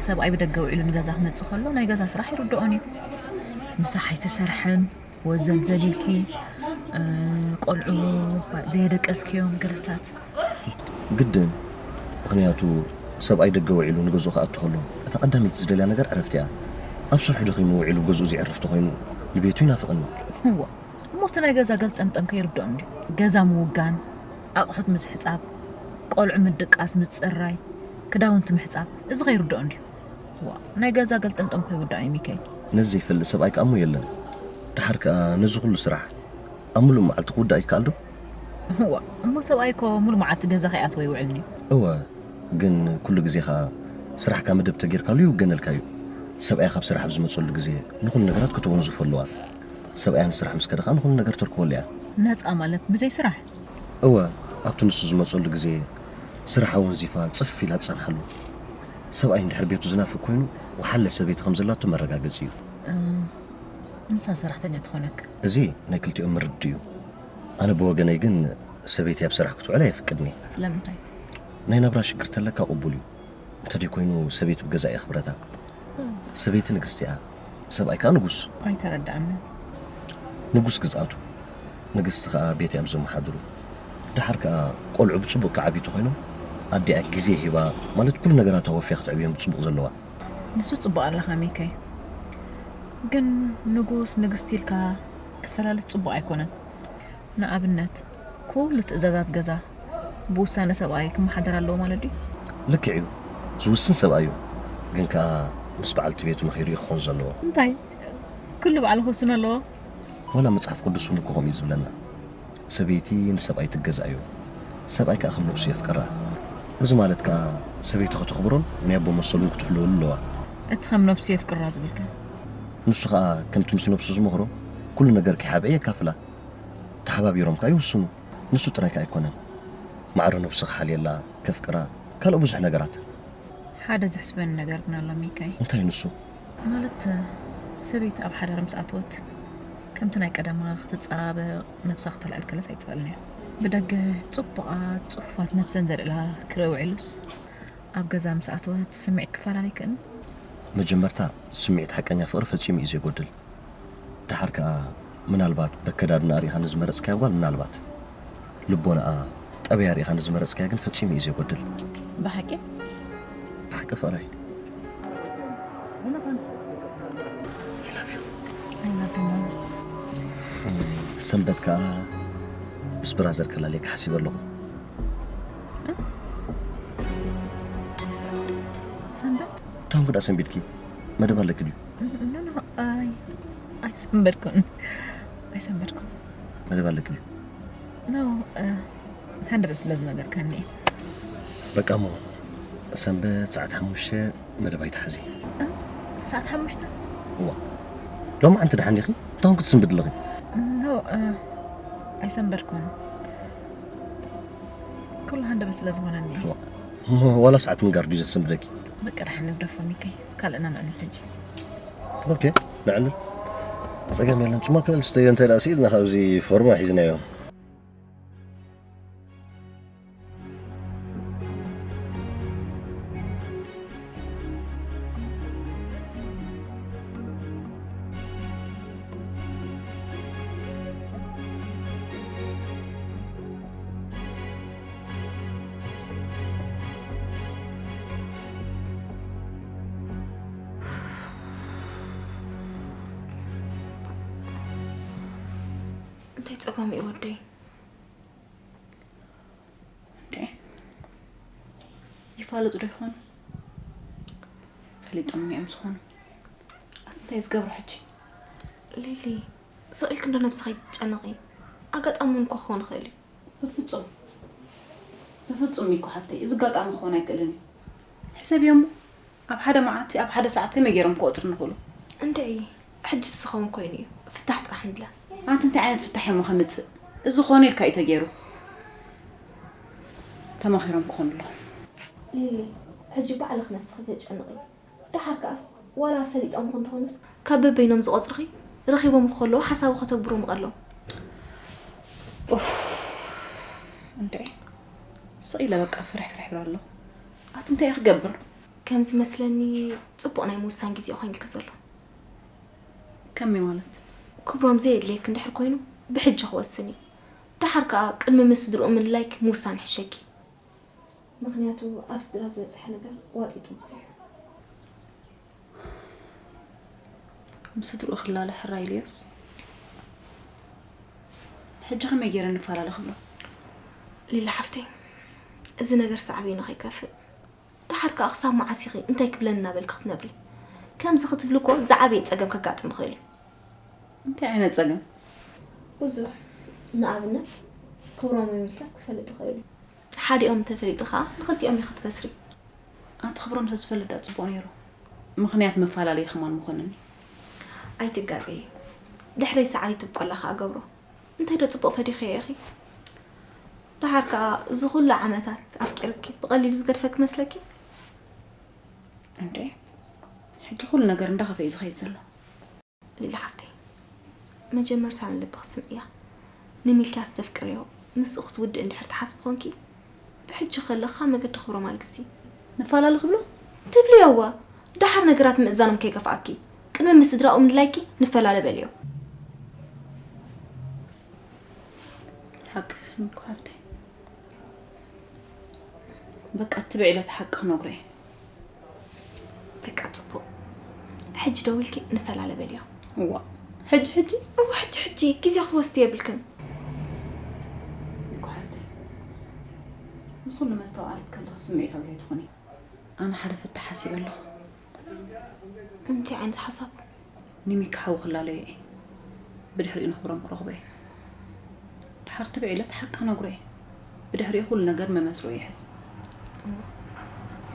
ሰብኣይ ብደገ ውዒሉ ንገዛ ክመጽእ ከሎ ናይ ገዛ ስራሕ ይርድኦን እዩ። ምሳሕ ኣይተሰርሐን፣ ወዘልዘል ኢልኪ፣ እ፣ ቆልዑ ዘየደቀስክዮም ገለታት። ግድን። ምኽንያቱ ሰብኣይ ደገ ውዒሉ ንገዝኡ ክኣቱ ከሎ እታ ቀዳመይቲ ዝደልያ ነገር ዕረፍቲ እያ። ኣብ ስርሑ ደኺሙ ውዒሉ ገዝኡ ዘየዕርፍ ተኾይኑ ንቤቱ ይናፍቕኒ። እዋ፣ እሞ እቲ ናይ ገዛ ገልጠምጠም ከይርድኦ እንድዩ። ገዛ ምውጋን፣ ኣቕሑት ምትሕጻብ፣ ቆልዑ ምድቃስ፣ ምጽራይ፣ ክዳውንቲ ምሕጻብ፣ እዚ ከይርድኦ እንድዩ። ዋ፣ ናይ ገዛ ገልጠምጠም ከይውዳእ እዩ ሚካኤል። ነዚ ዘይፈልጥ ሰብኣይ ከኣ እሞ የለን። ደሓር ከኣ ነዚ ኩሉ ስራሕ ኣብ ምሉእ መዓልቲ ክውዳእ ይከኣል ዶ? ዋ፣ እሞ ሰብኣይ እኮ ሙሉ መዓልቲ ገዛ ከይኣተወ ይውዕል እንድዩ። እወ፣ ግን ኩሉ ግዜ ከኣ ስራሕካ መደብ ተጌርካሉ ይውገነልካ እዩ። ሰብኣያ ካብ ስራሕ ኣብ ዝመጸሉ ግዜ ንኹሉ ነገራት ከተወንዝፎ ኣለዋ። ሰብኣያ ንስራሕ ምስ ከደ ከኣ ንኹሉ ነገር ተርክበሉ እያ። ነጻ ማለት ብዘይ ስራሕ? እወ፣ ኣብቲ ንሱ ዝመጸሉ ግዜ ስራሕ ኣወንዚፋ ጽፍ ኢላ ትጸንሓሉ። ሰብኣይ እንድሕር ቤቱ ዝናፍቅ ኮይኑ፣ ወሓለ ሰበይቲ ከም ዘላቶ መረጋገጺ እዩ። እም፣ ንሳ ሰራሕተኛ ትኾነካ። እዚ ናይ ክልቲኦም ምርድእ እዩ። ኣነ ብወገነይ ግን ሰበይቲ ኣብ ስራሕ ክትውዕል ኣየፍቅድን እየ። ስለምንታይ? ናይ ናብራ ሽግር ተለካ ቅቡል እዩ። እንተደይ ኮይኑ ሰበይቲ ብገዛእ እየ ክብረታ። ሰበይቲ ንግስቲ እያ፣ ሰብኣይ ከኣ ንጉስ። ኣይተረድኣንን። ንጉስ ግዝኣቱ፣ ንግስቲ ከኣ ቤት እዮም ዘመሓድሩ። ደሓር ከኣ ቆልዑ ብጽቡቕ ክዓብዩ ተኾይኖም ኣዲኣ ግዜ ሂባ፣ ማለት ኩሉ ነገራታ ወፍያ ክትዕብዮም ብጽቡቕ ዘለዋ። ንሱ ጽቡቕ ኣለኻ ሚከይ። ግን ንጉስ ንግስቲ ኢልካ ክትፈላልስ ጽቡቕ ኣይኮነን። ንኣብነት ኩሉ ትእዛዛት ገዛ ብውሳነ ሰብኣይ ክመሓደር ኣለዎ ማለት ድዩ? ልክዕ እዩ፣ ዝውስን ሰብኣይ እዩ። ግን ከኣ ምስ በዓልቲ ቤቱ መኺሩ እዩ ክኾን ዘለዎ። እንታይ? ኩሉ ባዕሉ ክውስን ኣለዎ? ዋላ መጽሓፍ ቅዱስ እውን እኮ ከምኡ እዩ ዝብለና። ሰበይቲ ንሰብኣይ ትገዝኣዮ፣ ሰብኣይ ከኣ ከም ነብሱ የፍቅራ። እዚ ማለት ከኣ ሰበይቲ ከተኽብሮን ናይ ኣቦ መሰሉን ክትሕልወሉ ኣለዋ። እቲ ከም ነብሱ የፍቅራ ዝብልከ? ንሱ ከኣ ከምቲ ምስ ነብሱ ዝመኽሮ ኩሉ ነገር ከይሓብአ የካፍላ። ተሓባቢሮም ከኣ ይውስኑ። ንሱ ጥራይ ከኣ ኣይኮነን፣ ማዕረ ነብሱ ክሓልየላ፣ ከፍቅራ፣ ካልእ ብዙሕ ነገራት። ሓደ ዘሕስበኒ ነገር ግን ኣሎ ሚካይ። እንታይ ንሱ? ማለት ሰበይቲ ኣብ ሓዳር ምስ ኣተወት ከምቲ ናይ ቀደማ ክትጸባበቕ፣ ነብሳ ክተልዕል ከለስ ኣይትኽእልን እያ። ብደገ ጽቡቓት ጽፉፋት ነብሰን ዘልዕላ ክርኢ ውዒሉስ፣ ኣብ ገዛ ምስ ኣተወት ስምዒት ክፈላለ ኣይክእልን። መጀመርታ፣ ስምዒት ሓቀኛ ፍቕሪ ፈጺሙ እዩ ዘይጎድል። ደሓር ከኣ፣ ምናልባት በከዳድና ርኢኻ ንዝመረጽካያ ጓል፣ ምናልባት ልቦናኣ ጠበያ ርኢኻ ንዝመረጽካያ ግን ፈጺሙ እዩ ዘይጎድል። ብሓቂ? ብሓቂ ፍቕረይ። I love you. I love you, Mom. ሰንበት ከኣ ምስ ብራዘር ከላልየካ ሓሲበ ኣለኹ። ሰንበት? ታንኩ ደኣ ሰንቢድኪ? መደብ ኣለኪ ድዩ? ኖ፣ ኖ፣ ኣይ፣ ኣይሰንበድኩን። ኣይሰንበድኩን። መደብ ኣለኪ ድዩ? ኖ፣ እ፣ ሃንደበት ስለ ዝነገርካኒ። በቃ እሞ፣ ሰንበት ሰዓት ሓሙሽተ መደብ ኣይትሓዚ። እ? ሰዓት ሓሙሽተ? እዋ። ሎሚ ዓንቲ ደሓን ዲኺ? እንታይ ክትስንብዲ ኣለኺ? ኖ፣ እ፣ ኣይሰንበድኩን። ኩሉ ሃንደበት ስለ ዝኾነኒ። እዋ። እሞ ዋላ ሰዓት ምንጋር ድዩ ዘሰንብደኪ? በቃ ደሓን ንግደፎ ሚከይ። ካልእና ንዕልል ሕጂ። ኦኬ፣ ንዕልል። ጸገም የለን። ጽማቕ ክልል ስተዮ እንታይ ደኣ ስኢልና ካብዚ ፎርማ ሒዝናዮ። እንታይ ጸገም እዩ ወደይ? እንዴ፣ ይፋለጡ ዶ ይኾኑ? ፈሊጦም እዮም ዝኾኑ። ኣቲ እንታይ ዝገብሩ ሕጂ? ሊሊ፣ ስቕ ኢልኪ እንዶ ነብስኺ ኣይትጨነቒ። ኣጋጣሚ እውን እኮ ክኸውን ይኽእል እዩ። በፍጹም፣ በፍጹም ሚኮ ሓፍተይ፣ እዚ ኣጋጣሚ ክኸውን ኣይክእልን እዩ። ሕሰብዮ እሞ፣ ኣብ ሓደ መዓልቲ፣ ኣብ ሓደ ሰዓት ከመይ ገይሮም ክቆጽሩ ንኽእሉ? እንድዒ፣ ሕጂ ዝኸውን ኮይኑ እዩ። ፍታሕ ጥራሕ ንድለ። ኣንቲ እንታይ ዓይነት ፍታሕ እሞ ከምጽእ? እዚ ክኾነ ኢልካ እዩ ተገይሩ። ተማኺሮም ክኾኑ ኣለዎም። ሊሊ፣ ሕጂ ባዕልኺ ነብስኺ ተጨንቒ። ደሓር ከኣስ፣ ዋላ ፈሊጦም ይኹን እንተኾኑስ፣ ካብ በበይኖም ዝቖጽርኺ ረኺቦም ክኸለዉ ሓሳቡ ከተግብሩ ምቐሎም። ኡፍ፣ እንድዒ፣ ስቕ ኢለ በቃ ፍርሕ ፍርሕ ይብል ኣለኹ። ኣቲ እንታይ እየ ክገብር? ከም ዝመስለኒ፣ ጽቡቕ ናይ ምውሳን ግዜ እዩ ኮይንልኪ ዘሎ። ከመይ ማለት? ክብሮም ዘየድልየኪ እንድሕር ኮይኑ፣ ብሕጂ ክወስን እዩ። ደሓር ከኣ ቅድሚ ምስ ስድርኡ ምልላይኪ ምውሳን ይሕሸኪ። ምኽንያቱ ኣብ ስድራ ዝበጽሐ ነገር ዋጢጡ ብዙሕ እዩ። ምስ ስድርኡ ክላለ ሕራይ ኢሉዮስ፣ ሕጂ ከመይ ገይረ ንፈላለ ክብሎ? ሊሊ ሓፍተይ፣ እዚ ነገር ሳዕቤኑ ከይከፍእ፣ ደሓር ከኣ ክሳብ መዓስ ኢኺ እንታይ ክብለኒ እናበልኪ ክትነብሪ? ከምዚ ክትብሊ እኮ ዝዓበየ ጸገም ከጋጥም ይኽእል እዩ። እንታይ ዓይነት ጸገም? ብዙሕ። ንኣብነት፣ ክብሮም ወይ ሚልክያስ ክፈልጥ ይኽእል እዩ። ሓዲኦም እንተፈሊጡ ከኣ ንኽልቲኦም ኢኺ ትከስሪ። ኣንቲ ክብሮም እንተዝፈልጥ ደኣ ጽቡቕ ነይሩ። ምኽንያት መፈላለዪ ከማን ምኾነኒ። ኣይትጋገዪ። ድሕረይ ሳዕሪ ትብቆላ ከኣ ገብሮ። እንታይ ዶ ጽቡቕ ፈዲኽዮ ኢኺ? ደሓር ከኣ እዚ ኩሉ ዓመታት ኣፍቂርኪ ብቐሊሉ ዝገድፈኪ መስለኪ? እንዴ፣ ሕጂ ኩሉ ነገር እንዳኸፈ እዩ ዝኸይድ ዘሎ። ሊሊ ሓፍተይ፣ መጀመርታ ንልብኺ ስምዕያ። ንሚልክያስ ተፍቅርዮ፣ ምስኡ ክትውድእ እንድሕር ትሓስቢ ኮንኪ፣ ብሕጂ ከለኻ መገዲ ክብሮም ኣልግሲ። ንፈላለ ክብሎ? ትብልዮ እወ። ደሓር ነገራት ምእዛኖም ከይገፍኣኪ፣ ቅድሚ ምስ ስድራኡ ምልላይኪ ንፈላለ በልዮ። ሓቂ እኮ ሓፍተይ። በቃ፣ ትብዒ ኢለ እቲ ሓቂ ክነግሮ እየ። በቃ፣ ጽቡቕ። ሕጂ ደዊልኪ ንፈላለ በልዮ። እዋ፣ ሕጂ፣ ሕጂ? እዋ፣ ሕጂ፣ ሕጂ። ግዜ ክትወስዲ የብልክን። እኮ ሓፍተይ፣ እዚ ኩሉ መስተውዓሊት ከለኺ ስምዒታዊት ኣይትኹኒ። ኣነ ሓደ ፍታሕ ሓሲበ ኣለኹ። እንታይ ዓይነት ሓሳብ? ንሚኪ ሓው ክላለዮ እየ። ብድሕሪኡ ንኽብሮም ክረኽቦ እየ። ድሓር ትብዒ ኢለ እቲ ሓቂ ክነግሮ እየ። ብድሕሪኡ ኩሉ ነገር መመስርኡ ይሕዝ። እሞ፣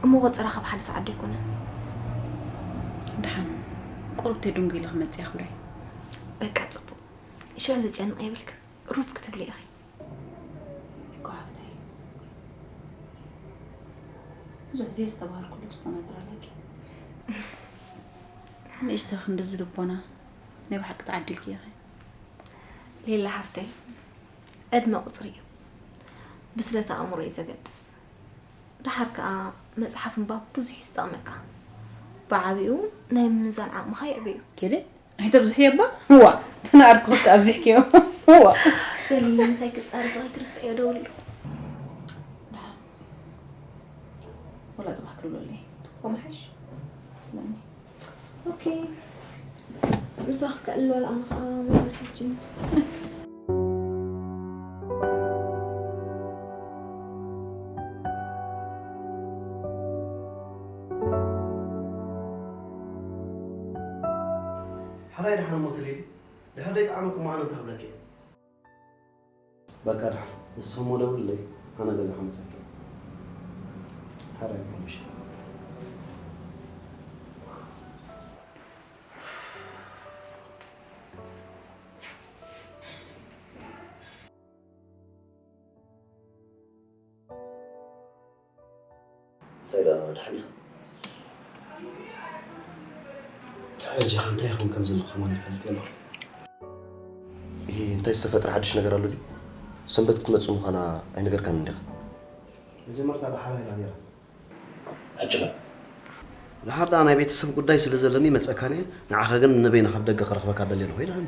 እሞ ቆጸራ ካብ ሓደ ሰዓት ዶ ኣይኮነን? ደሓን፣ ቁሩብ ተይ ድንጉ ኢለ ክመጽእ እየ ክብሎ እየ። በቃ ጽቡቕ። ሽዑ ዘጨንቕ የብልክን። ሩፍ ክትብሊ ኢኺ። እኮ ሓፍተይ፣ ብዙሕ ዘየስተብሃልኩሉ ጽቡቕ ነገር ኣለኪ። ንእሽቶ ክንድዚ ልቦና ናይ ብሓቂ ተዓዲልኪ ኢኺ። ሌላ ሓፍተይ፣ ዕድመ ቁፅሪ እዩ። ብስለት ኣእምሮ እዩ ዘገድስ። ደሓር ከዓ መፅሓፍ ምንባብ ብዙሕ እዩ ዝጠቕመካ። ብዓብኡ ናይ ምምዛን ዓቕምኻ የዕብዩ። ኬደ ኣይተብዝሕዮ እባ። እዋ፣ ተናኣድኩ ክስተ ኣብዚሕክዮ። እዋ። በሊ ምሳይ ክትፃረፍ ኣይትርስዕዮ ደውሉ። ወላ ፅባሕ ክድውለለይ። ከምሓሽ ስለኒ። ኦኬ። ምሳኺ ክዕልል ዋላ ኣነ ከዓ መለስ ሕጂ። ሕራይ ደሓን ሞት ሊሊ፣ ድሕር ደይጠዓመኩም ምዃኑ እንታይ ክብለኪ እየ? በቃ ደሓን፣ ንስኺ እሞ ደውልለይ፣ ኣነ ገዛ ክመፀኪ እየ። ሕራይ ፕሮሚሽ። እንታይ ደኣ ደሓን ኢኻ? ደሓን በጃኻ እንታይ ይኸውን ከም ዘለኹ ከማን ይፈልጥ የለኹ። እሂ እንታይ ዝተፈጥረ ሓድሽ ነገር ኣሎ ድዩ? ሰንበት ክትመጽእ ምዃና ኣይነገርካንን ዲኻ? መጀመርታ ብሓራ ኢላ ነይራ። ኣጆኻ። ደሓር ደኣ ናይ ቤተሰብ ጉዳይ ስለ ዘለኒ መጸእካን እየ፣ ንዓኻ ግን ንበይንኻ ብደገ ክረኽበካ ደልየ ኣለኹ ኢላኒ።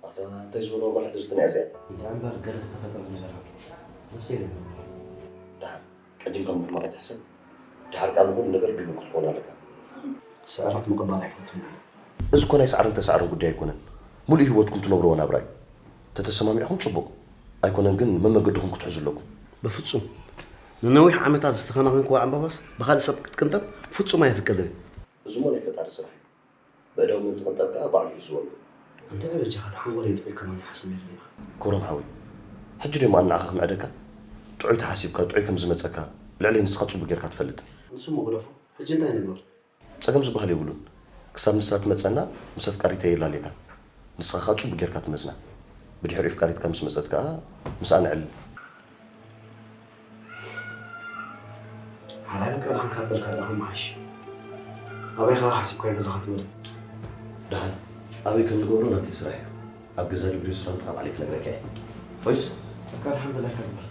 ኣታ እንታይ ዝበሎ ጓል ሕድርቲ እያ እዚኣ? እንዳ እምበር ገለ ዝተፈጠረ ነገር ኣሎ። ነብሰይ ነግረካ። ደሓን ቀዲምካ ምሕማቕ ኣይትሕሰብ። ደሓር ከኣ ንኹሉ ነገር ድሉው ክትከውን ኣለካ። ስዕረት ምቕባል ኣይፈቱን እየ። እዚ እኮ ናይ ሳዕርን ተሳዕርን ጉዳይ ኣይኮነን። ሙሉእ ህይወትኩም ትነብርዎ ናብራ እዩ። ተተሰማሚዕኹም ጽቡቕ። ኣይኮነን ግን መመገድኹም ክትሕዙ ኣለኩም። በፍጹም። ንነዊሕ ዓመታት ዝተኸናኸንክዋ ዕምባባስ ብኻልእ ሰብ ክትቅንጠብ ፍጹም ኣየፍቅድን እየ። እዚ እሞ ናይ ፈጣሪ ስራሕ እዩ። ብእደው ምእንቲ ቅንጠብ ከኣ ባዕሉ ሒዝዎ ኣሎ። ኣንታ በጃኻ ተሓንጎለይ ጥዑይ ከማን ይሓስብ ነይሩ ኔራ። ክብሮም ሓወይ፣ ሕጂ ድዮም ኣነ ንዓኻ ክምዕደካ? ጥዑይ ተሓሲብካ ጥዑይ ከም ዝመጸካ ልዕለይ ንስኻ ጽቡቕ ጌርካ ትፈልጥ። ንሱ እሞ ግደፎ፣ ሕጂ እንታይ ንግበር? ጸገም ዝበሃል የብሉን። ክሳብ ንሳ ትመጸና ምስ ኣፍቃሪተይ የላልየካ። ንስኻ ከኣ ጽቡቕ ጌርካ ትመዝና። ብድሕሪኡ ኣፍቃሪትካ ምስ መጸት ከኣ ምስኣ ነዕልል። ሓራይ በቃ ደሓን ካብ በልካ ደኣ ምሓሽ። ኣበይ ኸኣ ሓሲብካዮ ዘለኻ ትበል? ደሓን ኣበይ ከም ንገብሮ ናተይ ስራሕ እዩ። ኣብ ገዛ ድዩ ሬስቶራንት ካብ ዓሌት ነግረካ እየ። ወይስ? በቃ ደሓን ዘለካ ግበር።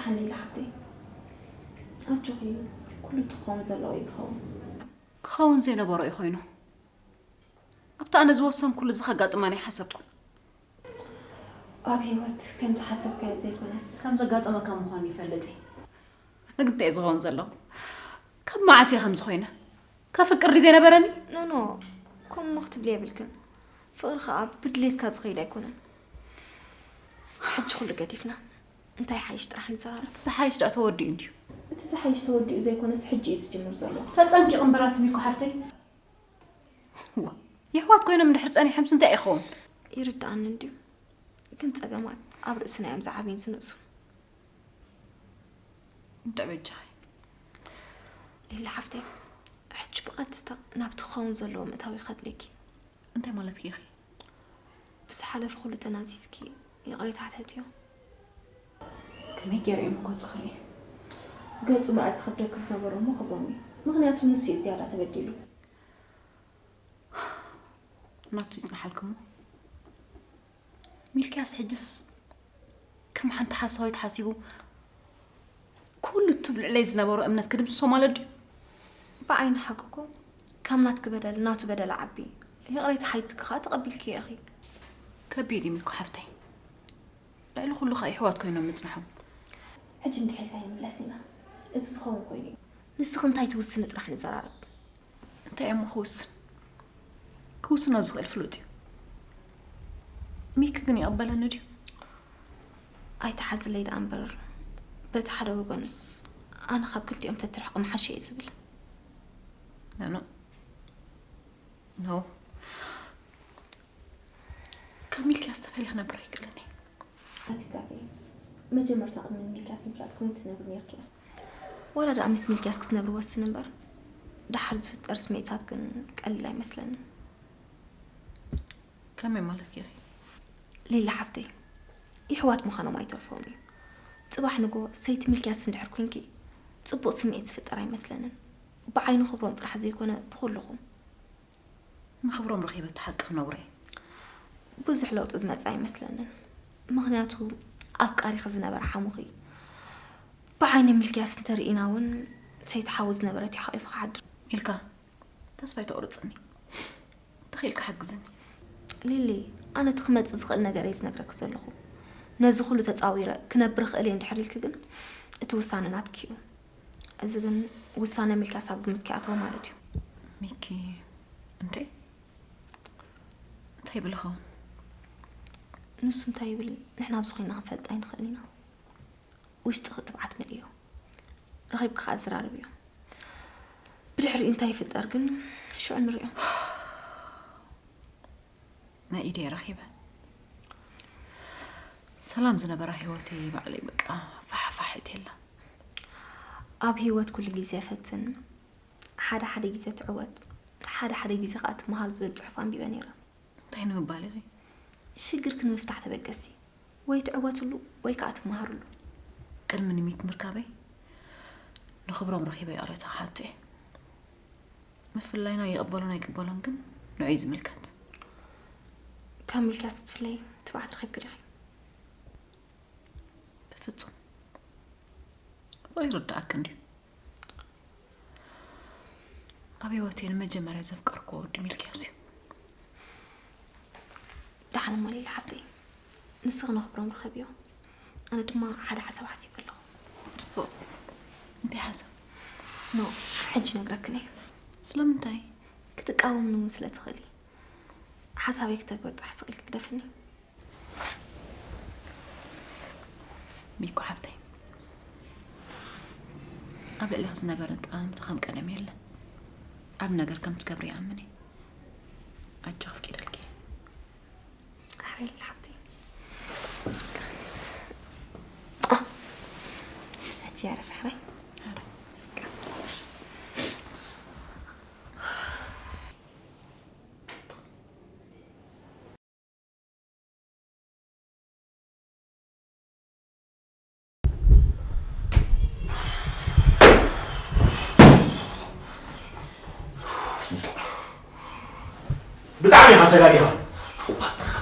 ሓኒ ኢለ ሓፍተይ፣ ኣጆኺ፣ ኩሉ እቲ ክኸውን ዘለዎ እዩ ዝኸውን። ክኸውን ዘይነበሮ እዩ ኮይኑ። ኣብቲ ኣነ ዝወሰንኩሉ እዚ ከጋጥመኒ ኣይሓሰብኩን። ኣብ ህይወት ከም ዝሓሰብካዮ ዘይኮነስ ከም ዘጋጠመካ ምዃኑ ይፈልጥ እየ። ኣነ ግን እንታይ እዩ ዝኸውን ዘሎ? ካብ መዓስ እየ ከምዚ ኮይነ? ከፍቅር ድዩ ዘይነበረኒ? ኖኖ፣ ከምኡ ክትብሊ የብልክን። ፍቕሪ ከኣ ብድሌትካ ዝኸይድ ኣይኮነን። ሕጂ ኩሉ ገዲፍና እንታይ ሓይሽ ጥራሕ ንዘራረብ። እቲ ዝሓይሽ ደኣ ተወዲኡ እንድዩ። እቲ ዝሓይሽ ተወዲኡ ዘይኮነስ ሕጂ እዩ ዝጅምር ዘሎ። ተጸንቂቕ እምበራት ሚኮ ሓፍተይ። ዋ፣ የሕዋት ኮይኖም እንድሕር ጸኒሖምስ እንታይ ይኸውን? ይርድኣኒ እንድዩ። ግን ጸገማት ኣብ ርእስና እዮም ዝዓብዩን ዝንእሱን። እንታይ በጃኺ? ሊሊ ሓፍተይ፣ ሕጂ ብቐጥታ ናብቲ ክኸውን ዘለዎ ምእታው ይኸድለኪ። እንታይ ማለትኪ ኢኺ? ብዝሓለፈ ኩሉ ተናዚዝኪ ይቕሬታ ሕተትዮ። ከመይ ገይረ እየ ምጎ ዝኽእል? ገጹ ምርኣይ ክኸብደኪ ዝነበሮ እሞ ክብሮም እዩ። ምኽንያቱ ንሱ እዩ ዝያዳ ተበዲሉ። ናቱ ይጽንሓልክሞ። ሚልክያስ ሕጅስ ከም ሓንቲ ሓሳዊት ሓሲቡ ኩሉ እቲ ኣብ ልዕለይ ዝነበሮ እምነት ክድምስሶ ማለት ድዩ? ብዓይኒ ሓቂ እኮ ካብ ናትኪ በደል ናቱ በደል ዓቢ። ይቕሬታ ሓይትኪ ከኣ ተቐቢልክዮ ኢኺ። ከቢድ እዩ ሚኮ ሓፍተይ። ልዕሊ ኩሉ ከኣ የሕዋት ኮይኖም ምጽንሖም። ሕጂ እንድሕሪት ኣይንምለስን ኢና። እዚ ዝኸውን ኮይኑ እዩ። ንስኺ እንታይ ትውስኒ ጥራሕ ንዘራረብ። እንታይ እሞ ክውስን? ክውስኖ ዝኽእል ፍሉጥ እዩ። ሚኪ ግን ይቕበለኒ ድዩ? ኣይትሓዝለይ ደኣ እምበር፣ በቲ ሓደ ወገኑስ ኣነ ካብ ክልቲኦም ተትርሕቑ ምሓሸ እየ ዝብል። ኖ፣ ኖ። ኖ። ካብ ሚልክያስ ተፈልየ ክነብር ኣይክእልን እየ። ኣቲ ጋብርኤል፣ መጀመርታ ቅድሚ ሚልክያስ ምፍላጥ ከመይ ትነብሪ ነይርኪ ኢኺ? ዋላ ደኣ ምስ ሚልክያስ ክትነብሪ ወስኒ እምበር፣ ደሓር ዝፍጠር ስምዒታት ግን ቀሊል ኣይመስለንን። ከመይ ማለትኪ ኢኺ? ሊሊ ሓፍተይ፣ የሕዋት ምዃኖም ኣይተርፎም እዩ። ጽባሕ ንግሆ ሰይቲ ሚልክያስ እንድሕር ኮንኪ፣ ጽቡቕ ስምዒት ዝፍጠር ኣይመስለንን። ብዓይኒ ክብሮም ጥራሕ ዘይኮነ፣ ብኹልኹም። ንኽብሮም ረኺበ እቲ ሓቂ ክነግሮ እየ። ብዙሕ ለውጢ ዝመጽእ ኣይመስለንን። ምኽንያቱ ኣፍቃሪኺ ዝነበረ ሓሙኺ ብዓይኒ ሚልክያስ እንተርኢና እውን ሰይቲ ሓዉ ዝነበረት እዩ ሓቒፉ ክሓድር። ኢልካ ተስፋ ኣይተቑርጽኒ። ተኽኢልካ ሓግዝኒ። ሊሊ፣ ኣነ እቲ ክመጽእ ዝኽእል ነገር እየ ዝነግረኪ ዘለኹ። ነዚ ኩሉ ተጻዊረ ክነብር እኽእል እየ እንድሕር ኢልኪ ግን እቲ ውሳነ ናትኪ እዩ። እዚ ግን ውሳነ ሚልክያስ ኣብ ግምት ከይኣተወ ማለት እዩ። ሚኪ፣ እንተ እንታይ ይብል ይኸውን? ንሱ እንታይ ይብል ንሕና ኣብዚ ኮይንና ክንፈልጥ ኣይንኽእልን ኢና። ውሽጥኺ ትብዓት ምልእዮ። ረኺብኪ ከኣ ኣዘራርብዮ። ብድሕሪኡ እንታይ ይፍጠር ግን ሽዑ ንሪኦ። ናይ ኢደይ ረኺበ። ሰላም ዝነበራ ህይወተይ ባዕለይ በቃ ፋሕፋሕ እትየላ። ኣብ ህይወት ኩሉ ግዜ ፈትን፣ ሓደ ሓደ ግዜ ትዕወት፣ ሓደ ሓደ ግዜ ከኣ ትመሃር ዝብል ጽሑፍ ኣንቢበ ነይረ። እንታይ ንምባል ኢኺ? ሽግርኪ ንምፍታሕ ተበገሲ። ወይ ትዕወትሉ ወይ ከኣ ትመሃርሉ። ቅድሚ ንሚክ ምርካበይ ንኽብሮም ረኺበ ይቕሬታ ክሓቶ እየ። ምፍላይና ይቕበሎን ኣይቅበሎን ግን ንዑ እዩ ዝምልከት። ካብ ሚልክያስ ክትፍለይ ትብዓት ረኺብኪ ዲኺ? ብፍጹም። ፍቕሪ ይርድኣኪ እንድዩ። ኣብ ህይወተይ ንመጀመርያ ዘፍቀርኩዎ ወዲ ሚልክያስ እዩ። ደሓን እሞ ሊሊ ሓብተይ፣ ንስኺ ንኽብሮም ርኸብዮ። ኣነ ድማ ሓደ ሓሳብ ሓሲበ ኣለኹ። ጽቡቕ። እንታይ ሓሳብ? ኖ፣ ሕጂ ነግረክን እየ። ስለምንታይ? ክትቃወምኒ እውን ስለ ትኽእሊ። ሓሳበይ ክተግብር ጥራሕ ስቕ ኢልኪ ግደፍኒ። ሚኮ ሓፍተይ፣ ኣብ ልዕሊኺ ዝነበረ ኣጠማምታ ከም ቀደም የለን። ዓቢ ነገር ከም ትገብሪ ይኣምን እየ። ኣጆኺ፣ ኣፍቂደልኪ እየ። ኣሕረይ ሓፍተይ። ሕጂ የዕረፍ ኣሕረይ። ኣረ። ብጣዕሚ ኢኻ ተጋጊኻ።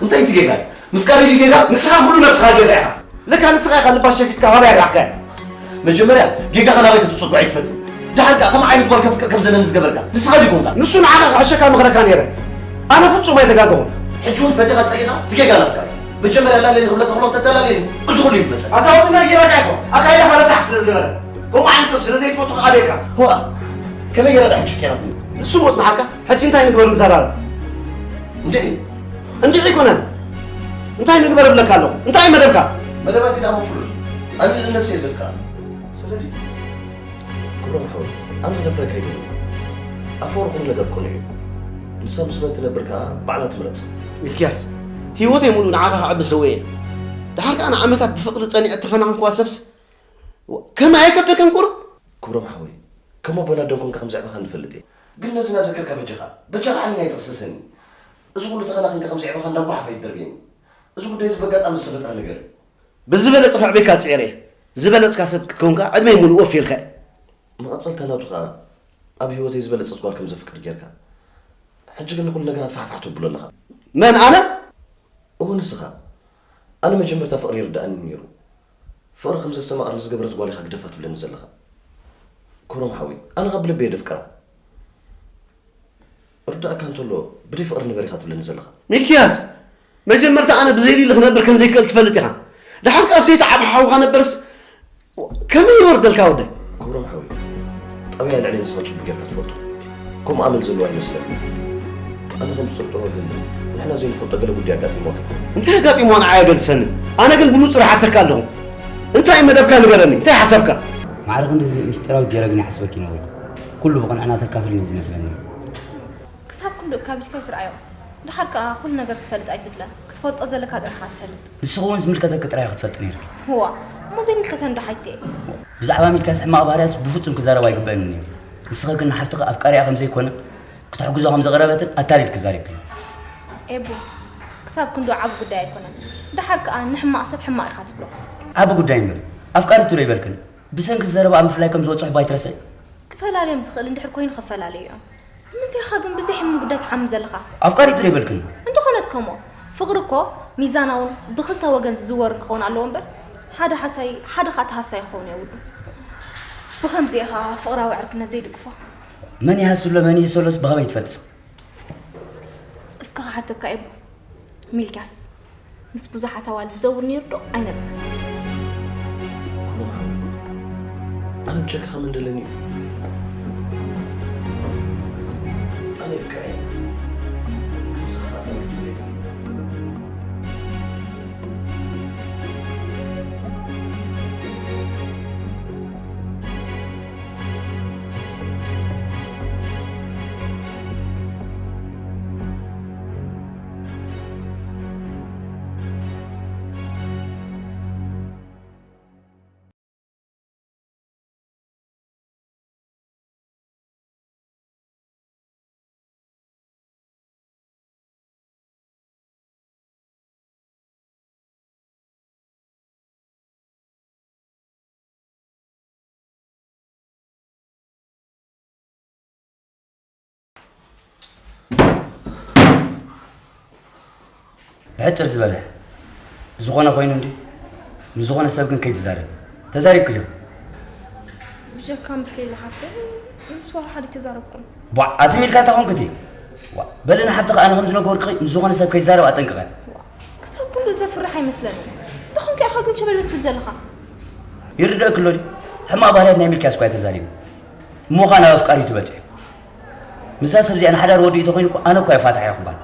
እንታይ እቲ ጌጋ? ምፍቃር ድዩ ጌጋ? ንስኻ ኩሉ ነብስኻ ጌጋ ኢኻ። ለካ ንስኻ ኢኻ ልባ ሸፊትካ ካባይ ኣርሒቕካያ። መጀመርያ ጌጋኻ ናበይ ክትጽጉዕ ኣይትፈትን። ደሓር ከኣ ከም ዓይነት ጓል ከፍቅር ከም ዘለኒ ዝገበርካ ንስኻ ዲኹምካ? ንሱ ንዓኻ ክሕሸካ ምኽረካ ነይረ። ኣነ ፍጹም ኣይተጋገኹን። ሕጂ እውን ፈቲኻ ጸሊኻ ትጌጋ ናትካ እዩ። መጀመርያ ላለኒ ክብለካ ከሎ ተተላለኒ እዚ ኩሉ ይመጽእ። ኣታ ወዲ ናይ ጌራካ ይኮ ኣካይዳኻ ረሳሕ ስለ ዝነበረ ከምኡ ዓይነት ሰብ ስለ ዘይትፈቱ ከኣ ቤካ። ዋ፣ ከመይ ገይራ ደሓ ሕጂ ፍቂራትኒ? ንሱ ሞት ንዓካ ሕጂ እንታይ ንግበር ንዘራረብ? እንድዒ እንድዒ ኣይኮነን። እንታይ ንግበር እብለካ ኣለኹ? እንታይ መደብካ? መደባትኪ ደኣ መፍሉጥ። ኣነ ንነብሰይ እየ ዘፍቅራ። ስለዚ ክብሮም ሓወይ፣ ኣነ ክደፍረካ ኣይደልን። ኣብ ፍቕሪ ኩሉ ነገር ቅኑዕ እዩ። ንሳ ምስ መን ትነብር ከኣ ባዕላ ትምረጽ። ሚልክያስ፣ ህይወተይ ሙሉእ ንዓኻ ከዕቢ ሰዊኤ እየ። ደሓር ከኣ ንዓመታት ብፍቕሪ ጸኒዐ እተፈናቐንክዋ ሰብስ ከመይ ኣይከብደካን ቁሩብ? ክብሮም ሓወይ፣ ከም ኣቦን ኣደን ኮንካ ከም ዘዕበኻኒ እፈልጥ እየ። ግን ነዚ እናዘከርካ በጃኻ፣ በጃኻ ዓንና ኣይትኽሰሰኒ። እዚ ኩሉ ተኸናኺንካ ከም ዘዕበኻኒ ናብ ጓሓፍ ኣይትደርብየኒ። እዚ ጉዳይ እዚ በጋጣሚ ዝተፈጥረ ነገር እዩ። ብዝበለጸ ከዕብየካ ጽዒረ እየ። ዝበለጽካ ሰብ ክትከውን ከኣ ዕድመይ ሙሉእ ወፊየልካ እየ። መቐጸልታ ናቱ ከኣ ኣብ ህይወተይ ዝበለጸት ጓል ከም ዘፍቅር ጌርካ። ሕጂ ግን ንኹሉ ነገራት ፋሕፋሕ ተብሎ ኣለኻ። መን ኣነ? እወ ንስኻ። ኣነ መጀመርታ ፍቕሪ ይርድኣኒ ነይሩ። ፍቕሪ ከም ዘስተማቕር ንዝገበረት ጓል ኢኻ ግደፋ ትብለኒ ዘለኻ። ክብሮም ሓወይ፣ ኣነ ካብ ብልቢ እየ ደፍቅራ። እርዳእካ እንተሎ ብደይ ፍቕሪ ንበር ኢኻ ትብለኒ ዘለኻ። ሚልክያስ፣ መጀመርታ ኣነ ብዘይ ሊሊ ክነብር ከም ዘይክእል ትፈልጥ ኢኻ። ደሓር ካብ ሰይቲ ዓብ ሓውኻ ነበርስ ከመይ ይወርደልካ ወደይ? ክብሮም ሓወይ፣ ጠባያ ልዕሊ ንስኻ ጽቡቅ ጌርካ ትፈልጦ። ከምኡ ኣመል ዘለዎ ኣይመስለኒ። ኣነ ከም ዝጥርጥሮ ግን ንሕና ዘይንፈልጦ ገለ ጉዳይ ኣጋጢምዋ ከይኮነ። እንታይ ኣጋጢምዋ ንዓይ ኣገድሰኒ። ኣነ ግን ብሉጽ ርሓተካ ኣለኹ። እንታይ መደብካ ንገረኒ? እንታይ ሓሳብካ? ማዕረ ክንድዚ ምስጢራዊት ጌረ ግን ይሓስበኪ ነበርኩ። ኩሉ ብቕንዕና ተካፍልኒ እዩ ዝመስለኒ። ክሳብ ክንድኡ ካቢድካ ኣይትርኣዮ። ደሓር ከኣ ኩሉ ነገር ክትፈልጥ ኣይትድለ። ክትፈልጦ ዘለካ ጥራሕ ኢኻ ትፈልጥ። ንስኺ እውን ዝምልከተኪ ጥራሕ ኢኺ ክትፈልጢ ነይርኪ። እዋ፣ እሞ ዘይምልከተኒ ዶ ሓይተ እየ? ብዛዕባ ሚልክያስ ሕማቕ ባህርያቱ ብፍጹም ክዛረብ ኣይግበእኒ ነይሩ። ንስኺ ግን ንሓፍትኺ ኣፍቃሪኣ ከም ዘይኮነ፣ ክተሕግዞ ከም ዘቕረበትን ኣታሊልኪ ዛሪብክዮ። ኤቡ፣ ክሳብ ክንድኡ ዓቢ ጉዳይ ኣይኮነን። ደሓር ከኣ ንሕማቕ ሰብ ሕማቕ ኢኻ ትብሎ። ዓቢ ጉዳይ እምበር፣ ኣፍቃሪቱ ዶ ኣይበልክን? ብሰንኪ ዘረባኣ ምፍላይ ከም ዝበጽሖ እባ ኣይትረስዒ። ክፈላልዮም ዝኽእል እንድሕር ኮይኑ ክፈላለዩ እዮም። ንምንታይ ኢኻ ግን ብዘይ ሕሙም ጉዳይ ትሓምም ዘለኻ? ኣፍቃሪቱ ዶ ኣይበልክን? እንተኾነት ከምኡ፣ ፍቕሪ እኮ ሚዛናውን ብኽልተ ወገን ዝዝወርን ክኸውን ኣለዎ እምበር፣ ሓደ ሓሳይ፣ ሓደ ኻኣ ተሃሳይ ክኸውን የብሉን። ብኸምዚ ኢኻ ፍቕራዊ ዕርክነት ዘይድግፎ። መን ይሃስሎ መን ይህሰሎስ ብኸመይ ትፈልጥ? እስከ ክሓተካ ኤቡ፣ ሚልክያስ ምስ ብዙሓት ኣዋልድ ዝዘውር ነይሩ ዶ ኣይነበረን? ኩሎም ሓው፣ ኣነ ብጀካኻ መን ደለኒ እዩ? ኣነ ይብቅዐ እየ። ክንስኻ ከኣ ከመይ ትፈልጥ? ብሕጽር ዝበለ፣ ዝኾነ ኮይኑ እንዲ፣ ምስ ዝኾነ ሰብ ግን ከይትዛረብ። ተዛሪብኪ ድዩ? ብጀካ ምስ ሌላ ሓፍተይ ምስ ዋላ ሓደ ኣይተዛረብኩን። ቧዕ፣ ኣቲ ሚልካ እንታይ ኮንክቲ? ዋ፣ በሊ ንሓፍትኺ ኣነ ከም ዝነገርኩኺ ምስ ዝኾነ ሰብ ከይትዛረብ ኣጠንቅቐ። ዋ፣ ክሳብ ክንድኡ ዘፍርሕ ኣይመስለንን። እንታይ ኮንካ ኢኻ ግን ሸበልበል ትብል ዘለኻ? ይርደእኪ ኣሎ ድዩ? ሕማቕ ባህርያት ናይ ሚልክያስ እኳ እየ ተዛሪበ። እሞ ኸኣ ናብ ኣፍቃሪቱ በጺሑ። ምስዛ ሰብ እዚኣ ንሓዳር ወዲኡ ተኾይኑ እኮ ኣነ እኮ እየ ፋታሕ እየ ክበሃል።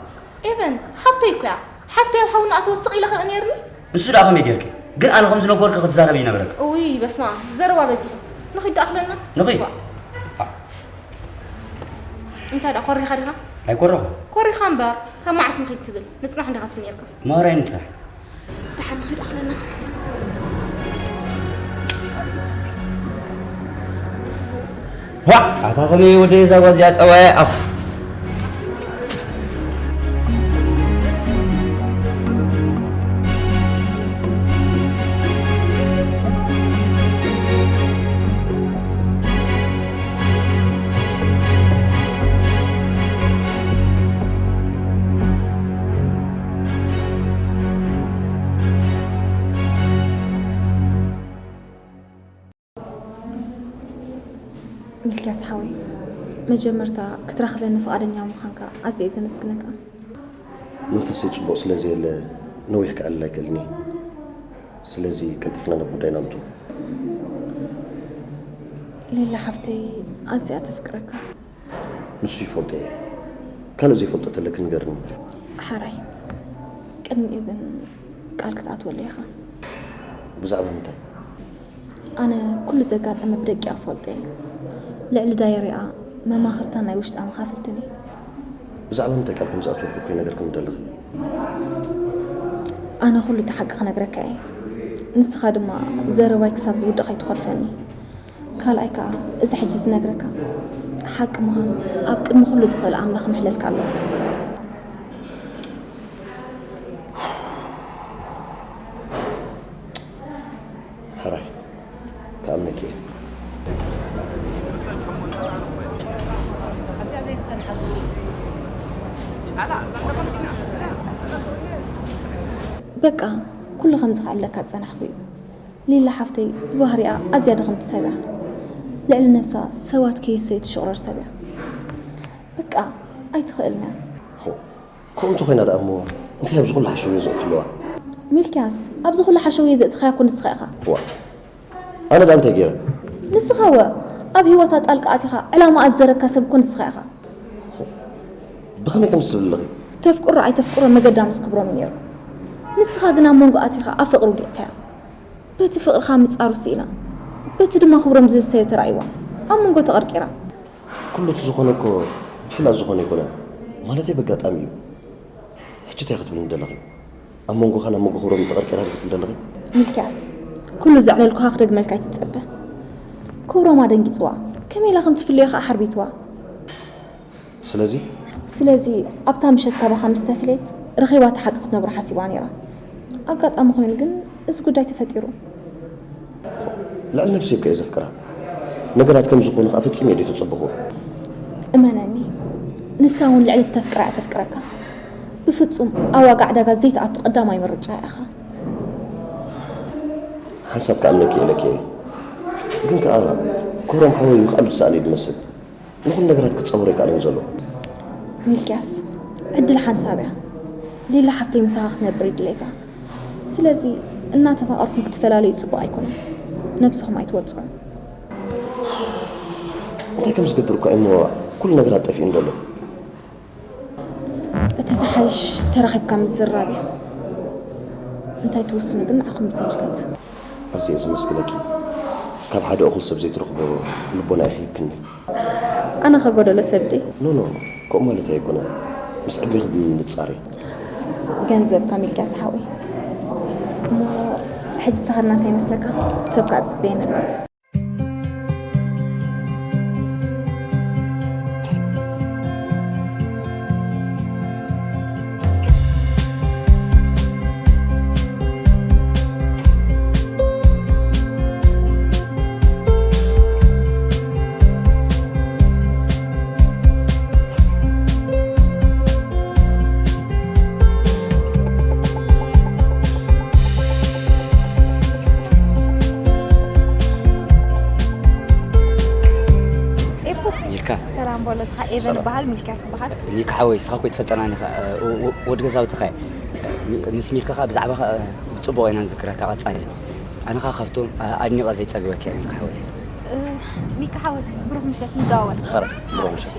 ኤቨን፣ ሓፍተይ እኮ እያ። ሓፍተይ ኣብ ሓውና ኣተወስቕ ኢለ ክርኢ ነይርኒ። ንሱ ደኣ ከመይ ጌርኪ? ግን ኣነ ከም ዝነገርኩ ክትዛረቢ ይነበረኪ። እውይ፣ በስመ ኣብ፣ ዘረባ በዚሑ። ንኺድ ደኣ ክለና? ንኺድ። ዋ። እንታይ ደኣ፣ ኮሪኻ ዲኻ? ኣይኮረኹ። ኮሪኻ እምበር፣ ካብ መዓስ ንኺድ ትብል? ንጽናሕ እንዲኻ ትብል ነይርካ። ማራ ይንጻሕ። ደሓን ንኺድ ኣኽለና። ዋዕ! ኣታ ከመይ ወደይ እዛ ጓል እዚኣ ጠባያ ኣፍ። ሚልክያስ ሓወይ፣ መጀመርታ ክትረኽበኒ ፍቓደኛ ምዃንካ ኣዝየ እየ ዘመስግነካ። መንፈሰይ ጽቡቕ ስለ ዘየለ ነዊሕ ክዕልል ኣይክእልን እየ። ስለዚ ቀልጢፍና ናብ ጉዳይና ምጡ። ሊላ ሓፍተይ ኣዝያ ተፍቅረካ። ንሱ ይፈልጦ እየ። ካልእ ዘይፈልጦ ተለኪ ንገርኒ። ሓራይ፣ ቅድሚኡ ግን ቃል ክትኣትወለይ ኢኻ። ብዛዕባ ምንታይ? ኣነ ኩሉ ዘጋጠመ ብደቂቕ እፈልጦ እየ። ልዕሊ ዳየሪኣ መማኽርታን ናይ ውሽጣ መኻፍልትን እየ። ብዛዕባ ምንታይ ቃል ከም ዝኣትወልኩ እኮ ይነገርክኒ ደለኺ። ኣነ ኩሉ እቲ ሓቂ ክነግረካ እየ። ንስኻ ድማ ዘረባይ ክሳብ ዝውድእ ከይትኾልፈኒ። ካልኣይ ከኣ እዚ ሕጂ ዝነግረካ ሓቂ ምዃኑ ኣብ ቅድሚ ኩሉ ዝኽእል ኣምላኽ ምሕለልካ ኣለዎ። ሕራይ ክኣምነኪ እየ። በቃ ኩሉ ከምዚ ክኣለካ ዝጸናሕኩ እዩ። ሊላ ሓፍተይ ብባህሪኣ ኣዝያ ድኽምቲ ሰብ እያ። ልዕሊ ነብሳ ሰባት ከይሰዩ ትሽቕረር ሰብ እያ። በቃ ኣይትኽእልን እያ። ከምኡ እንተኾይና ደኣ እሞ እንታይ ኣብዚ ኩሉ ሓሸውየ ዘእቱ ኣለዋ? ሚልክያስ፣ ኣብዚ ኩሉ ሓሸውየ ዘእተኻያ እኮ ንስኻ ኢኻ። ዋ፣ ኣነ ደኣ እንታይ ገይረ? ንስኻ ወ ኣብ ህይወታ ጣልቃ ኣቲኻ ዕላማኣ ዝዘረግካ ሰብ እኮ ንስኻ ኢኻ። ብኸመይ ከም ትስእሊ ኣለኺ? ተፍቅሮ ኣይተፍቅሮ መገዳ ምስ ክብሮም እዩ ነይሩ። ንስኻ ግን ኣብ መንጎ ኣቲኻ ኣብ ፍቕሪ ውዲቕካያ። በቲ ፍቕርኻ ምጻሩ ስኢና፣ በቲ ድማ ክብሮም ዝህሰዮ ተራእይዋ ኣብ መንጎ ተቐርቂራ። ኩሉ እቲ ዝኾነ እኮ ብፍላጥ ዝኾነ ኣይኮነን። ማለተይ በጋጣሚ እዩ። ሕጂ እንታይ ክትብልኒ ደለኺ? ኣብ መንጎኻን ኣብ መንጎ ክብሮምን ተቐርቂራ ዶ ክትብሊ ደለኺ? ሚልክያስ፣ ኩሉ ዘዕለልኩኻ ክደግመልካ ኣይትጸበ። ክብሮም ኣደንጊጽዋ፣ ከመይ ኢላ ከም ትፍለዮ ከኣ ሓርቢትዋ። ስለዚ ስለዚ ኣብታ ምሸት ካባኻ ምስ ተፍለየት ረኺባታ ሓቂ ክትነግሮ ሓሲባ ነይራ። ኣጋጣሚ ኮይኑ ግን እዚ ጉዳይ ተፈጢሩ። ልዕሊ ነብሰይ እኮ እየ ዘፍቅራ። ነገራት ከም ዝኾኑ ከኣ ፈጺመ እየ ዘይተጸበኹ። እመነኒ፣ ንሳ እውን ልዕሊ እተፍቅራ እያ ተፍቅረካ። ብፍጹም ኣብ ዋጋ ዕዳጋ ዘይትኣቱ ቀዳማይ ምርጫ ኢኻ። ሓንሳብ ክኣምነኪ እየ ኢለኪ እየ። ግን ከኣ ክብሮም ሓወይ ምኽኣሉ ዝሰኣነ እዩ ዝመስል። ንኹሉ ነገራት ክጻወሮ ኣይከኣለን ዘሎ። ሚልክያስ፣ ዕድል ሓንሳብ እያ። ሊላ ሓፍተይ ምሳኻ ክትነብር እዩ ድሌታ። ስለዚ እናተፋቐርኩም ክትፈላለዩ ጽቡቕ ኣይኮነን። ነብስኹም ኣይትወጽዑ። እንታይ ከም ዝገብር እኳ እሞ ኩሉ ነገራት ጠፊኡኒ ዘሎ። እቲ ዝሓይሽ ተራኺብካ ምዝራብ እዩ። እንታይ ትውስኑ ግን ንዓኹም ብዝምልከት። ኣዝየ እየ ዘመስግነኪ። ካብ ሓደ እኹል ሰብ ዘይትረኽቦ ልቦና ኢኺ ሂብክኒ። ኣነ ከ ጎደሎ ሰብ ድየ? ኖ ኖ ኖ፣ ከምኡ ማለተይ ኣይኮነን። ምስ ዕድሜኺ ብምንጻር እየ። ገንዘብካ ሚልክያስ ሓወይ። እሞ ሕጂ ተኸድና እንታይ ይመስለካ? ሰብ ከኣ ዝጽበየኒ ኣሎ። ኤፉ፣ ሚልካ። ሰላም በሎ፣ እዚኻ ኤቨን ሰላም። ይበሃል፣ ሚልክያስ ይበሃል። ሚካ ሓወይ፣ ንስኻ እኮ ኣይትፈልጠናን ኢኻ፣ እ፣ ወ-፣ ወ-፣ ወዲ ገዛውትኻ እየ። እ፣ ሚ-፣ ምስ ሚልካ ኸኣ ብዛዕባኻ፣ እ፣ ብጽቡቕ ኢና ንዝክረካ፣ ቀጻሊ። ኣነ ኸኣ ካብቶም፣ እ፣ ኣድኒቐ ዘይጸግበካ እየ፣ ሚካ ሓወይ። እ፣ ሚካ ሓወይ፣ ብሩኽ ምሸት፣ ንደዋወል። ኸረ፣ ብሩኽ ምሸት።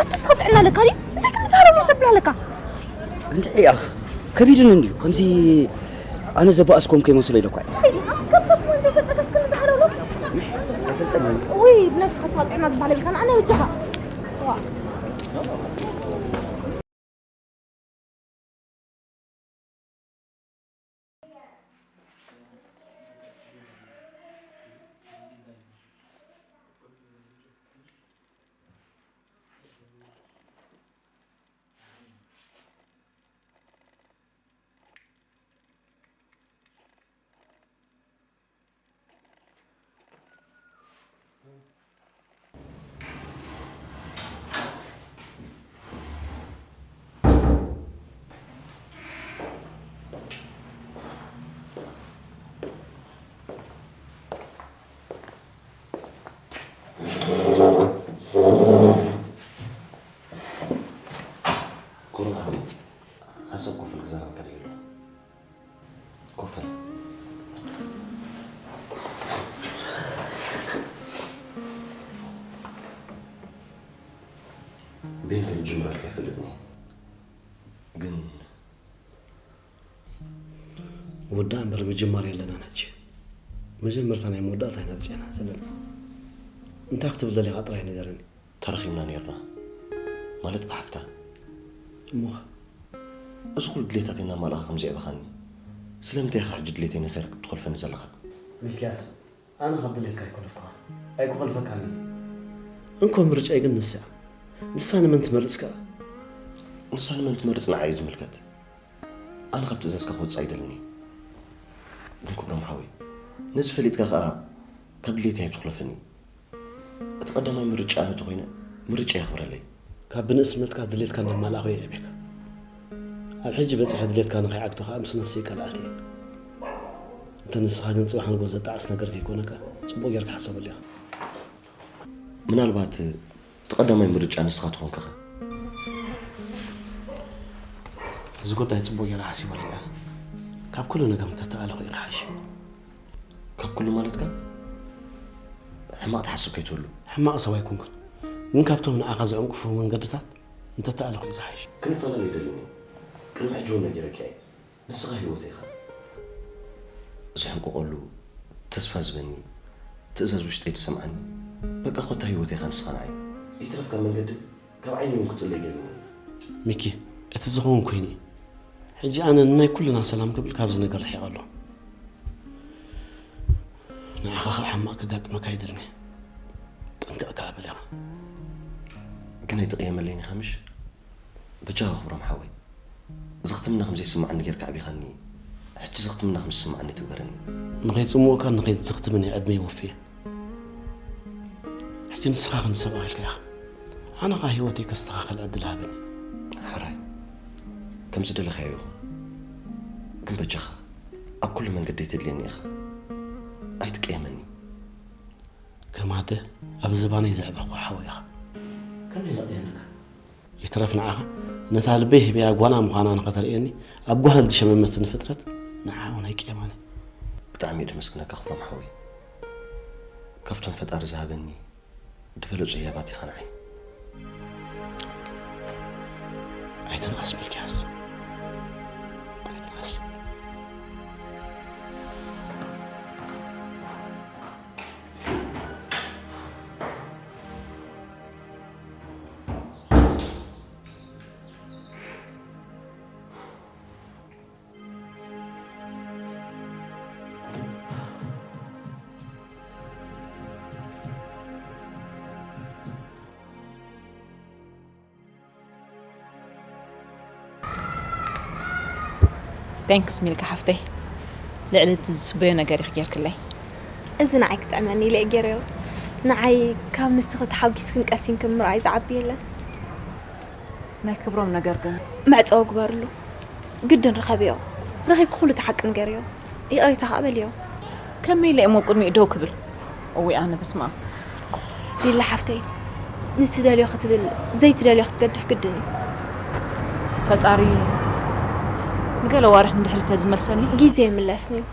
ኣታ ንስኻ ጥዕና ኣለካ ድዩ? እንታይ ከም ዝዛረብ ነው ዘብል ኣለካ? እንድዒ ኣኽ፣ ከቢዱኒ እንድዩ። ከምዚ ኣነ ዘባእስኩም ከይመስሎ ኢለኳ። እንታይ ዲኻ? ከም ሰብ እውን ዘይፈልጠካስ ከም ዝሃለውሎ? ምሽ፣ ኣይፈልጠንን። ውይ፣ ብነብስኻ ስኻ ጥዕና ዝበሃል የብልካን። ኣነ በጃኻ። ዋ። ኮፈል። ቤን ከም ጅምረልካ ይፈልጥኒ። ግን ወዳ እምበር ምጅማር የለናን። ሕጂ መጀመርታ ናይ መወዳእታ ኢና ብፅዕና ዘለና። እንታይ ክትብል ደሊኻ ጥራይ ንገረኒ። ተረኺብና ነይርና ማለት ብሓፍታ። እሞኸ? እዚ ኩሉ ድሌታተይ እናማልእኻ ከም ዘዕበኻኒ፣ ስለምንታይ ኢኻ ሕጂ ድሌተይ ንኸይረክብ ትኾልፈኒ ዘለኻ? ሚልክያስ፣ ኣነ ካብ ድሌትካ ኣይኮለፍኩኻ፣ ኣይኮኸልፈካን እየ። እንኮ ምርጫይ ግን ንሳ እያ። ንሳ ንመን ትመርጽ ከኣ? ንሳ ንመን ትመርጽ ንዓይ እዩ ዝምልከት። ኣነ ካብ ትእዛዝካ ክወጽእ ኣይደልን እየ። ግን ክብሮም ሓወይ፣ ነዚ ፈሊጥካ ከኣ ካብ ድሌተይ ኣይትኹለፈኒ። እቲ ቀዳማይ ምርጫ ኣነ ተኾይነ፣ ምርጫ የኽብረለይ። ካብ ብንእስነትካ ድሌትካ እናማልኣኹ እየ ዕቤካ። ኣብ ሕጂ በጺሐ ድሌትካ ንኸይዓግቶ ከኣ ምስ ነፍሰይ ይቃላኣልቲ እየ። እንተ ንስኻ ግን ጽባሕ ንጎ ዘጣዕስ ነገር ከይኮነካ፣ ጽቡቕ ጌርካ ሓሰበሉ ኢኻ። ምናልባት እቲ ቀዳማይ ምርጫ ንስኻ ትኾንካ ኸ? እዚ ጉዳይ ጽቡቕ ጌረ ሓሲበሉ እየ። ካብ ኩሉ ነገር እንተተኣለኹ እዩ ክሓይሽ። ካብ ኩሉ ማለትካ? ሕማቕ ትሓስብ ከይትህሉ። ሕማቕ ሰብ ኣይኮንኩን። ግን ካብቶም ንዓኻ ዝዕንቅፉ መንገድታት እንተተኣለኹ እዩ ዝሓይሽ። ክንፈላለ ኣይደልን እየ። ቅድሚ ሕጂ እውን ነጊረኪ እየ። ንስኻ ህይወተይ ኢኻ። ዝሕንቆቐሉ፣ ተስፋ ዝበኒ፣ ትእዛዝ ውሽጠይ ትሰምዓኒ። በቃ ኮታ ህይወተይ ኢኻ ንስኻ ንዓይ። ይትረፍ ካብ መንገዲ፣ ካብ ዓይነይ እውን ክትእለ ኣይደልን። ሚኪ፣ እቲ ዝኸውን ኮይኑ እዩ። ሕጂ ኣነ ንናይ ኩልና ሰላም ክብል ካብዚ ነገር ርሒቐ ኣለኹ። ንዓኻ ኸኣ ሕማቕ ከጋጥመካ ኣይደልን እየ። ጠንቀቕ ከኣ በል ኢኻ። ግን ኣይትቕየመለይን ኢኻ ምሽ? በጃኻ ክብሮም ሓወይ፣ ዘኽትምና ከም ዘይስምዓኒ ጌርካ ኣዕቢኻኒ። ሕጂ ዘኽትምና ከም ዝስምዓኒ ትግበረኒ። ንኸይጽምኡካን ንኸይትዘኽትምን እየ ዕድመይ ወፍየ። ሕጂ ንስኻ ከም ሰብኣይ ኢልካ ኢኻ። ኣነ ኸኣ ህይወተይ ከስተኻኽል ዕድል ሃበኒ። ሕራይ፣ ከም ዝደለኻዮ ይኹን። ግን በጃኻ ኣብ ኩሉ መንገደይ ተድልየኒ ኢኻ። ኣይትቀየመኒ። ከም ኣደ ኣብ ዝባነይ ዘዕበኹ ሓወይ ኢኻ። ከመይ ኢለ ቅየመካ? ይትረፍ ንዓኻ፣ ነታ ልበይ ሂበያ ጓና ምዃና ንኸተርእየኒ ኣብ ጓህል ዝሸመመትኒ ፍጥረት ንዓ እውን ኣይቅየማን እየ። ብጣዕሚ እየ ደመስግነካ ክብሮም ሓወይ። ካብቶም ፈጣሪ ዝሃበኒ ዝበለጹ ህያባት ኢኻ ንዓይ። ኣይትንኣስ ሚልክያስ። ኣይትንኣስ። Thanks ሚልካ ሓፍተይ፣ ልዕሊ እቲ ዝጽበዮ ነገር ኢኺ ጌርክለይ። እዚ ንዓይ ክጥዕመኒ ኢለ እየ ገይረዮ። ንዓይ ካብ ንስኺ ተሓጒስክን ቀሲንክን ምርኣይ ዝዓቢ የለን። ናይ ክብሮም ነገር ግን? መዕጸዊ ግበርሉ። ግድን ርኸብዮ። ረኺብኪ ኩሉ እቲ ሓቂ ንገርዮ። ይቕሬታ ከኣ በልዮ። ከመይ ኢለ እሞ ቅድሚኡ ደው ክብል? እውይ ኣነ በስመ ኣብ። ሊላ ሓፍተይ፣ ንትደልዮ ክትብል ዘይትደልዮ ክትገድፍ ግድን እዩ። ፈጣሪ ንገለ ዋርሕ ንድሕሪት ተዝመልሰኒ። ግዜ ይምለስን እዩ።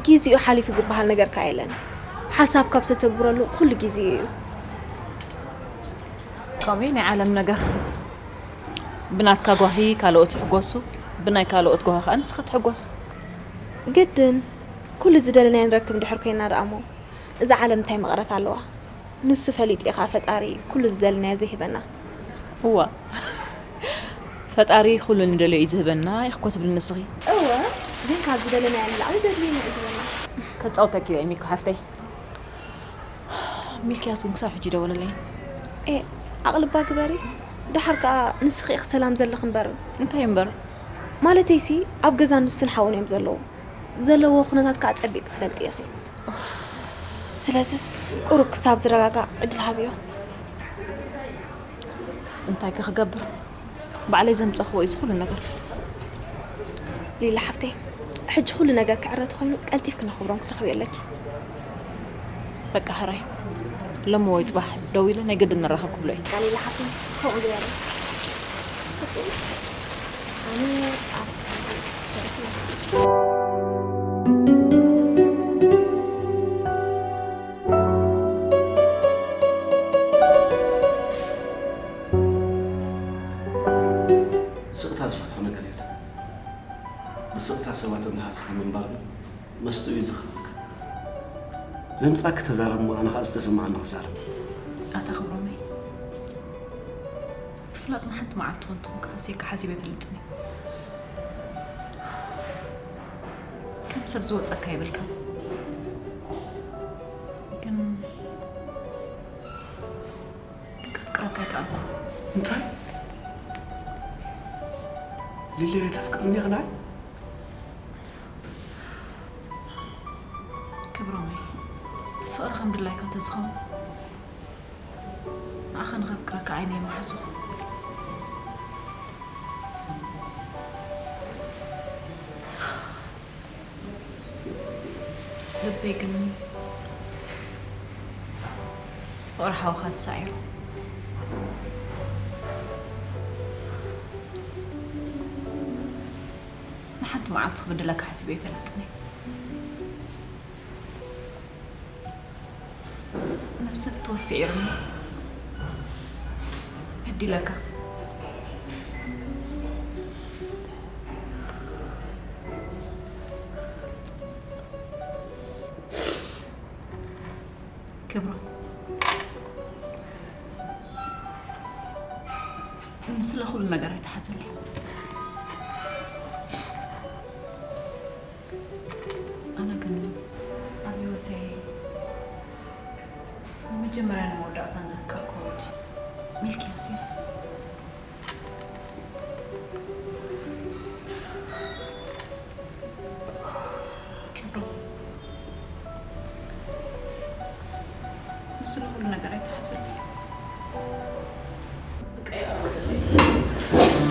ግዜኡ ሓሊፉ ዝበሃል ነገር ከኣ የለን። ሓሳብካ ብተተግብረሉ ኩሉ ግዜኡ እዩ። ከምኡ ናይ ዓለም ነገር። ብናትካ ጓሂ ካልኦት ይሕጎሱ፣ ብናይ ካልኦት ጓሂ ከኣ ንስኻ ትሕጎስ። ግድን ኩሉ ዝደለናዮ ንረክብ እንድሕር ኮይና ደኣ እሞ እዛ ዓለም እንታይ መቐረት ኣለዋ? ንሱ ፈሊጡ እዩ ከኣ ፈጣሪ ኩሉ ዝደለናዮ ዘይህበና። እዋ ፈጣሪ ኩሉ ንደልዮ እዩ ዝህበና ኢኺ እኮ ትብሊ ንስኺ። እወ ግን ካብ ዝደለናዮ ንላዕሊ ዘድልየና እዩ ዝህበና። ከጻውተኪ እየ ሚኮ ሓፍተይ። ሚልክያስ ግን ክሳብ ሕጂ ይደወለለይን። ኤ፣ ኣቕልባ ግበሪ። ደሓር ከኣ ንስኺ ኢኺ ሰላም ዘለኺ እምበር። እንታይ እምበር? ማለተይሲ ኣብ ገዛ ንሱን ሓውን እዮም ዘለዉ። ዘለዎ ኩነታት ከኣ ጸቢቕ ትፈልጢ ኢኺ። ስለዝስ ቁሩብ ክሳብ ዝረጋጋእ ዕድል ሃብዮ። እንታይ ከ ክገብር? ባዕለይ ዘምጻኹዎ እዩ እዚ ኩሉ ነገር። ሊላ ሓፍተይ፣ ሕጂ ኩሉ ነገር ክዕረ ተኾይኑ ቀልጢፍኪ ንክብሮም ክትረኽብዮ ኣለኪ። በቃ ሕራይ፣ ሎሚ ወይ ጽባሕ ደዊለ ናይ ግድን ንራኸብ ክብሎ እዩ። በቃ ሊላ ሓፍተይ፣ ከምኡ ግበሪ። ኣነ ኣብ ምንባር ግን መስጥኡ እዩ ዝኸፍለካ። ዘምጻክ ተዛረብ እሞ ኣነ ኸኣ ዝተሰማዓኒ ክዛረብ። ኣታ ክብሮመይ፣ ብፍላጥ ንሓንቲ መዓልቲ እውን ትኹን ክኸሰካ ሓሲበ ኣይፈልጥን እየ። ከም ሰብ ዝወጸካ የብልካን። ግን ከፍቅረካ ኣይከኣልኩ። እንታይ? ሊሊ ተፍቅርኒ ኸናይ? ክብሮመይ፣ ፍቕሪ ከም ድላይካ ተዝኸውን ንዓኻ ንኸፍቅረካ ዓይነ የመሓስኹ። ልበይ ግን ፍቕሪ ሓውኻ ተሳዒሩ። ንሓንቲ መዓልቲ ክብድለካ ሓሲበ ኣይፈልጥን እየ። ነብሰ ክትወስዕ ኢርኒ በዲለካ። ክብሮም፣ ንስለ ኩሉ ነገር ኣይትሓዘለይ። ኣነ ግን ኣብ ህይወተይ ንመጀመርያን መወዳእታን ዘፍቀርኩ ወዲ ሚልክያስ እዩ። ክብሮም፣ ንስለ ኩሉ ነገር ኣይትሓዘለይ። በቃ ይቕረ በለለይ።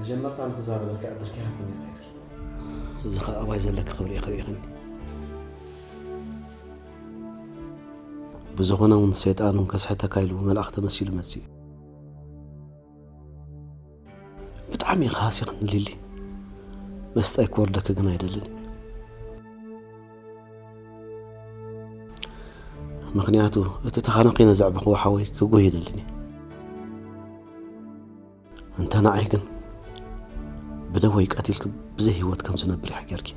ጀመርታ ንክዛረበካ ዕድል ከይሃብኩ ኢኻ ኢልኪ። እዚ ኸኣ ኣባይ ዘለኪ ክብሪ ኢኺ ርኢኽኒ። ብዝኾነ እውን ሰይጣን እውን ከስሕተካ ኢሉ መልኣኽ ተመሲሉ መጺኡ። ብጣዕሚ ኢኻ ሃሲኽኒ ሊሊ። መስጣይ ክወርደኪ ግን ኣይደልን። ምኽንያቱ እቲ ተኻነ ኮይነ ዘዕበኽዎ ሓወይ ክጎይ ይደልን እየ። እንተ ንዓይ ግን ብደወይ ቀቲልኪ ብዘይ ህይወት ከም ዝነብር ኢኻ ጌርኪ።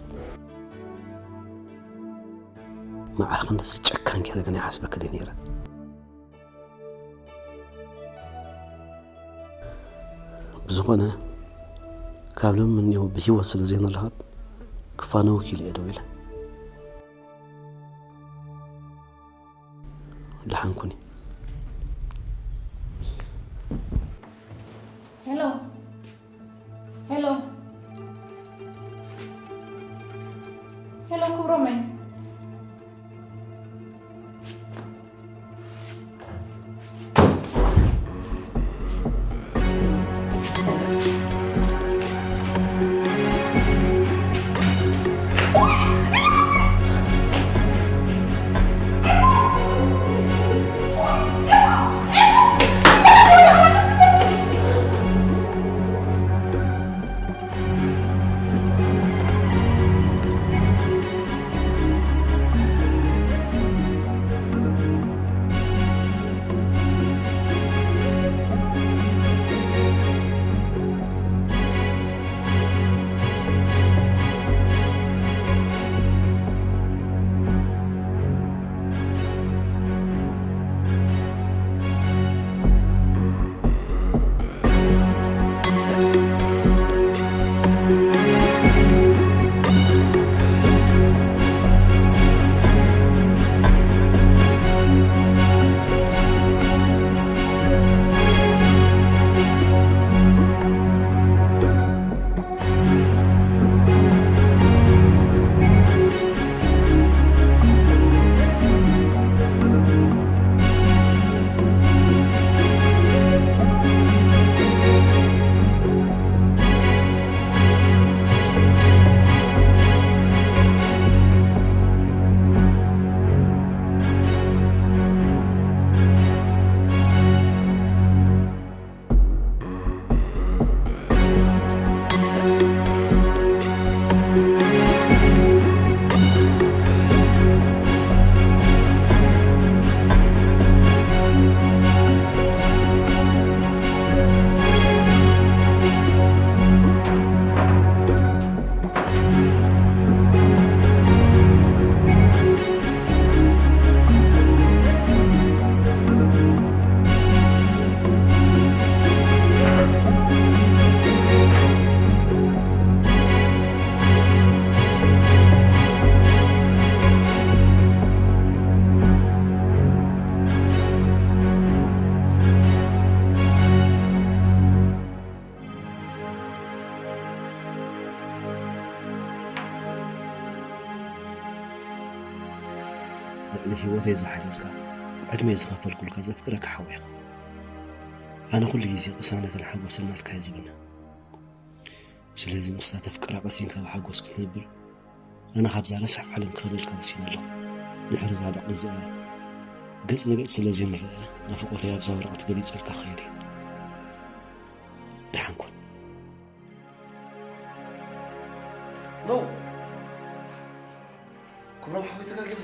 መዓር ክንድዚ ጨካን ጌረ ግን ኣይሓስበክን እየ ነይረ። ብዝኾነ ካብ ሎሚ እኒኦ ብህይወት ስለ ዘይንራኸብ ክፋነወኪ ኢለ እየ ደው ኢለ። ደሓን ኩኒ። ሄሎ፣ ሄሎ፣ ሄሎ፣ ክብሮመይ። ልዕሊ ህይወተይ ዝሓለልካ፣ ዕድመይ ዝኸፈልኩልካ ዘፍቅረካ ሓው ኢኻ። ኣነ ኩሉ ግዜ ቅሳነትን ሓጎስን ናትካ እየ ዝምነ። ስለዚ ምስታ ተፍቅራ ቀሲንካ ብሓጎስ ክትነብር፣ ኣነ ካብዛ ረሳሕ ዓለም ክኸደልካ ወሲነ ኣለኹ። ድሕሪ ዛዕዳ ግዜኣ ገጽ ንገጽ ስለ ዘይንረአ፣ ናፍቖተይ ኣብዛ ወረቐት ገሊጸልካ ክኸይድ እየ። ደሓን ኩን። ኖ! ክብሮም ሓወይ ተጋጊኻ።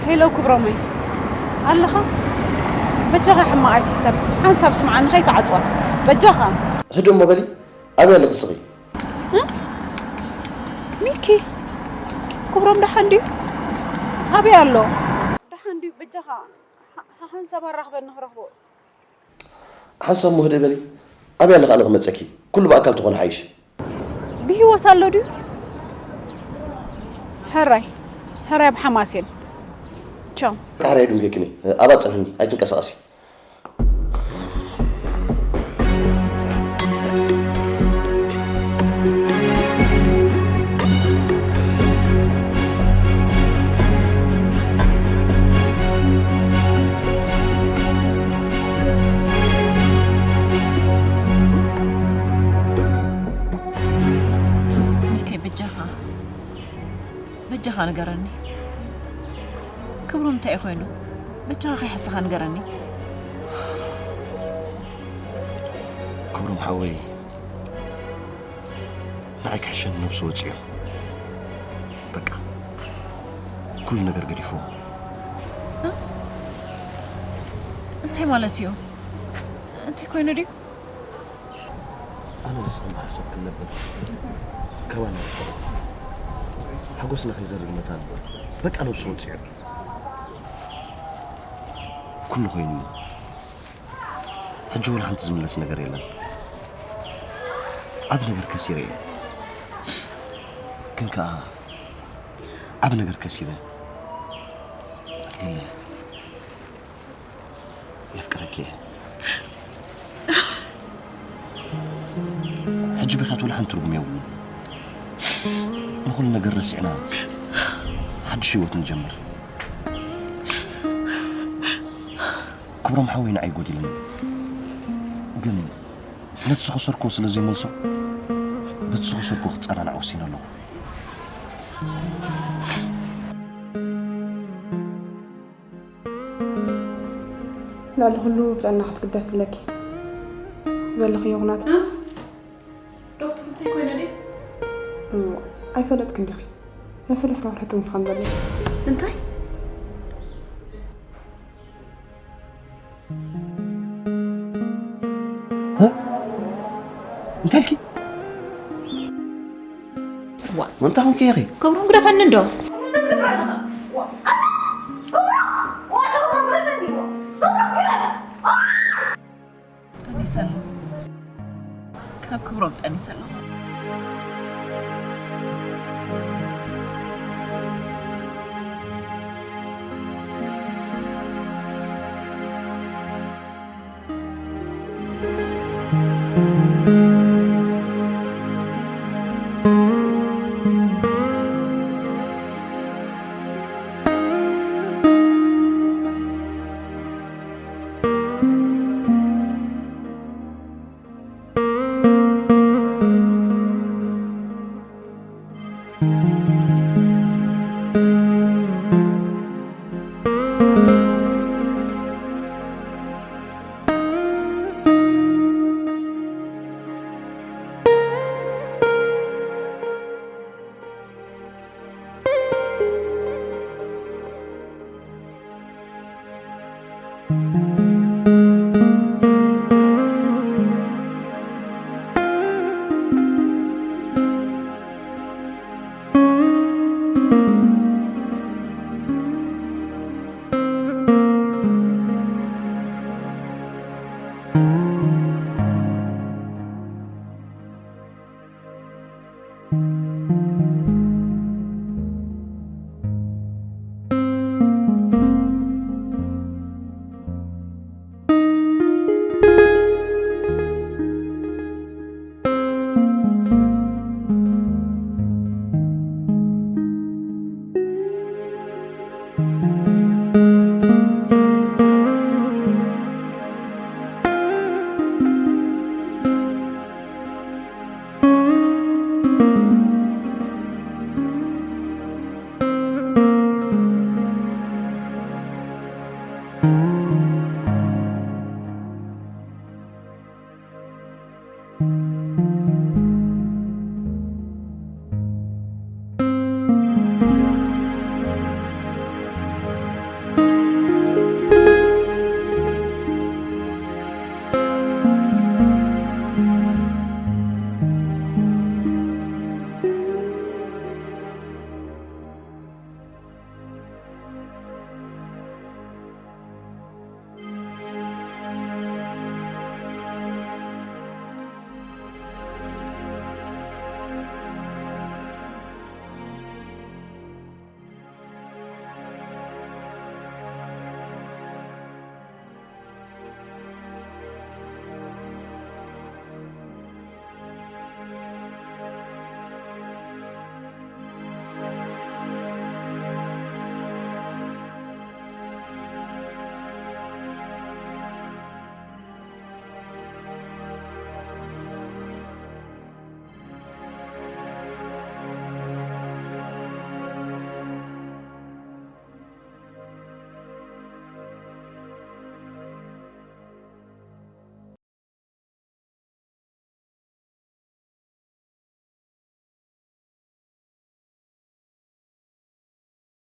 ሄሎ ክብሮመይ፣ ኣለኻ? በጃኻ ሕማቕ ኣይትሕሰብ። ሓንሳብ ስምዓኒ፣ ከይትዓጽዋ። በጃኻ። ህድእ እሞ በሊ፣ ኣበይ ኣለኺ እስኺ? እ? ሚኪ፣ ክብሮም ደሓን ድዩ? ኣበይ ኣሎ? ደሓን ድዩ? በጃኻ፣ ሓ-፣ ሓ-፣ ሓንሳብ ኣራኽበኒ ክረኽቦ። ሓንሳብ እሞ ህድእ በሊ። ኣበይ ኣለኺ ኣነ ክመጸኪ? ኩሉ ብኣካል ተኾነ ሓይሽ። ብህይወት ኣሎ ድዩ? ሕራይ፣ ሕራይ ኣብ ሓማሴን። ቻው። ሕራይ ድንጌክኒ። ኣብኣ ጽንሕኒ፣ ኣይትንቀሳቐሲ። ሚከይ በጃኻ፣ በጃኻ ንገረኒ። ክብሮም እንታይ እዩ ኮይኑ? በጃኻ ከይሓሰኻ ንገረኒ። ክብሮም ሓወይ፣ ንዓይ ክሕሸኒ ነብሱ ወጺኡ። በቃ፣ ኩሉ ነገር ገዲፉ። እ? እንታይ ማለት እዩ? እንታይ ኮይኑ ድዩ? ኣነ ንስኺ ማሕሰብ ክንነብር፣ ካባና ርሕቕ። ሓጎስና ከይዘርግ መታን፣ በቃ፣ ነብሱ ወጺኡ። ኩሉ ኮይኑ እዩ። ሕጂ ወላ ሓንቲ ዝምለስ ነገር የለን። ዓቢ ነገር ከሲረ እየ። ግን ከኣ ዓቢ ነገር ከሲበ። ሊለ፣ የፍቅረኪ እየ። ሕጂ ብኻት ወላ ሓንቲ ትርጉም የብሉን። ንኹሉ ነገር ረሲዕና ሓድሽ ህይወት ንጀምር። ክብሮም ሓወይ ንዓይ ጎዲልኒ። ግን ነቲ ዝኸሰርክዎ ስለ ዘይመልሶ፣ በቲ ዝኸሰርክዎ ክጸናናዕ ወሲነ ኣለኹ። ልዕሊ ኩሉ ብጥዕና ክትግደስ ኣለኪ። ዘለኽዮ ኩነታት እ? ዶክተር እንታይ ኮይነ ድዩ? እሞ፣ ኣይፈለጥክን ዲኺ? ናይ ሰለስተ ወርሒ ጥንሲ ከም ዘለዎ። እንታይ? እ? እንታይ ኢልኪ? ዋ፣ መምታ ኹንኪ ኢኺ? ክብሮም ግደፈኒ እንዶ። ጠኒሰ ኣለኹ። ካብ ክብሮም ጠኒሰ ኣለኹ።